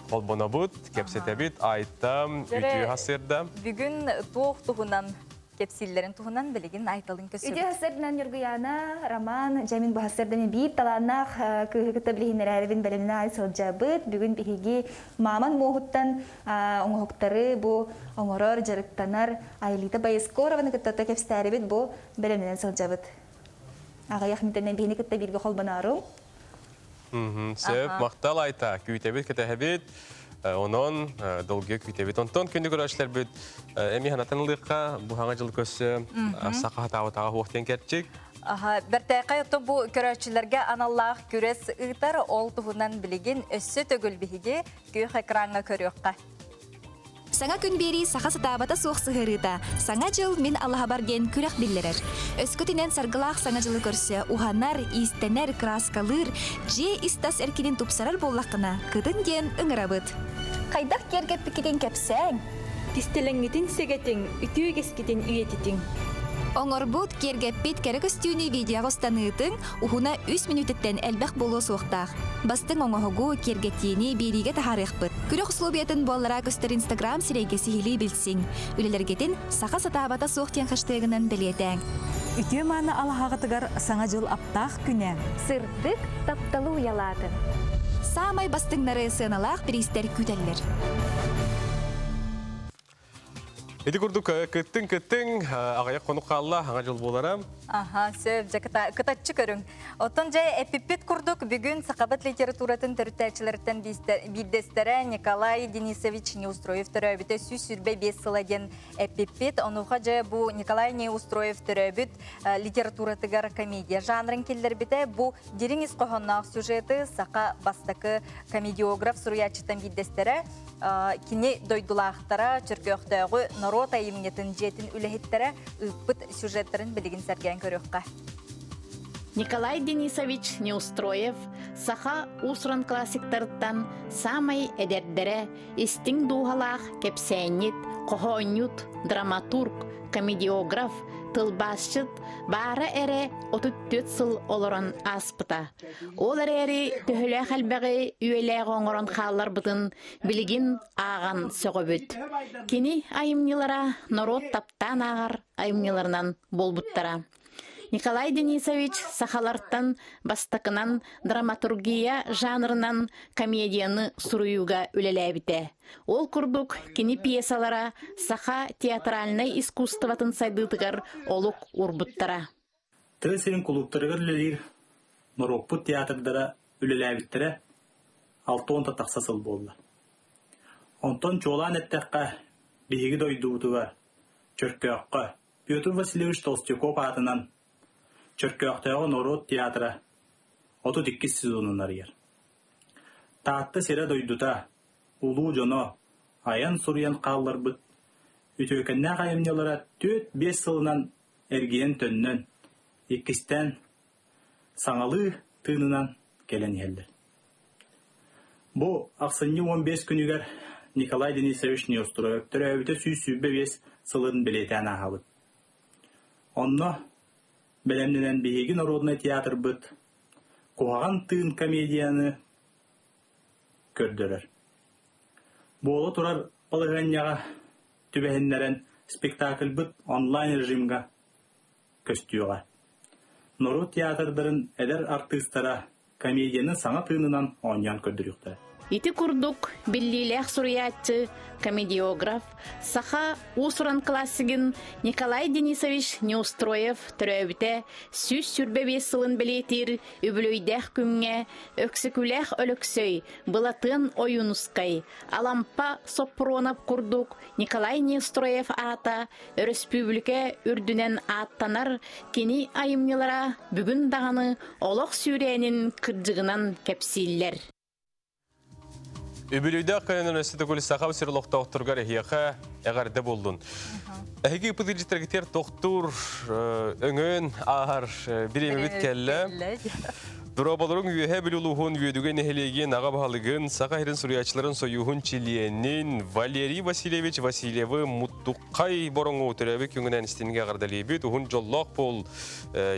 [SPEAKER 1] холбонобут, кэпсэтэбит. Айта үтүө хасырда.
[SPEAKER 2] Бүгүн туох туһунан кэпсииллэрин туһунан билигин Айталын көсүбүт.
[SPEAKER 10] Үтүө хасырдан Ньургуяна, Роман, дьэ мин бу хасырданы биир талааннаах кыыһы кытта билиһиннэрээрибин бэлэмнэ ай сылдьабыт. Бүгүн биһиги мааман муоһуттан оҥоһуктары бу оҥорор, дьарыктанар Айлита Боескорованы кытта кэпсэтээрибит бу бэлэмнэнэн сылдьабыт. Аҕыйах мүнүүтэнэн биһини кытта бииргэ холбонооруҥ.
[SPEAKER 1] Сөп, махтал Айта. Күүтэбит, кэтэһэбит. Онон долгуйа күүтэбит. Онтон күндү көрөөччүлэрбит эми ханатан ылыахха бу хаҥа жыл көссө саха хатаабатаҕа хуох диэн кэрчик.
[SPEAKER 2] Аха, бэртээхэй оттон бу көрөөччүлэргэ аналлаах күрэс ыытар ол туһунан билигин өссө төгүл биһиги күөх экраҥҥа көрүөххэ.
[SPEAKER 10] Саҥа күн биэрии саха сатаабата суох сыһыарыыта Саҥа дьыл мин алаһабар диэн күрэх биллэрэр. Өскөтүнэн саргылаах Саҥа дьылы көрсө уһанар, иистэнэр, кырааскалыыр, дьиэ ис-тас эркинин тупсарар буоллаххына, кытын диэн ыҥырабыт.
[SPEAKER 11] Хайдах киэргэппиккитин кэпсээҥ.
[SPEAKER 12] Кистэлэҥҥитин сэгэтиҥ, үтүө үгэскитин үйэтитиҥ.
[SPEAKER 10] Оҥорбут, киэргэппит кэрэ көстүүнү видеоҕа устаныытыҥ уһуна үс мүнүүтэттэн элбэх буолуо суохтаах. Бастыҥ оҥоһугу, киэргэтиини биэриигэ таһаарыахпыт. Күрэх условиятын буоллара көстөр Инстаграм сирэйгэ сиһилии билсиҥ. Үлэлэргитин «Саха сатаабата суох» диэн хэштегынан бэлиэтээҥ.
[SPEAKER 13] Үтүө мааны алаһаҕытыгар Саҥа дьыл аптаах күнэ!
[SPEAKER 11] Сырдык тапталы уйалаатын!
[SPEAKER 10] Саамай бастыҥнары сыаналаах бириистэр күүтэллэр.
[SPEAKER 1] Ити курдук кыттыҥ-кыттыҥ, аҕыйах хонук хаалла, аҥа дьыл буолара.
[SPEAKER 2] Аха, сөп, дьэ кытаччы көрүҥ. Оттон дьэ эппиппит курдук бүгүн сахабыт литературатын төрүттээччилэриттэн биирдэстэрэ Николай Денисович Неустроев төрөөбүтэ 125 сыла диэн эппиппит. Онуоха дьэ бу Николай Неустроев төрөөбүт литературатыгар комедия жанрын киллэрбитэ. Бу дириҥ ис хоһоонноох сюжеты саха бастакы комедиограф суруйааччыттан биирдэстэрэ Кини дойдулаахтара Чөркөөхтөөҕү норуот айымньытын дьиэтин үлэһиттэрэ ыыппыт сюжеттарын билигин сэргээн көрүөххэ.
[SPEAKER 19] Николай Денисович Неустроев саха уус-уран классиктарыттан саамай эдэрдэрэ, истиҥ дууһалаах кэпсээнньит, хоһоонньут, драматург, комедиограф, тылбаасчыт баара эрэ 34 сыл олорон ааспыта. Ол эрээри төһөлөөх элбэҕи үйэлээҕи оҥорон хаалларбытын билигин ааҕан сөҕөбүт. Кини айымньылара норуот таптаан ааҕар айымньыларынан буолбуттара. Николай Денисович сахалартан бастакынан драматургия жанрынан комедияны суруйууга үлэлээбитэ. Ол курдук кини пьесалара саха театральнай искусствотын сайдыытыгар олук уурбуттара.
[SPEAKER 14] Тыа сирин кулууптарыгар үлэлиир норуоппут театрдара үлэлээбиттэрэ 60 тахса сыл буолла. Онтон чуолаан эттэххэ, биһиги дойдубутугар, Чөркөөххө, Петр Васильевич Толстяков аатынан Чөркөөхтөөҕү норуот театра 32 сезонун арыйар. Таатта сирэ-дойдута, улуу дьоно айан-суруйан хаалларбыт үтүөкэннээх айымньылара 4-5 сылынан эргийэн төннөн, иккистээн саҥалыы тыынынан кэлэн иһэллэр. Бу ахсынньы 15 күнүгэр Николай Денисович Неустроев төрөөбүтэ 125 сылын бэлиэтээн ааһабыт. Онно бэлэмнэнэн биһиги народнай театрбыт «Куһаҕан тыын» комедияны көрдөрөр. Буола турар балаһыанньаҕа түбэһиннэрэн спектакльбыт онлайн режимҥэ көстүөҕэ. Норуот театрдарын эдэр артыыстара комедияны саҥа тыынынан оонньоон көрдөрүөхтэрэ.
[SPEAKER 19] Ити курдук биллиилээх суруйааччы, комедиограф, саха уус-уран классигын Николай Денисович Неустроев төрөөбүтэ 125 сылын бэлиэтиир үбүлүөйдээх күҥҥэ Өксөкүлээх Өлөксөй, Былатыан Ойуунускай, Алампа Соппуруонап курдук Николай Неустроев аата өрөспүүбүлүкэ үрдүнэн ааттанар кини айымньылара бүгүн даҕаны олох сүүрээнин кырдьыгынан кэпсииллэр.
[SPEAKER 1] Үбүлүйдээх көнөнөн өссө төгүл Саха сир олохтоохторугар эһиэхэ эҕэрдэ буоллун. Эһиги ыпытыырдьыттаргытыгар тохтуур өҥөөн ааһар бириэмэбит кэллэ. Дорооболоруҥ Үөһээ Бүлүү улууһун Үөдүгэй нэһилиэгин аҕа баһылыгын, Саха сирин суруйааччыларын сойууһун чилиэнин Валерий Васильевич Васильевы Муттукхай бороҥу төрөөбүт күҥүнэн истиҥҥэ эҕэрдэлиибит. Уһун дьоллоох буол,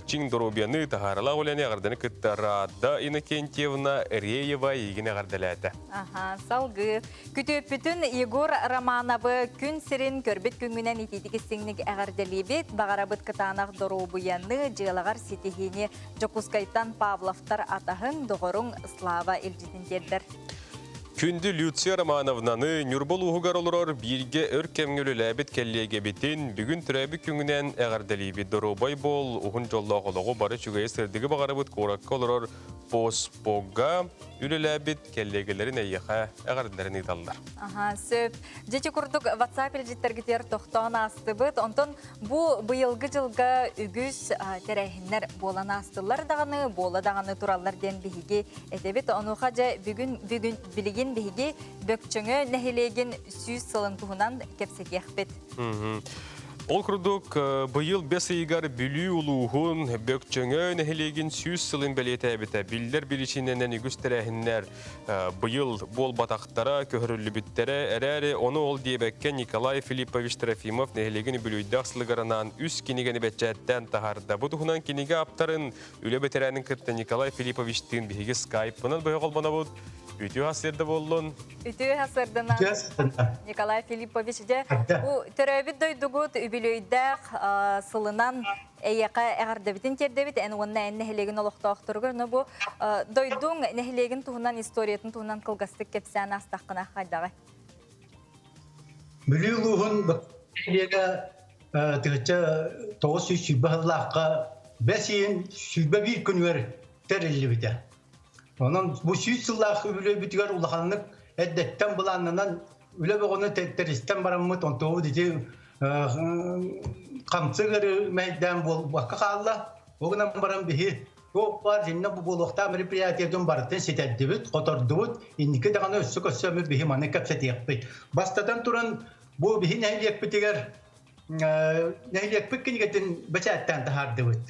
[SPEAKER 1] чиҥ доруобуйаны, таһааралаах үлэни эҕэрдэни кытта Рада Иннокентьевна Реева эйигин эҕэрдэлээтэ.
[SPEAKER 2] Аха, салгыы. Күтүөппүтүн Егор Романовы күн сирин көрбүт күҥҥүнэн итиитик истиҥник эҕэрдэлиибит. Баҕарабыт кытаанах доруобуйаны, дьыалаҕар ситиһиини Дьокуускайтан Павловтар атаһыҥ, доҕоруҥ Слава илдьитин тиэрдэр.
[SPEAKER 1] Күндү Люция Романовнаны Ньурба улууһугар олорор бииргэ өр кэмҥэ үлэлээбит кэллиэгэбитин бүгүн төрөөбүт күҥүнэн эҕэрдэлиибит. Доруобай буол, уһун дьоллоох олоҕу бары үчүгэйи сырдыгы баҕарабыт куоракка олорор Поспога үлэлээбит кэллиэгэлэрин эйиэхэ эҕэрдэлэрин ыыталлар.
[SPEAKER 2] Аха, сөп. Дьэ курдук WhatsApp илдьиттэргитигэр тохтоон аастыбыт. Онтон Бу быйылгы дьылга үгүс тэрээһиннэр буолан аастылар даҕаны, буола даҕаны тураллар диэн биһиги этэбит. Онуоха дьэ бүгүн, бүгүн билигин биһиги Бөкчөҥө нэһилиэгин 100 сылын туһунан кэпсэтиэхпит.
[SPEAKER 1] Ол курдук, быйыл бэс ыйыгар Бүлүү улууһун Бөкчөҥө нэһилиэгин 100 сылын бэлиэтээбитэ. Биллэр биричиинэнэн үгүс тэрээһиннэр быйыл буолбатахтара, көһөрүллүбүттэрэ эрээри, ону ол диэбэккэ Николай Филиппович Трофимов нэһилиэгин үбүлүөйдээх сылыгар анаан үс кинигэни бэчээттээн таһаарда. Бу туһунан кинигэ ааптарын, үлэ бэтэрээнин кытта Николай Филипповичтыын биһиги скайпынан быһа холбонобут. Үтүө сарсыарда буоллун.
[SPEAKER 2] Үтүө сарсыарданан Николай Филиппович, дьэ, бу төрөөбүт дойдугут үбүлүөйдээх сылынан Эйиэхэ эҕэрдэбитин тиэрдэбит эн уонна эн нэһилиэгин олохтоохторугар. Но бу дойдуҥ нэһилиэгин туһунан, историятын туһунан кылгастык кэпсээн аастаххына хайдаҕай?
[SPEAKER 7] Бүлүү улууһун нэһилиэгэ 1920 сыллаахха бэс ыйын 21 күнүгэр тэриллибитэ. Онон бу 100 сыллаах үбүлүөйбүтүгэр улаханнык эрдэттэн былааннанан үлэ бөҕөнү тэристэн бараммыт онтуобут ити хамсык эрэ мэһэйдээн буолбакка хаалла. Ол гынан баран биһи туох баар дьиннэ бу буолуохтаах мероприятиятын барытын ситэрдибит, хотордубут. Инники даҕаны өссө көссө биһи маны кэпсэтиэхпит. Бастатан туран бу биһи нэһилиэкпитигэр нэһилиэкпит кинигэтин бэчээттээн таһаардыбыт.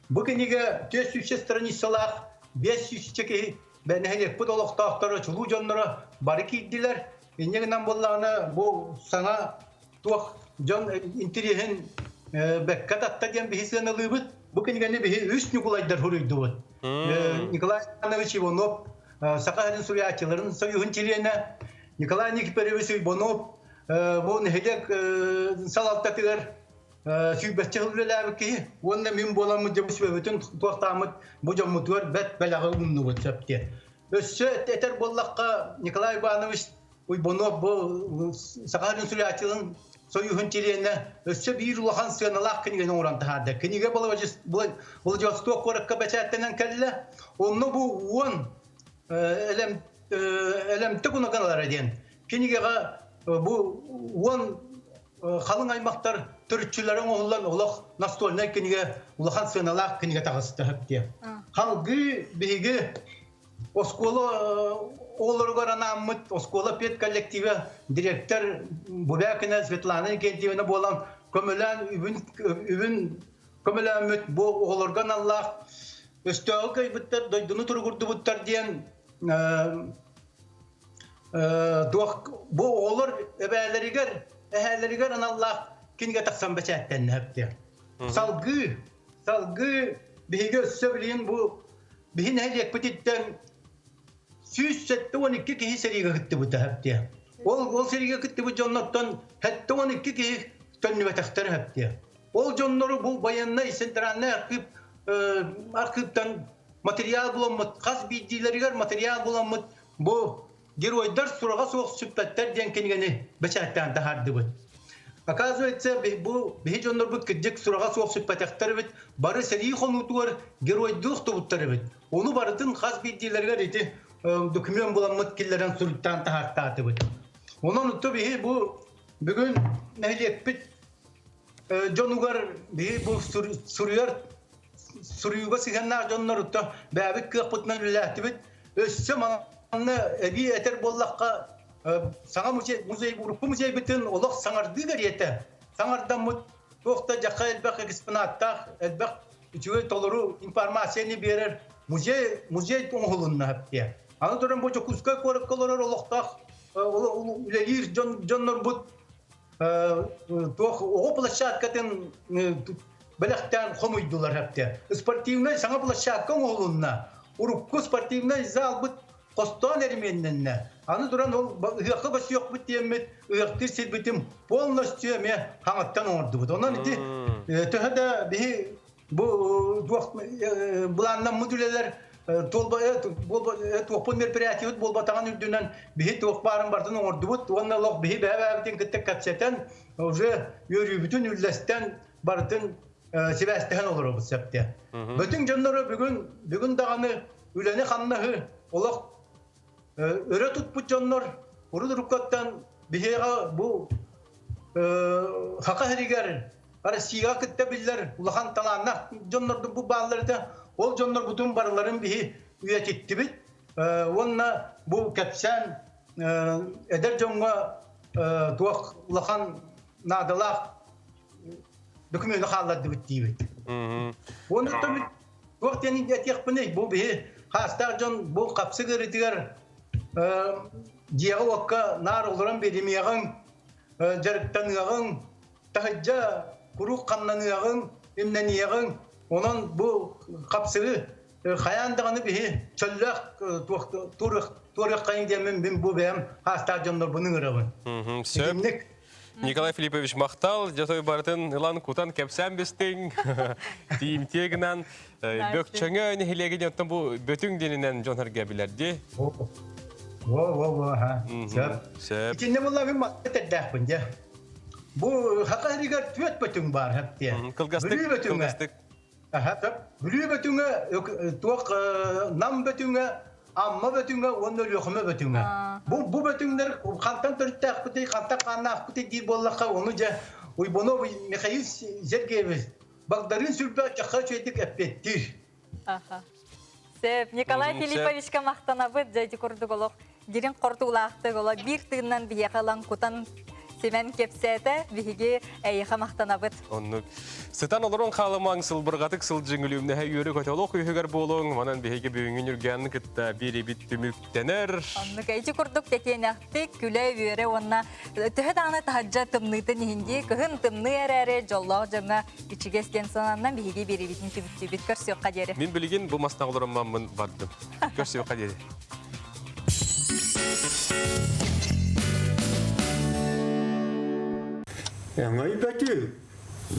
[SPEAKER 7] Бу кинигэ 400 страницалаах 500 киһи нэһилиэкпит олохтоохторо, чулуу дьонноро бары киирдилэр. Инньэ гынан буоллаҕына бу саҥа туох дьон интириэһин бэккэ татта диэн биһи сыаналыыбыт. Бу кинигэни биһи үс Ньукулайдар суруйдубут. Николай Иванович Иванов Саха сирин суруйааччыларын союһун чилиэнэ, Николай Никифорович Иванов бу нэһилиэк салалтатыгар сүүрбэччэ сыл үлэлээбит киһи уонна мин буоламмыт дьэ бу сүбэбитин туохтааммыт бу дьоммутугар бэрт бэлэҕи ууннубут сөп диэн. Өссө этэр буоллахха Николай Иванович Уйбанов бу Саха сирин суруйааччыларын союһун чилиэнэ өссө биир улахан сыаналаах кинигэни оҥорон таһаарда. Кинигэ Владивосток куоракка бэчээттэнэн кэллэ. Онно бу уон элэмтэ кунагалара диэн кинигэҕэ бу уон халыҥ аймахтар төрүччүлэрэ оҥоһуллан олох настольнай кинигэ улахан сыаналаах кинигэ таҕыста диэн. Халгыы биһиги оскуола оҕолоругар анааммыт оскуола педколлектива директор Бубякина Светлана Никентьевна буолан көмөлөөн үбүн үбүн көмөлөөммүт бу оҕолорго аналлаах өстөөҕү кыайбыттар дойдуну туругурдубуттар диэн туох бу оҕолор эбээлэригэр эһээлэригэр аналлаах кинигэ тахсан бэчээттэннэ диэн. Салгыы салгыы биһиги өссө билигин бу биһи нэһилиэкпититтэн 172 киһи сэриигэ кыттыбыта диэн. Ол ол сэриигэ кыттыбыт дьоннортон 72 киһи төннүбэтэхтэрэ диэн. Ол дьоннору бу военнай центральный архив архыыптан материал буламмыт, хас биирдиилэригэр материал буламмыт бу Геройдар сураҕа суох сүппэттэр диэн кинигэни бэчээттээн таһаардыбыт. Оказывается, бу биһи дьоннорбут кырдьык сураҕа суох сүппэтэхтэр эбит, бары сэрии хонуутугар геройдуу охтубуттар эбит. Ону барытын хас биирдиилэригэр ити документ буламмыт киллэрэн суруйтаан таһаартаатыбыт. Онон утто биһи бу бүгүн нэһилиэкпит дьонугар биһи бу суруйар суруйууга сыһыаннаах дьоннор утто бэйэбит кыахпытынан үлэлээтибит. Өссө манна эбии этэр буоллахха, саҥа музей, музей урукку музейбытын олох саҥардыы кэриэтэ саҥардаммыт туох да дьахха элбэх экспонаттаах, элбэх үчүгэй толору информацияны биэрэр музей музей оҥоһулунна диye. Аны туран бу Дьокуускай куоракка олорор олохтоох үлэлиир дьон дьоннорбут туох оҕо площадкатын бэлэхтээн хомуйдулар хэптэ. Спортивнай саҥа площадка оҥоһулунна. Урукку спортивнай залбыт хостоон эримиэннэннэ. Аны туран ол ыһыахха көсүөхпүт диэммит ыһыахтыыр сирбитин полностью эмиэ хаҥаттан оҥордубут. Онон ити төһө да биһи бу туох былааннаммыт үлэлэр туохпут мероприятиебыт буолбатаҕын үрдүнэн биһи туох баарын барытын оҥордубут уонна олох биһи бэйэ-бэйэбитин кытта кэпсэтэн уже үөрүүбүтүн үллэстэн барытын сибээстэһэн олоробут сөптө. Бөтүҥ дьонноро бүгүн бүгүн даҕаны үлэни-хамнаһы олох өрө туппут дьоннор урут уруккаттан биһиэхэ бу Хака сиригэр Россияҕа кытта биллэр улахан талааннаах дьоннордун бу бааллар этэ. Ол дьоннорбутун барыларын биһи үйэтиттибит. Уонна бу кэпсээн эдэр дьоҥҥо туох улахан наадалаах документы хааллардыбыт диибит. Уонна туох диэн этиэхпиний бу биһи хаастаах дьон бу хапсык ырытыгар дьиэҕэ-уокка наар олорон биэримиэҕиҥ, дьарыктаныаҕыҥ, таһырдьа куруук хамнаныаҕыҥ, имнэниэҕиҥ. Онон бу хапсыгы хайаан даҕаны биһи чөллөөх туорыаххайыҥ диэммин мин бу бэйэм хаастаах дьоннорбун ыҥырабын.
[SPEAKER 1] Сөп. Николай Филиппович махтал, дьотой барытын ылан кутан кэпсээн бистиҥ, тиимтиэ гынан Бөкчөҥө нэһилиэгин оттон бу Бөтүҥ диэнинэн дьон сэргэ билэр дии.
[SPEAKER 7] Во-во-во, ха. Сөп.
[SPEAKER 1] Сөп.
[SPEAKER 7] Итиннэ буолла мин матта тэрдээхпин дьэ. Бу Хака сиригэр түөрт бөтүҥ баар хэптиэ.
[SPEAKER 1] Кылгастык,
[SPEAKER 7] Бүлүү бөтүҥэ.
[SPEAKER 1] кылгастык.
[SPEAKER 7] Аха, сөп. Бүлүү бөтүҥэ, туох Нам бөтүҥэ, Амма бөтүҥэ уонна Өлүөхүмэ бөтүҥэ. Бу бу бөтүҥнэр хантан төрүттээхпитий, хантан хааннаахпытый диир буоллахха, ону дьэ Уйбанов Михаил Сергеевич Багдарыын Сүлбэ дьахха үчүгэйдик эппиэттиир.
[SPEAKER 2] Аха. Сөп. Николай Филипповичка махтанабыт. Дьэ ити курдук олох дириҥ хортуулаахтык олох биир тыыннан биһиэхэ ылан кутан симэн кэпсээтэ. Биһиги эйиэхэ махтанабыт.
[SPEAKER 1] Оннук. Сытан олорон хаалымаҥ, сылбырҕатык сылдьыҥ, үлүмнэһэ үөрү көтө олох үһүгэр буолуҥ. Манан биһиги бүгүҥҥү Нүргээн кытта биэрибит түмүктэнэр.
[SPEAKER 2] Оннук. Ити курдук тэтиэнэхтик, күлэ-үөрэ уонна төһө даҕаны таһырдьа тымныытын иһин дии, кыһын тымныы эрээри дьоллоох дьоҥҥо ичигэс диэн санааннан биһиги биэриибитин түмүктүүбүт. Көрсүөххэ диэри.
[SPEAKER 1] Мин билигин бу мастан олороммаммын бардым. Көрсүөххэ диэри.
[SPEAKER 16] Өҥөй бөтүү,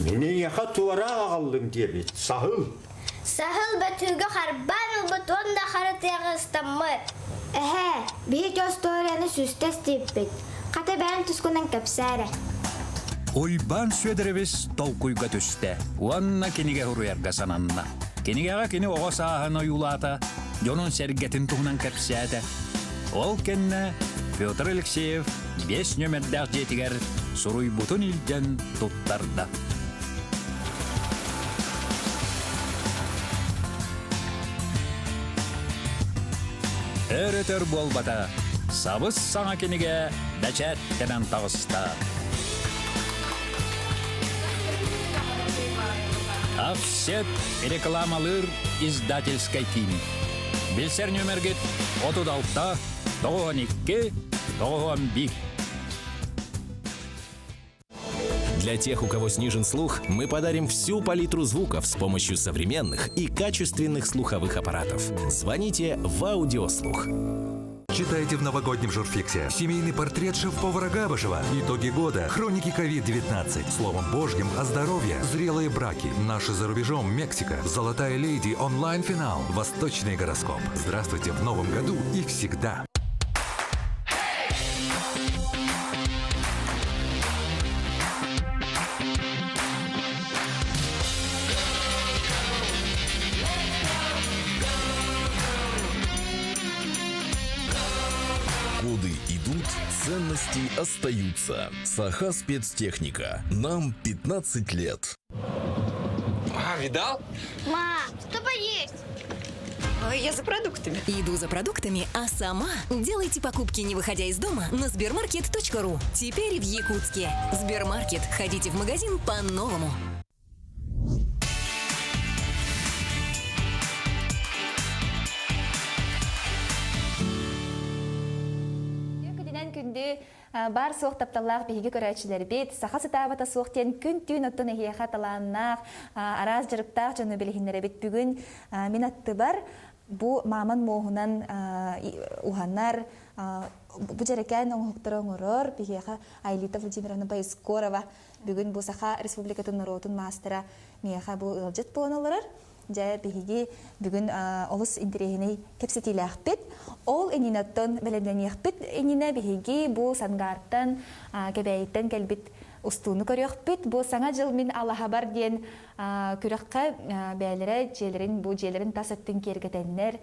[SPEAKER 16] мин эйиэхэ туора аҕаллым диэбит, саһыл.
[SPEAKER 17] Саһыл бөтүүгэ харбаан ылбыт уонна хара тыаҕа ыстаммыт.
[SPEAKER 18] Эһээ, биһи остуоруйаны сүүстэ истибиппит. Хата бэйэҥ тускунан кэпсээ эрэ.
[SPEAKER 20] Уйбаан Сүөдэрэбис толкуйга түстэ уонна кинигэ суруйарга сананна. Кинигэҕэ кини оҕо сааһын ойуулаата, дьонун-сэргэтин туһунан кэпсээтэ. Ол кэннэ Петр Алексеев биэс нүөмэрдээх дьиэтигэр суруйбутун илдьэн туттарда. Өр-өтөр буолбата, сабыс-саҥа кинигэ бэчээттэнэн таҕыста. Офсет рекламалыыр издательскай киин. Билсэр нүөмэргит 36 92 91.
[SPEAKER 15] Для тех, у кого снижен слух, мы подарим всю палитру звуков с помощью современных и качественных слуховых аппаратов. Звоните в Аудиослух.
[SPEAKER 25] Читайте в новогоднем журфиксе. Семейный портрет шеф-повара Габышева. Итоги года. Хроники COVID-19. Словом Божьим о здоровье. Зрелые браки. Наши за рубежом. Мексика. Золотая леди. Онлайн-финал. Восточный гороскоп. Здравствуйте в новом году и всегда.
[SPEAKER 9] Годы идут, ценности остаются. Саха спецтехника. Нам 15 лет.
[SPEAKER 21] А, видал?
[SPEAKER 17] Ма, что поесть?
[SPEAKER 22] Я за продуктами.
[SPEAKER 23] Иду за продуктами, а сама делайте покупки, не выходя из дома, на сбермаркет.ру. Теперь в Якутске. Сбермаркет. Ходите в магазин по-новому.
[SPEAKER 10] Күнүнэн күндү бар суох тапталлаах биһиги көрөөччүлэрбит саха сытаабата суох диэн күн-түүн оттон эһиэхэ талааннаах араас дьарыктаах дьону билиһиннэрэбит бүгүн мин аттыбар бу мааман муоһунан уһанар бу дьэрэкээн оҥоһуктары оҥорор биһиэхэ Айлита Владимировна Боискорова бүгүн бу Саха Республикатын норуотун маастара миэхэ бу ыалдьыт буолан олорор. Дьэ, биһиги бүгүн олус интэриэһинэй кэпсэтиилээхпит. Ол иннинэ бэлэмнэниэхпит иннинэ биһиги бу Сангаартан, Кэбээйиттэн кэлбит устууну көрүөхпүт. Бу Саҥа дьыл мин алаһабар диэн күрэххэ бэйэлэрэ дьиэлэрин, бу дьиэлэрин тас өттүн киэргэтэннэр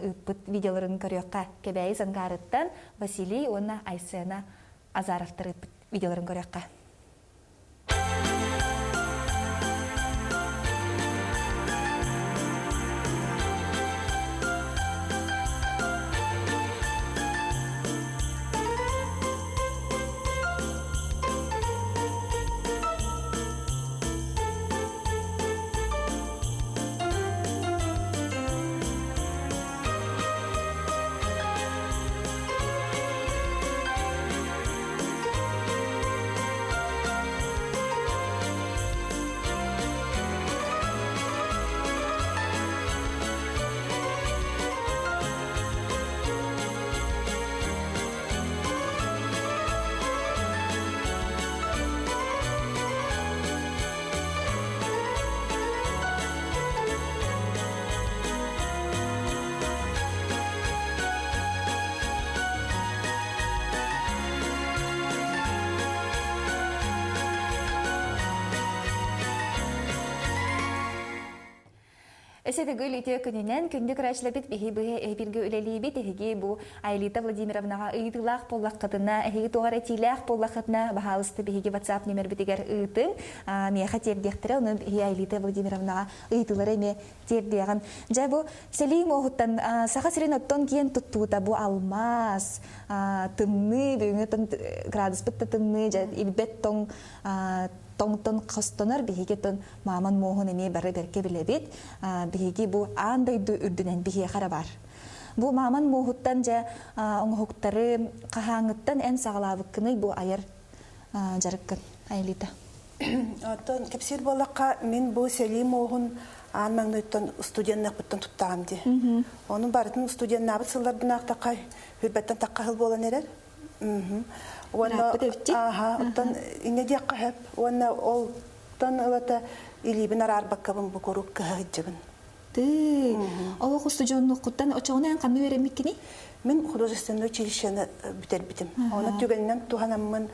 [SPEAKER 10] ыыппыт видеоларын көрүөххэ. Кэбээйи Сангаарыттан Василий уонна Айсена Азаровтар ыыппыт видеоларын көрүөххэ. Өсө төгүл үтүө күнүнэн күндү көрөөччүлэрбит биһи быһа эһибиргэ үлэлиибит эһиги бу Айлита Владимировнаҕа ыйытыылаах буоллаххытына эһиги туох эрэ этиилээх буоллаххытына баһаалыста биһиги WhatsApp нүмербитигэр ыытыҥ миэхэ тиэрдиэхтэрэ ону биһи Айлита Владимировнаҕа ыйытыылары эмиэ тиэрдиэҕим. Дьэ бу сэлии муоһуттан Саха сирин оттон киэн туттуута бу алмаас, тымныы, бүгүҥҥү градуспут да тымныы, дьэ ирбэт тоҥ тоҥтон хостонор биһиги тон мааман муоһун эмиэ бары бэркэ билэбит. Биһиги бу аан дойду үрдүнэн биһиэхэ эрэ бар. Бу мааман муоһуттан дьэ оҥоһуктары хаһааҥҥыттан эн саҕалаабыккыный бу айар дьарыккын, Айлита?
[SPEAKER 24] Оттон кэпсиир буоллахха, мин бу сэлии муоһун аан маҥнайттан студенныахпыттан туттаҕым дии. Ону барытын студеннаабыт сылларбын аахтахха, хүрбэттэн тахха сыл буолан эрэр. Уонна ааха, оттон инньэ диэххэ сөп. Уонна олтон ылата илиибин араарбаккабын бу куруук кыһа сылдьабын.
[SPEAKER 10] Ты, олох устудьуоннуккуттан очоҕуна эн ханна үөрэммиккиний?
[SPEAKER 24] Мин художественное училищены бүтэрбитим. Оны түгэнинэн туһанаммын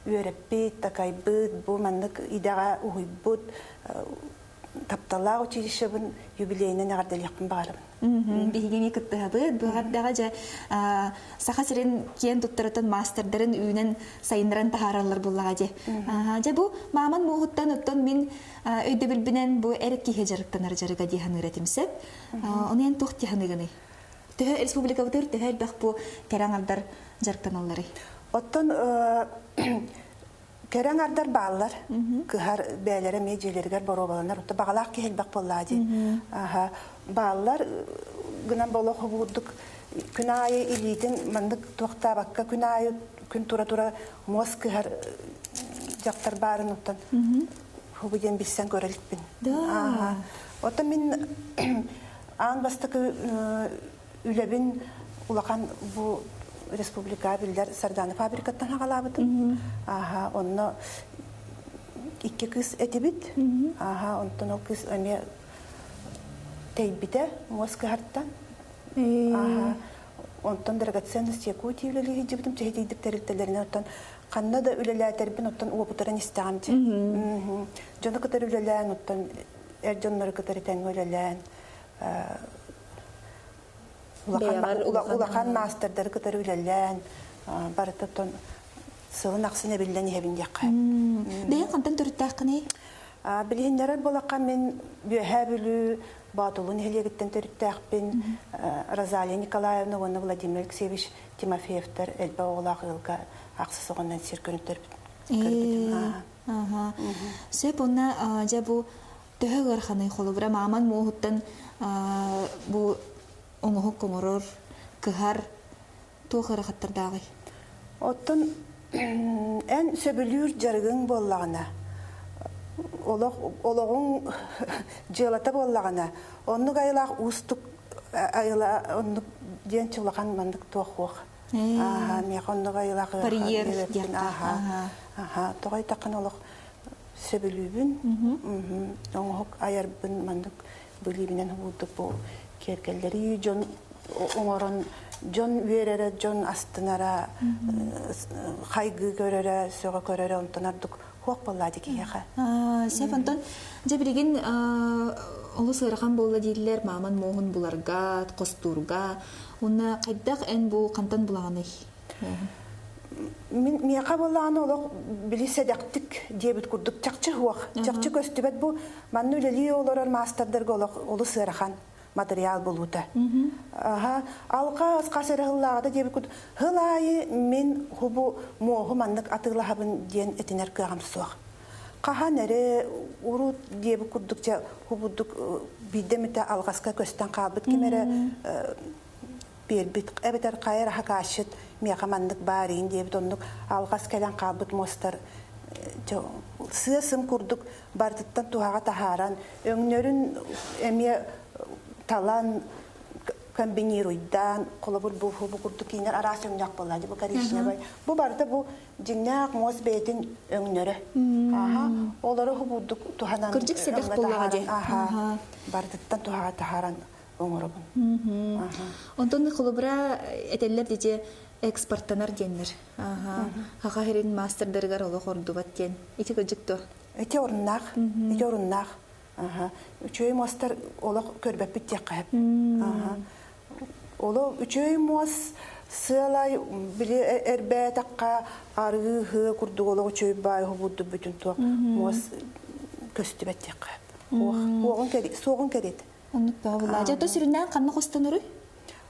[SPEAKER 24] үөрэппит, такайбыт, бу маннык идэҕэ уһуйбут тапталлаах училищебын юбилейынан эҕэрдэлиэхпин баҕарабын.
[SPEAKER 10] Биһиги эмиэ кыттыһабыт. Бу эҕэрдэҕэ дьэ Саха сирин киэн туттарытын маастардарын үүнэн сайыннаран таһаараллар буоллаҕа дьэ. Дьэ бу мааман муоһуттан оттон мин өйдөбүлбүнэн бу эр киһи дьарыктанар дьарыга дии саныыр этим сөп. Ону эн туох дии саныыгыный? Төһө республикабытыгар төһө элбэх бу кэрэ аҥардар дьарыктаналларый?
[SPEAKER 24] Оттон кэрэ аҥардар бааллар. Кыһар бэйэлэрэ эмиэ дьиэлэригэр боруобаланар. Отто баҕалаах киһи элбэх буоллаа дии. Аха бааллар гынан болох курдук күн аайы илиитин маннык туохтаабакка күн аайы күн тура-тура муос кыһар дьахтар баарын оттон хубу диэн билсэн көрө иликпин.
[SPEAKER 10] Да.
[SPEAKER 24] Оттон мин аан бастакы. Үлэбин улахан бу республика биллэр Сардана фабрикаттан хагалаабытым. Аха, онно икки кыыс этибит. Аха, онтон ол кыыс эмиэ тэйбитэ муос кыһартан. Аха, онтон драгоценность Якутии үлэлии сылдьыбытым чэһитийдик тэрилтэлэринэн оттон ханна да үлэлээтэрбин оттон уопутаран истэҕим дии. Дьону кытары үлэлээн, оттон эр дьоннору кытары тэҥҥэ үлэлээн улахан маастардары кытары үлэлээн барыта оттон сылын ахсын эбиллэн иһэбин диэххэ.
[SPEAKER 10] Бэйэҥ хантан төрүттээххиний?
[SPEAKER 24] Билиһиннэрэр буолахха мин Үөһээ Бүлүү Боотулуу нэһилиэгиттэн төрүттээхпин. Розалия Николаевна уонна Владимир Алексеевич Тимофеевтар элбэх оҕолоох ыалга ахсыс оҕоннон сир көрбүтүм.
[SPEAKER 10] Сөп уонна дьэ бу төһө ыараханый холобура мааман муоһуттан бу оҥоһук оҥорор, кыһар туох ыарахаттардааҕый?
[SPEAKER 24] Оттон эн сөбүлүүр дьарыгыҥ буоллаҕына, олох олоҕуҥ дьыалата буоллаҕына, оннук айылаах уустук айыла оннук диэн чулахан маннык туох Ааха, миэхэ оннук айылаах
[SPEAKER 10] Барьер
[SPEAKER 24] Ааха, аха, тоҕо айтаххына олох сөбүлүүбүн. Оҥоһук айарбын маннык билиибинэн уурдук бу киэргэллэри дьон оҥорон дьон үөрэрэ, дьон астынара, хайгыы көрөрө, сөҕө көрөрө онтон ордук хуох буоллаа ди киһиэхэ.
[SPEAKER 10] Сөп, онтон дьэ билигин олус ыарахан буолла дииллэр мааман муоһун буларга, хостуурга. Уонна хайдах эн бу хантан булаҕыный?
[SPEAKER 24] Мин миэхэ буоллаҕына олох били сэдэхтик диэбит курдук чахчы суох, чахчы көстүбэт бу манна үлэлии олорор маастардарга олох олус ыарахан материал булуута. Аха, алҕас хас эрэ сыллааҕыта диэбит курдук сыл аайы мин хубу муоһу маннык атыылаһабын диэн этинэр кыаҕым суох. Хаһан эрэ урут диэбит курдук дьэ хубудук биирдэ эмитэ алҕаска көстөн хаалбыт ким эрэ биэрбит эбэтэр хайа эрэ хакаасчыт миэхэ маннык баар иин диэбит оннук алҕас кэлэн хаалбыт муостар сыа-сым курдук барытыттан туһаҕа таһааран өҥнөрүн эмиэ талан комбинируйдаан холобур бу бу курдук киинэр араас өҥнөөх буолла бу коричневый бу барыта бу дьиҥнээх муос бэйэтин өҥнөрө аха олору хубурдук туһанан
[SPEAKER 10] кырдьык сэдэх буоллаҕа дии
[SPEAKER 24] аха барытыттан туһаҕа таһааран оҥоробун
[SPEAKER 10] онтон холобура этэллэр дии экспорттанар диэннэр Аха сирин маастардарыгар олох ордубат диэн. Ити кырдьык дуо?
[SPEAKER 24] Ити оруннаах. Ити оруннаах. Үчүгэй муостар олох көрбөппүт диэххэ сөп. Олох үчүгэй муос сыалай били эрбээтэххэ арыы һыы курдук олох үчүгэй баай уһубурдук бүтүн туох муос көстүбэт диэххэ сөп. Суоҕун кэриэт.
[SPEAKER 10] Оннук бөҕө буоллаҕа. Дьэ, ото сүрүннээн ханна хостоноруй?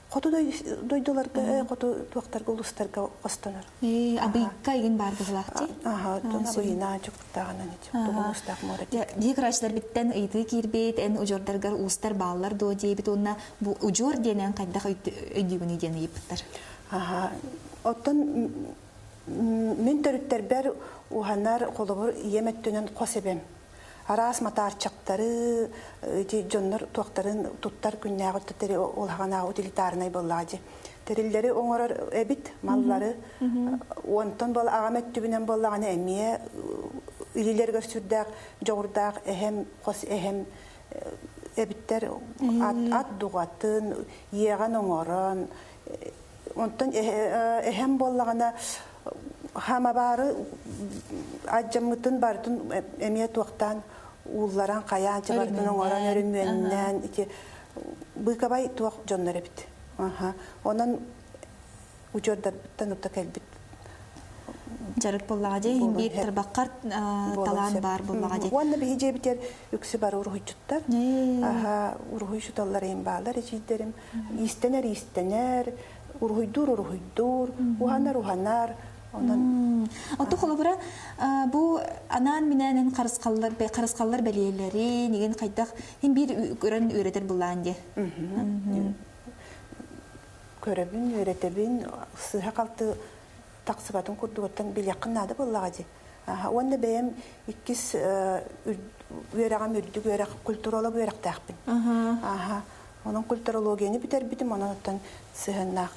[SPEAKER 24] Хоту дойдуларга, хоту туохтарга, улуустарга хостонор.
[SPEAKER 10] Абыйка игин баар быһылаах дии.
[SPEAKER 24] Аха, оттон абыйына чуктааҕынан тугун уустаах муора
[SPEAKER 10] Дии көрөөччүлэр биттэн ыйытыы киирбит, эн удьуордаргар уустар бааллар дуо диэбит уонна бу удьуор диэн эн хайдах өйдүүгүнүй диэн ыйыппыттар.
[SPEAKER 24] Аха, оттон мин төрүттэрбэр уһанар холобур ийэм өттүнэн хос эбэм араас матаарчактары ити дьоннор туохтарын туттар күннээҕи өттүттери улаханааҕы утилитарнай буоллаҕа дии тэриллэри оҥорор эбит маллары онтон бол аҕам өттүбүнэн буоллаҕына эмиэ илиилэригэр сүрдээх дьоҕурдаах эһэм хос эһэм эбиттэр ат дуҕатын иэҕэн оҥорон онтон эһэм буоллаҕына хамабаары адьаммытын барытын эмиэ туохтаан уулларан хайаан барытын оҥорон өрөмүөннээн ити быыкабай туох дьоннор эбит онон удьуордарбыттан укта кэлбит
[SPEAKER 10] дьарык буоллаҕа дии иһин биир тарбаххар талаан баар буоллаҕа дии
[SPEAKER 24] уонна биһи дьиэбитигэр үксү бары уруһуйчуттар уруһуйчуталлар иһин баалар эдьиийдэрим иистэнэр иистэнэр уруһуйдуур уруһуйдуур, уһанар уһанар. Онон
[SPEAKER 10] Оту холобура бу анаан минээнэн харысхаллар харысхаллар бэлиэлэри нигин хайдах хин биир көрөн үөрэтэр булаан дии.
[SPEAKER 24] Көрөбүн, үөрэтэбин, сыыһа халты тахсыбатын курдугуттан билиэххин наада буоллаҕа дии. Уонна бэйэм иккис үөрэҕим үрдүк үөрэх культуролог үөрэхтээхпин. Аха. Онон культурологияны бүтэрбитим, онон оттон сыһыаннаах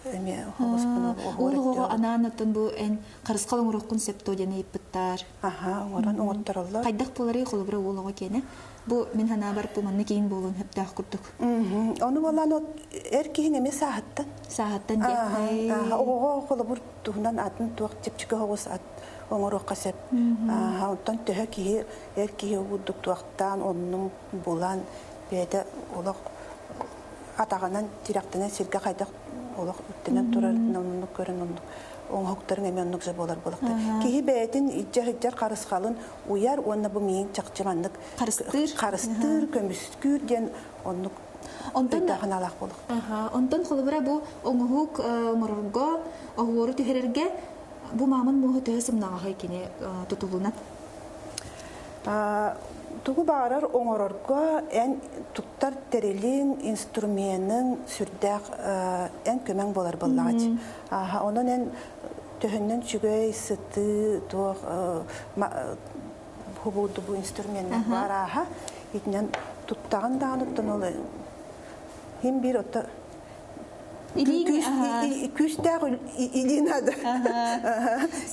[SPEAKER 24] эмиэ оҕуспун
[SPEAKER 10] Уол оҕоҕо анаан оттон бу эн харысхал оҥоруоххун сөп дуо диэн ыйыппыттар.
[SPEAKER 24] Аха, оҥорон оҥоттороллор.
[SPEAKER 10] Хайдах буоларый холобура уол оҕо киэнэ? Бу мин санаабар бу манна киин буолуон сөптөөх курдук.
[SPEAKER 24] Ону буолан эр киһин эмиэ сааһыттан.
[SPEAKER 10] Сааһыттан диэ.
[SPEAKER 24] Оҕоҕо холобур туһунан атын туох чэпчэки оҕус ат оҥоруохха сөп. Онтон төһө киһи эр киһи курдук туохтаан оннун булан бэйэтэ олох атаҕынан тирэхтэнэн сиргэ хайдах олох үктэнэн турарынан оннук көрөн оннук оҥоһуктарыҥ эмиэ оннук же буолар буолахтар. Киһи бэйэтин илдьэ сылдьар харысхалын уйар уонна бу миин чахчы маннык
[SPEAKER 10] харыстыыр,
[SPEAKER 24] харыстыыр, көмүскүүр диэн оннук
[SPEAKER 10] Онтон
[SPEAKER 24] ханаалаах буолуохтаах.
[SPEAKER 10] Онтон холобура бу оҥоһук оҥорорго, оһуору түһэрэргэ бу мааман муоһу төһө сымнаҕаһый кини тутулунан?
[SPEAKER 24] Тугу баҕарар оҥорорго эн туттар тэрилиҥ, инструменыҥ сүрдээх эн көмөҥ буолар буоллаҕа Онон эн төһөннөн үчүгэй, сытыы, туох хубуурду бу инструменнар баар итинэн туттаҕын даҕаны оттон ол хим биир отто күүстээх илии наада.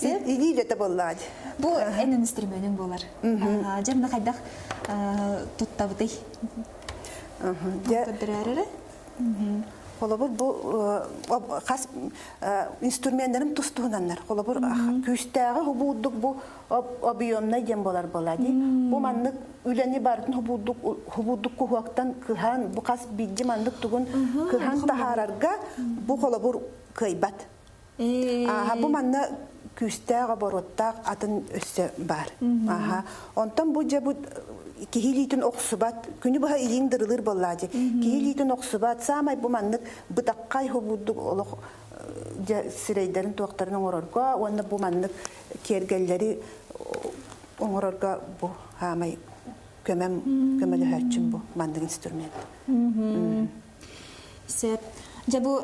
[SPEAKER 24] Илии үлэтэ буоллаҕа дии.
[SPEAKER 10] Бу эн инструменыҥ буолар. Дьэ мына хайдах туттабытый? Көрдөрөөр эрэ.
[SPEAKER 24] Холобур, бу хас инструменнарым тус-туһунаннар. Холобур, күүстээҕи хубуурдук бу объемнай диэн буолар буолаа дии. Бу маннык үлэни барытын хубуурдук хубуурдук куһуоктан кыһан, бу хас биирдии маннык тугун кыһан таһаарарга бу холобур кыайбат. Ааһа, бу манна күүстээх оборуоттаах атын өссө баар. Ааһа. Онтон бу дьэ бу киһи илиитин охсубат, күнү быһа илииҥ дырылыыр буоллаа дии. Киһи илиитин охсубат, саамай бу маннык бытаххай хобуурдук олох дьэ сирэйдэрин туохтарын оҥорорго уонна бу маннык киэргэллэри оҥорорго бу хаамай көмөм көмөлөһөөччүм бу маннык инструмент.
[SPEAKER 10] Сөп. Дьэ бу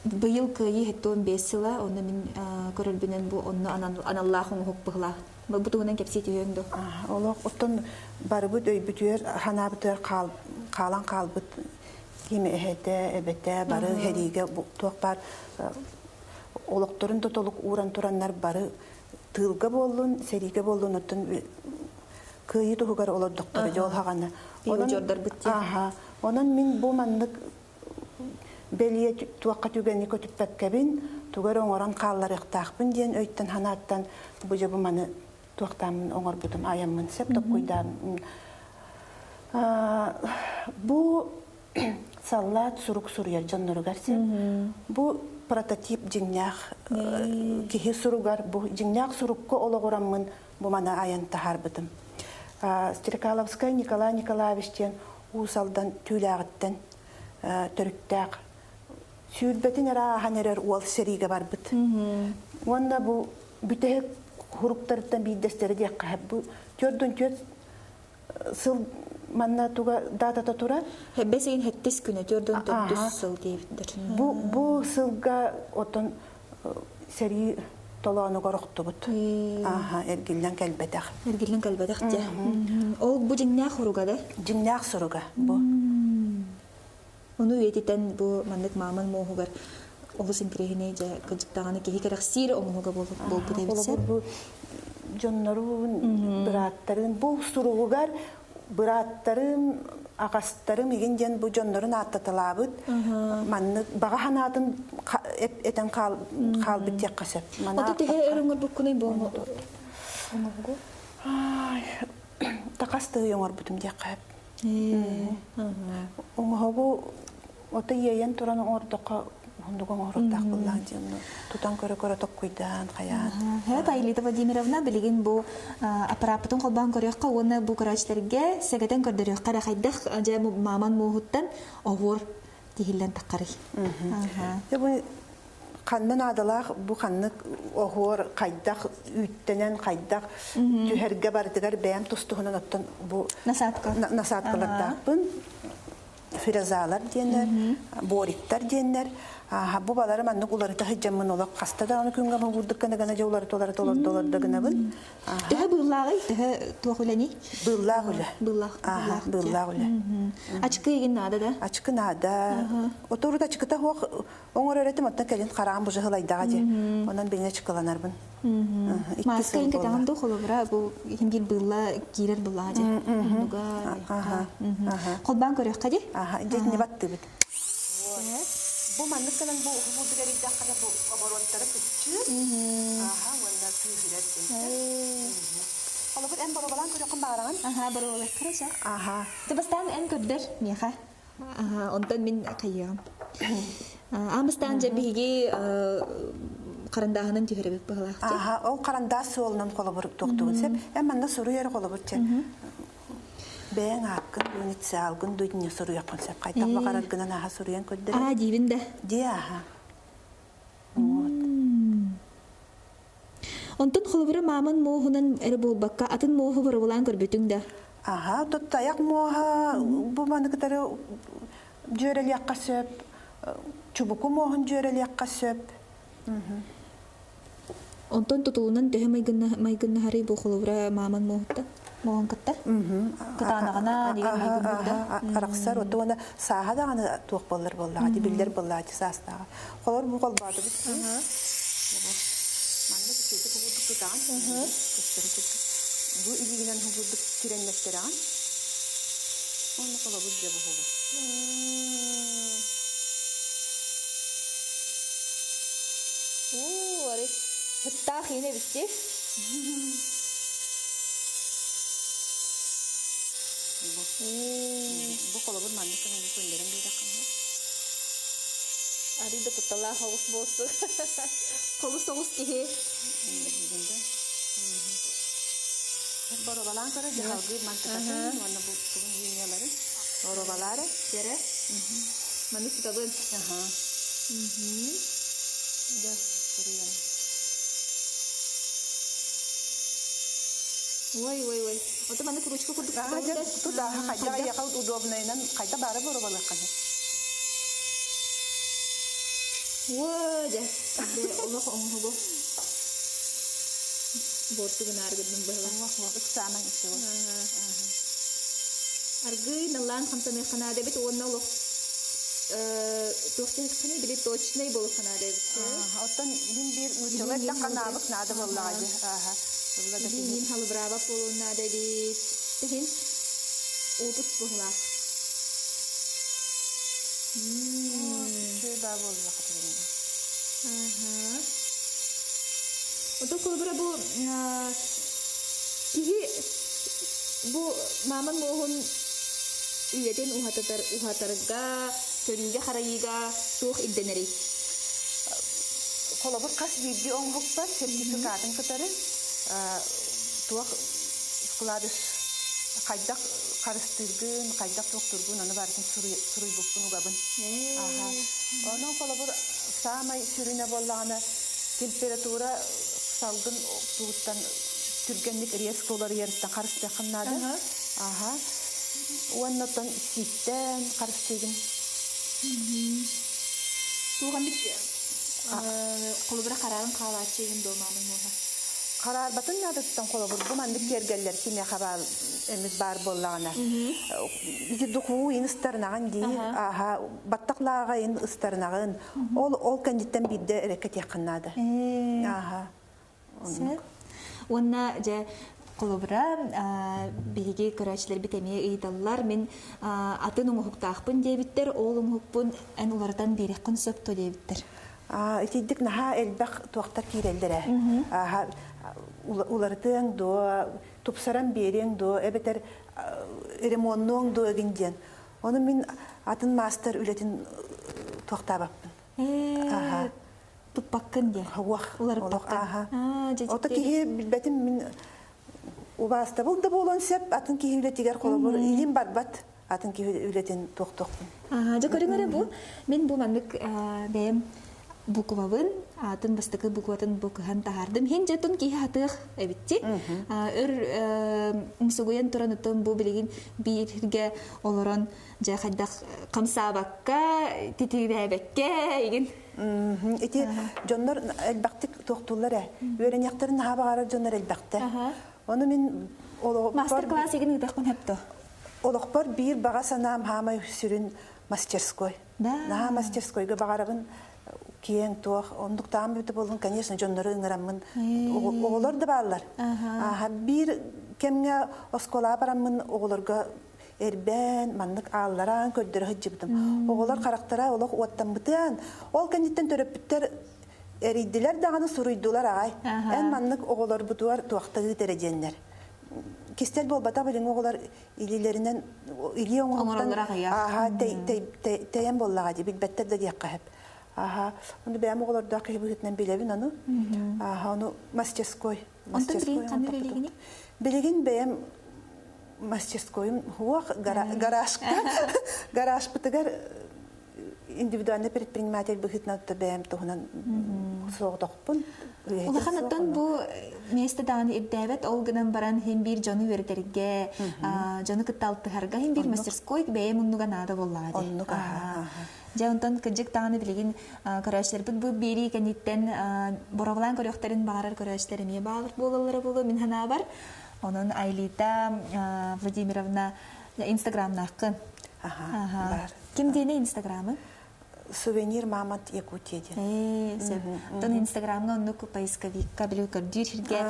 [SPEAKER 10] быйыл кыайыы 75 сыла, онно мин көрөрбүнэн бу онно аналлаах оҥоһук быһылаах. Бу туһунан кэпсии түһүөҥ дуо?
[SPEAKER 24] Олох оттон барыбыт өйбүтүгэр, санаабытыгар хаалан хаалбыт ким эһэтэ, эбэтэ бары сэриигэ туох баар олохторун да толук ууран тураннар бары тыылга буоллун, сэриигэ буоллун оттон кыайыы туһугар олордохторо дьол хаҕана. Онон мин бу маннык бэлиэ туохха түгэни көтүппэккэбин, тугу эрэ оҥорон хаалларыахтаахпын диэн өйтөн санааттан бу дьэ бу маны туохтааммын оҥорбутум айаммын сөп токкуйдаан бу саллаат сурук суруйар дьонноругар син бу прототип дьиҥнээх киһи суругар бу дьиҥнээх сурукка олоҕураммын бу маны айан таһаарбытым. Стрекаловскай Николай Николаевич диэн Уус Алдан Түүлээҕиттэн төрүттээх сүүрбэтин эрэ ааһан эрэр уол сэриигэ барбыт. Уонна бу бүтэһик хуруктарыттан биирдэстэрэ диэххэ бу 44 сыл манна туга датата турар.
[SPEAKER 10] Бэс ыйын хэттис күнэ 44 сыл диэбиттэр.
[SPEAKER 24] Бу бу сылга отон сэрии толоонугар охтубут. Ааха, эргиллэн кэлбэтэх.
[SPEAKER 10] Эргиллэн кэлбэтэх дьэ. Ол бу дьиҥнээх суруга да?
[SPEAKER 24] Дьиҥнээх суруга бу.
[SPEAKER 10] Ону үйэтитэн бу маннык мааман муоһугар олус интэриэһинэй дьэ кырдьыктаҕына киһи кэрэхсиир оҥоһуга буолбут эбит
[SPEAKER 24] Холобур бу дьоннорун, бырааттарын бу суругугар бырааттарым, аҕастарым игин диэн бу дьоннорун ааттаталаабыт маннык баҕа санаатын этэн хаалбыт диэххэ сөп.
[SPEAKER 10] Ото төһө өр оҥорбуккунуй бу оҥоһугу?
[SPEAKER 24] Тахас тыый оҥорбутум диэххэ сөп. Оҥоһугу ото иэйэн туран оҥордоххо уһуннук оҥоруктаах буоллаах диэн тутан көрө-көрө токкуйдаан хайаан.
[SPEAKER 10] Хөп Аэлита Владимировна билигин бу аппарааппытын холбоон көрүөххэ уонна бу көрөөччүлэргэ сэгэтэн көрдөрүөххэ эрэ хайдах дьэ мааман мууһуттан оһуор тиһиллэн таххарый.
[SPEAKER 24] Дьэ бу ханна наадалаах бу ханнык оһуор хайдах үүттэнэн хайдах түһэргэ барытыгар бэйэм тус-туһунан оттон бу
[SPEAKER 10] насадка
[SPEAKER 24] насадкалардаахпын фрезалар диэннэр, бориктар диэннэр. Аха, бу балары маннык уларыта сылдьаммын олох хаста даҕаны күҥҥэ муҥурдук гына гына дьэ уларыта уларыта олордо олордо гынабын.
[SPEAKER 10] Төһө быыллааҕый? Төһө туох үлэний?
[SPEAKER 24] Быыллаах үлэ.
[SPEAKER 10] Быыллаах.
[SPEAKER 24] Аха, быыллаах үлэ.
[SPEAKER 10] Ачыкы игин наада да?
[SPEAKER 24] Ачыкы наада. Оторут ачыкыта суох оҥорор этим, оттон кэлин хараам бу жыһылайдаҕа дии. Онон бэйэ ачыкыланарбын.
[SPEAKER 10] Маска ин кэтэҕин дуу холобура бу иһин биир быылла киирэр быллаҕа дии. Оннуга. Холбаан көрүөххэ дии.
[SPEAKER 24] Аха, дьэ баттыбыт. Бу маннык гынан бу уһубуудугар эрийдэххинэ бу обороттара кыччыыр. Аха, уонна күүһүрэр диэн. Холобур, эн боруобалаан көрүөххүн баҕараҕын?
[SPEAKER 10] Аха, боруобалыахха эрэ
[SPEAKER 24] Аха.
[SPEAKER 10] Бастаан эн көрдөр миэхэ. Аха, онтон мин хайыаҕым. Аан бастаан дьэ биһиги харандааһынан түһэрэбит быһылаах.
[SPEAKER 24] Аха, ол харандаас суолунан холобур туохтугун сөп. Эн манна суруйар холобур чэ. Бэйэҥ ааккын, инициалгын дуйдуня суруйаххын сөп. Хайтах баҕараргынан аха суруйан көрдөрөр.
[SPEAKER 10] Аа, диибин да.
[SPEAKER 24] Дии аха.
[SPEAKER 10] Онтон холобура мааман муоһунан эрэ буолбакка, атын муоһу боруобалаан көрбүтүҥ да?
[SPEAKER 24] Аха, таяк муоһа бу маны кытары дьүөрэлиэххэ сөп, чубуку муоһун дьүөрэлиэххэ сөп.
[SPEAKER 10] Онтон тутулунан төһө майгыннаһарый бу холобура мааман муоһуттан? Муоһун кытта? Кытаанаҕына деген майгынныыр да?
[SPEAKER 24] Арахсар, оту уонна сааһа даҕаны туох буоллар буоллаҕа, биллэр буоллаҕа саастааҕа. Холор бу холбоотубут. Маннык үчүгэйдик уһуурдук тутаҕын. Бу илиигинэн уһуурдук тирэннэттэрэҕин. Уонна холобур дьэ буһубу.
[SPEAKER 10] Уу, арый сыттаах иин эбитти.
[SPEAKER 24] Бу холобур маннык гынан көннөрөн биэрэххин.
[SPEAKER 10] Арый да кутталаах оҕус буолсу. Холус оҕус киһи.
[SPEAKER 24] Боробалаан көрө дьаһалгыыр мантыкатын уонна бу тугун линияларын боробалаары.
[SPEAKER 10] Дьэрэ. Маны тутабын.
[SPEAKER 24] Аха. Дьэ, суруйан.
[SPEAKER 10] Ой, ой, ой. Ото маны ручка курдук
[SPEAKER 24] тутааха хайдах айаха удобнайынан хайда баара боробалыахханы.
[SPEAKER 10] Уо, дьэ, олох оҥоһугу. Буортугун аргыдым быһыла.
[SPEAKER 24] Ыксаамаҥ иксибут.
[SPEAKER 10] Аргый наллаан хамсаныахха наада эбит уонна олох туох диэххиний били точнай буолуохха наада эбит.
[SPEAKER 24] Оттон мин биир нууччалыы эттэххэ наабык наада буоллаҕа дии.
[SPEAKER 10] Мин халыбыраабат буолуон наада эбит. Иһин опыт буоллаах.
[SPEAKER 24] Үчүгэй баа буоллаха түгэнэ.
[SPEAKER 10] Ото холобура бу киһи бу мааман муоһун үйэтин уһатар уһатарга, көрүүгэ-харайыыга туох ирдэнэрий?
[SPEAKER 24] Холобур хас биирдии оҥоһукпар сертификатын кытары туох вкладыш хайдах харыстыыргын, хайдах туохтуургун ону барытын суруйбуппун угабын. Онон холобур саамай сүрүнэ буоллаҕына температура салгын тугуттан түргэнник резко уларыйарыттан харыстыаххын наада. Аха. Уонна оттон сииттэн харыстыыгын.
[SPEAKER 10] Туох эмит холобура хараарын хаалааччы игин дуо маамын муоха?
[SPEAKER 24] Хараарбатын наадаттан холобур бу маннык киэргэллэр кимиэхэ баар эмит баар буоллаҕына ити духуу ин ыстарынаҕын дии аха баттах лааҕа ин ыстарынаҕын ол ол кэнниттэн биирдэ эрэккэтиэххин наада аха
[SPEAKER 10] Уонна дьэ холобура биһиги көрөөччүлэрбит эмиэ ыйыталлар мин атын оҥоһуктаахпын диэбиттэр ол оҥоһукпун эн уларытан биэриэххин сөп дуо диэбиттэр
[SPEAKER 24] Итийдик наһаа элбэх туохтар киирэллэрэ. Уларытыаҥ дуо, тупсаран биэриэҥ дуо, эбэтэр ремоннуоҥ дуо игин диэн. Ону мин атын маастар үлэтин туохтаабаппын.
[SPEAKER 10] Туппаккын диэн.
[SPEAKER 24] Уох, уларыппаккын. Ото киһи билбэтим мин убаастабыл да буолуон сөп, атын киһи үлэтигэр холобур илим барбат атын киһи үлэтин туохтуохпун.
[SPEAKER 10] Дьэ көрүҥ эрэ бу. Мин бу маннык бэйэм буквабын аатын бастакы букватын бу кыһан таһаардым. Хин дьэтун киһи хатыах эбитти. Өр умсугуйан туран оттон бу билигин бииргэ олорон дьэ хайдах хамсаабакка, титирээбэккэ игин.
[SPEAKER 24] Ити дьоннор элбэхтик туохтууллар ээ. Үөрэниэхтэрин наһаа баҕарар дьоннор элбэхтэр. Ону мин
[SPEAKER 10] Мастер-класс игин ыытахпын хөптө.
[SPEAKER 24] Олохпор биир баҕа санаам хаамай сүрүн мастерской. Наһаа мастерскойга баҕарабын киэҥ туох оннук таам бүтэ буоллун, конечно, дьоннору ыҥыраммын оҕолор да бааллар. Ааха биир кэмҥэ оскуолаҕа бараммын оҕолорго эрбээн, маннык ааллараан көрдөрө сылдьыбытым. Оҕолор харахтара олох уоттаммытыан, ол кэнниттэн төрөппүттэр эрийдилэр даҕаны суруйдулар аҕай. Эн маннык оҕолорбутугар туохтаһыы эрэ диэннэр. Кистэл буолбатах билиҥҥи оҕолор илиилэринэн илии оҥоһуктан ааһа тэйэн буоллаҕа дии билбэттэр да диэххэ сөп. Ааһа, ону бэйэм оҕолордоох киһи быһыытынан билэбин ону. Ааһа, ону мастерской.
[SPEAKER 10] Мастерской.
[SPEAKER 24] Билигин бэйэм мастерскойум уох гаражка гаражпытыгар индивидуальный предприниматель быһыытынан бэйэм туһунан соҕотохпун.
[SPEAKER 10] Улахан оттон бу миэстэ даҕаны ирдээбэт, ол гынан баран хин биир дьону үөрэтэргэ, дьону кытта алтыһарга хин биир мастерской бэйэ муннуга наада буоллаҕа дии.
[SPEAKER 24] Оннук
[SPEAKER 10] Дьэ онтон кырдьык даҕаны билигин көрөөччүлэрбит бу биэрии кэнниттэн боровлаан көрүөхтэрин баҕарар көрөөччүлэр эмиэ баалар буолаллара буолуо мин санаабар. Онон Айлита Владимировна Инстаграмнааххын.
[SPEAKER 24] Аха, бар.
[SPEAKER 10] Ким диэни Инстаграмы?
[SPEAKER 24] Сувенир Мамонт Якутия диэн.
[SPEAKER 10] Ээ, сөп. Оттон Инстаграмҥа оннук поисковикка били көрдүүр сиргэ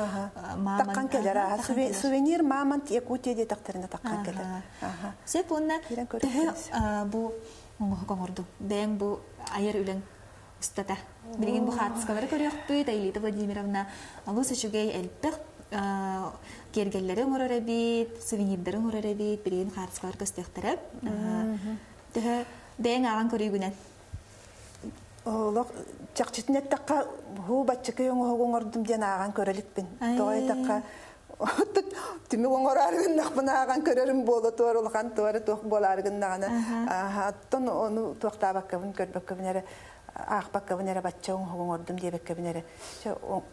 [SPEAKER 24] мамонт Таххан кэлэр. Аха, Сувенир Мамонт Якутия диэтэхтэринэ таххан кэлэр.
[SPEAKER 10] Аха. Сөп уонна төһө бу оҥоһук оҥордуҥ? Бэйэҥ бу айар үлэҥ устата. Билигин бу хаартыскалары көрүөхпүт, Аэлита Владимировна олус үчүгэй элбэх киэргэллэри оҥорор эбит, сувенирдары оҥорор эбит, билигин хаартыскалар көстүөхтэрэ. Төһө бэйэҥ ааҕан көрүүгүнэн?
[SPEAKER 24] Олох чахчытын эттэххэ, һуу баччакый оҥоһугу оҥордум диэн ааҕан көрө иликпин. Тоҕо эттэххэ, түмүк оҥороору гыннахпына ааҕан көрөрүм буола туор улахан туора туох буолаары гыннаҕына оттон ону туохтаабаккабын көрбөккөбүн эрэ аахпаккабын эрэ бачча оҥоһугу оҥордум диэбэккэбин эрэ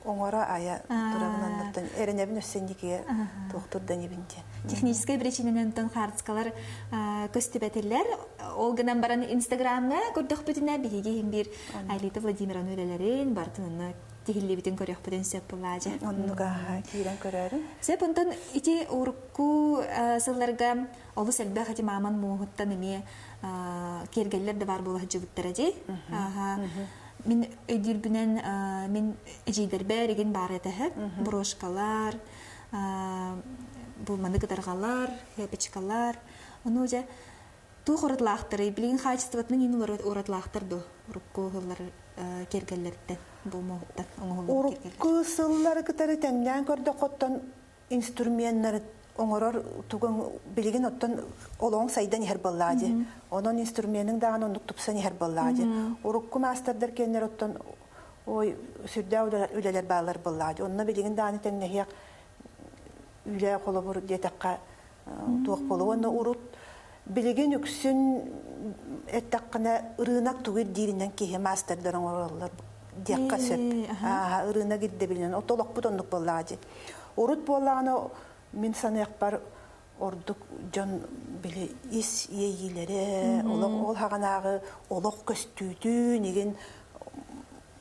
[SPEAKER 24] оҥоро айа турабын оннуттан эрэнэбин өссө инникигэ туохтур да инибин диэн.
[SPEAKER 10] Техническэй причинэнэн хаартыскалар көстүбэтилэр. Ол гынан баран Инстаграмҥа көрдөхпүтүнэ биһиги иһин биир Айлита Владимировна үлэлэрин барытын онно тиһиллибитин көрүөхпүтүн сөп булаажа.
[SPEAKER 24] Оннук киирэн көрөөрүн.
[SPEAKER 10] Сөп онтон ити урукку сылларга олус элбэх ити мааман мууһуттан эмиэ киэргэллэр да баар буола сылдьыбыттара дии. Мин өйдүүрбүнэн мин эдьиийдэрбэр игин баар этэ брошкалар, бу маны кытарҕалар, хэпичкалар. Ону дьэ туох уратылаахтарый? Билигин хаачыстыбатынан иин уратылаахтар дуо? Урукку сыллар киэргэллэриттэн, бу муоһуттан оҥоһуллубут киэргэллэр.
[SPEAKER 24] Урукку сыллары кытары тэҥнээн көрдөххөттөн инструменнары оҥорор тугуҥ билигин оттон олоҕуҥ сайдан иһэр буоллаҕа дии. Онон инструменыҥ даҕаны оннук тупсан иһэр буоллаҕа дии. Урукку маастардар киэннэр оттон ой сүрдээх үлэлэр бааллар буоллаҕа дии. Онно билигин даҕаны тэҥнэһиэх үлэ холобур диэтэххэ туох буолуо. Уонна урут билигин үксүн эттэххинэ ырыынак тугу ирдииринэн киһи маастардар оҥороллор диэххэ сөп. Ааһа ырыынак ирдэбилинэн. Ото олохпут оннук буоллаҕа дии. Урут буоллаҕына мин саныахпар ордук дьон били ис иэйиилэрэ, олох ол хаҕанааҕы олох көстүүтүн игин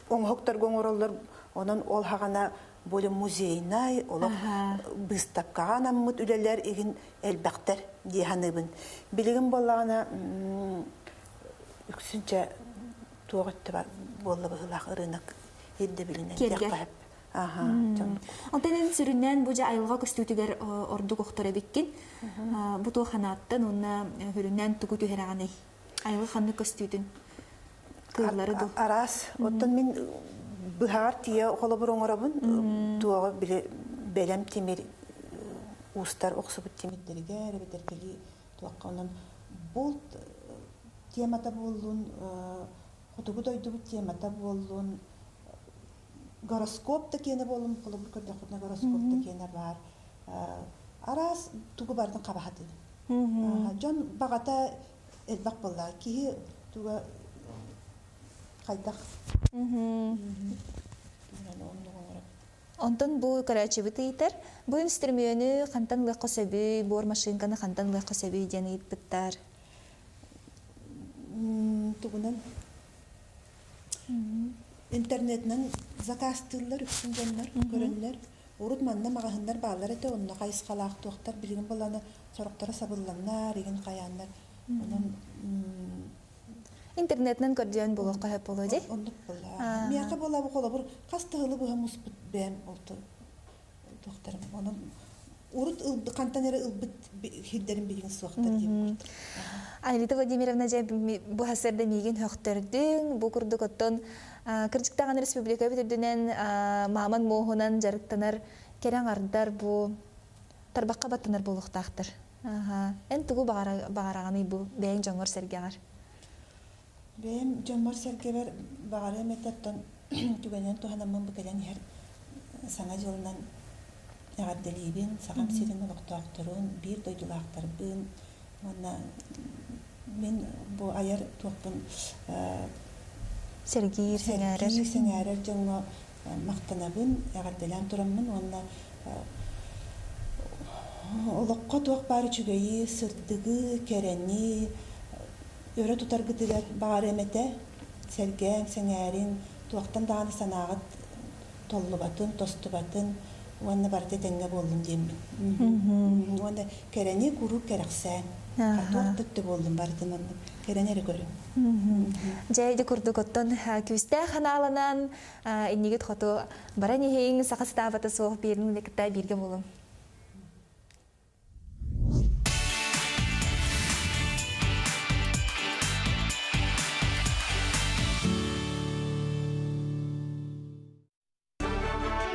[SPEAKER 24] оҥоһуктарга оҥороллор. Онон ол хаҕана более музейнай, олох быыстапкаҕа анаммыт үлэлэр игин элбэхтэр дии саныыбын. Билигин буоллаҕына үксүнчэ туох өттө бар буолла быһыылаах ырыынак ирдэбилинэн диэххэ сөп. Аха, дьон.
[SPEAKER 10] Онтон эн сүрүннээн бу дьэ айылҕа көстүүтүгэр ордук охтор эбиккин. Бу туох ханааттан уонна сүрүннээн тугу түһэрэҕиний? Айылҕа ханнык көстүүтүн? Кыыллары ду?
[SPEAKER 24] Араас. Оттон мин быһаҕар тиийэ холобур оҥоробун. Туоҕу били бэлэм тимир уустар охсубут тимирдэригэр эбэтэр кэлии туохха онон булт темата буоллун, хотугу дойдубут темата буоллун, гороскоп да киэнэ буоллун, холобур көрдөххүтүнэ гороскоп да киэнэ баар. Араас тугу барытын хабаһатыыбын. Дьон баҕата элбэх буолла. Киһи туга Хайдах?
[SPEAKER 10] Онтон бу көрөөччүбүт ыйытар, бу инструмиону хантан ылыахха сөбүй, буор машинканы хантан ылыахха сөбүй диэн ыйыппыттар.
[SPEAKER 24] Тугунан интернетинэн заказтыыллар үксүн дьоннор көрөннөр. Урут манна маҕаһыыннар бааллар этэ, онно хайысхалаах туохтар билигин баланы сорохторо сабылланнар, игин хайааннар. Онон
[SPEAKER 10] Интернетинэн көрдөөн булуохха сөп буолуо дии.
[SPEAKER 24] Оннук буолла. Миэхэ буолла бу холобур хас тыһылы быһа муспут бэйэм ол туохтарым. Онон урут ылбыт хантан эрэ ылбыт хирдэрим билигин суохтар диэн курдук.
[SPEAKER 10] Аэлита Владимировна дьэ бу сарсыарда миигин хөхтөрдүҥ. Бу курдук оттон кырдьыктаҕын республикабыт үрдүнэн мааман муоһунан дьарыктанар кэрэ аҥардар бу тарбахха баттанар буолуохтаахтар. Эн тугу баҕараҕыный бу бэйэҥ дьоҥҥор-сэргэҕэр?
[SPEAKER 24] Бэйэм дьоммор-сэргэбэр баҕарыам этэ, оттон түгэнинэн туһанаммын бу кэлэн иһэр Саҥа дьылынан эҕэрдэлиибин, Сахам сирин олохтоохторун, биир дойдулаахтарбын уонна мин бу айар туохпун
[SPEAKER 10] сэргиир, сэҥээрэр
[SPEAKER 24] сэҥээрэр дьоҥҥо махтанабын, эҕэрдэлээн тураммын уонна олоххо туох баар үчүгэйи, сырдыгы, кэрэни өрө тутаргытыгар баҕарыам этэ. Сэргээҥ, сэҥээриҥ, туохтан даҕаны санааҕыт толлубатын, тостубатын уонна барыта этэҥҥэ буоллун диэммин. Уонна кэрэни куруук кэрэхсээн. Туох да өттө буоллун барытын оннук кэрэни эрэ көрүҥ.
[SPEAKER 10] Дьэ, ити курдук оттон күүстээх ханааланан иннигит хоту баран иһиҥ, саха сатаабата суох биирин кытта бииргэ буолуҥ.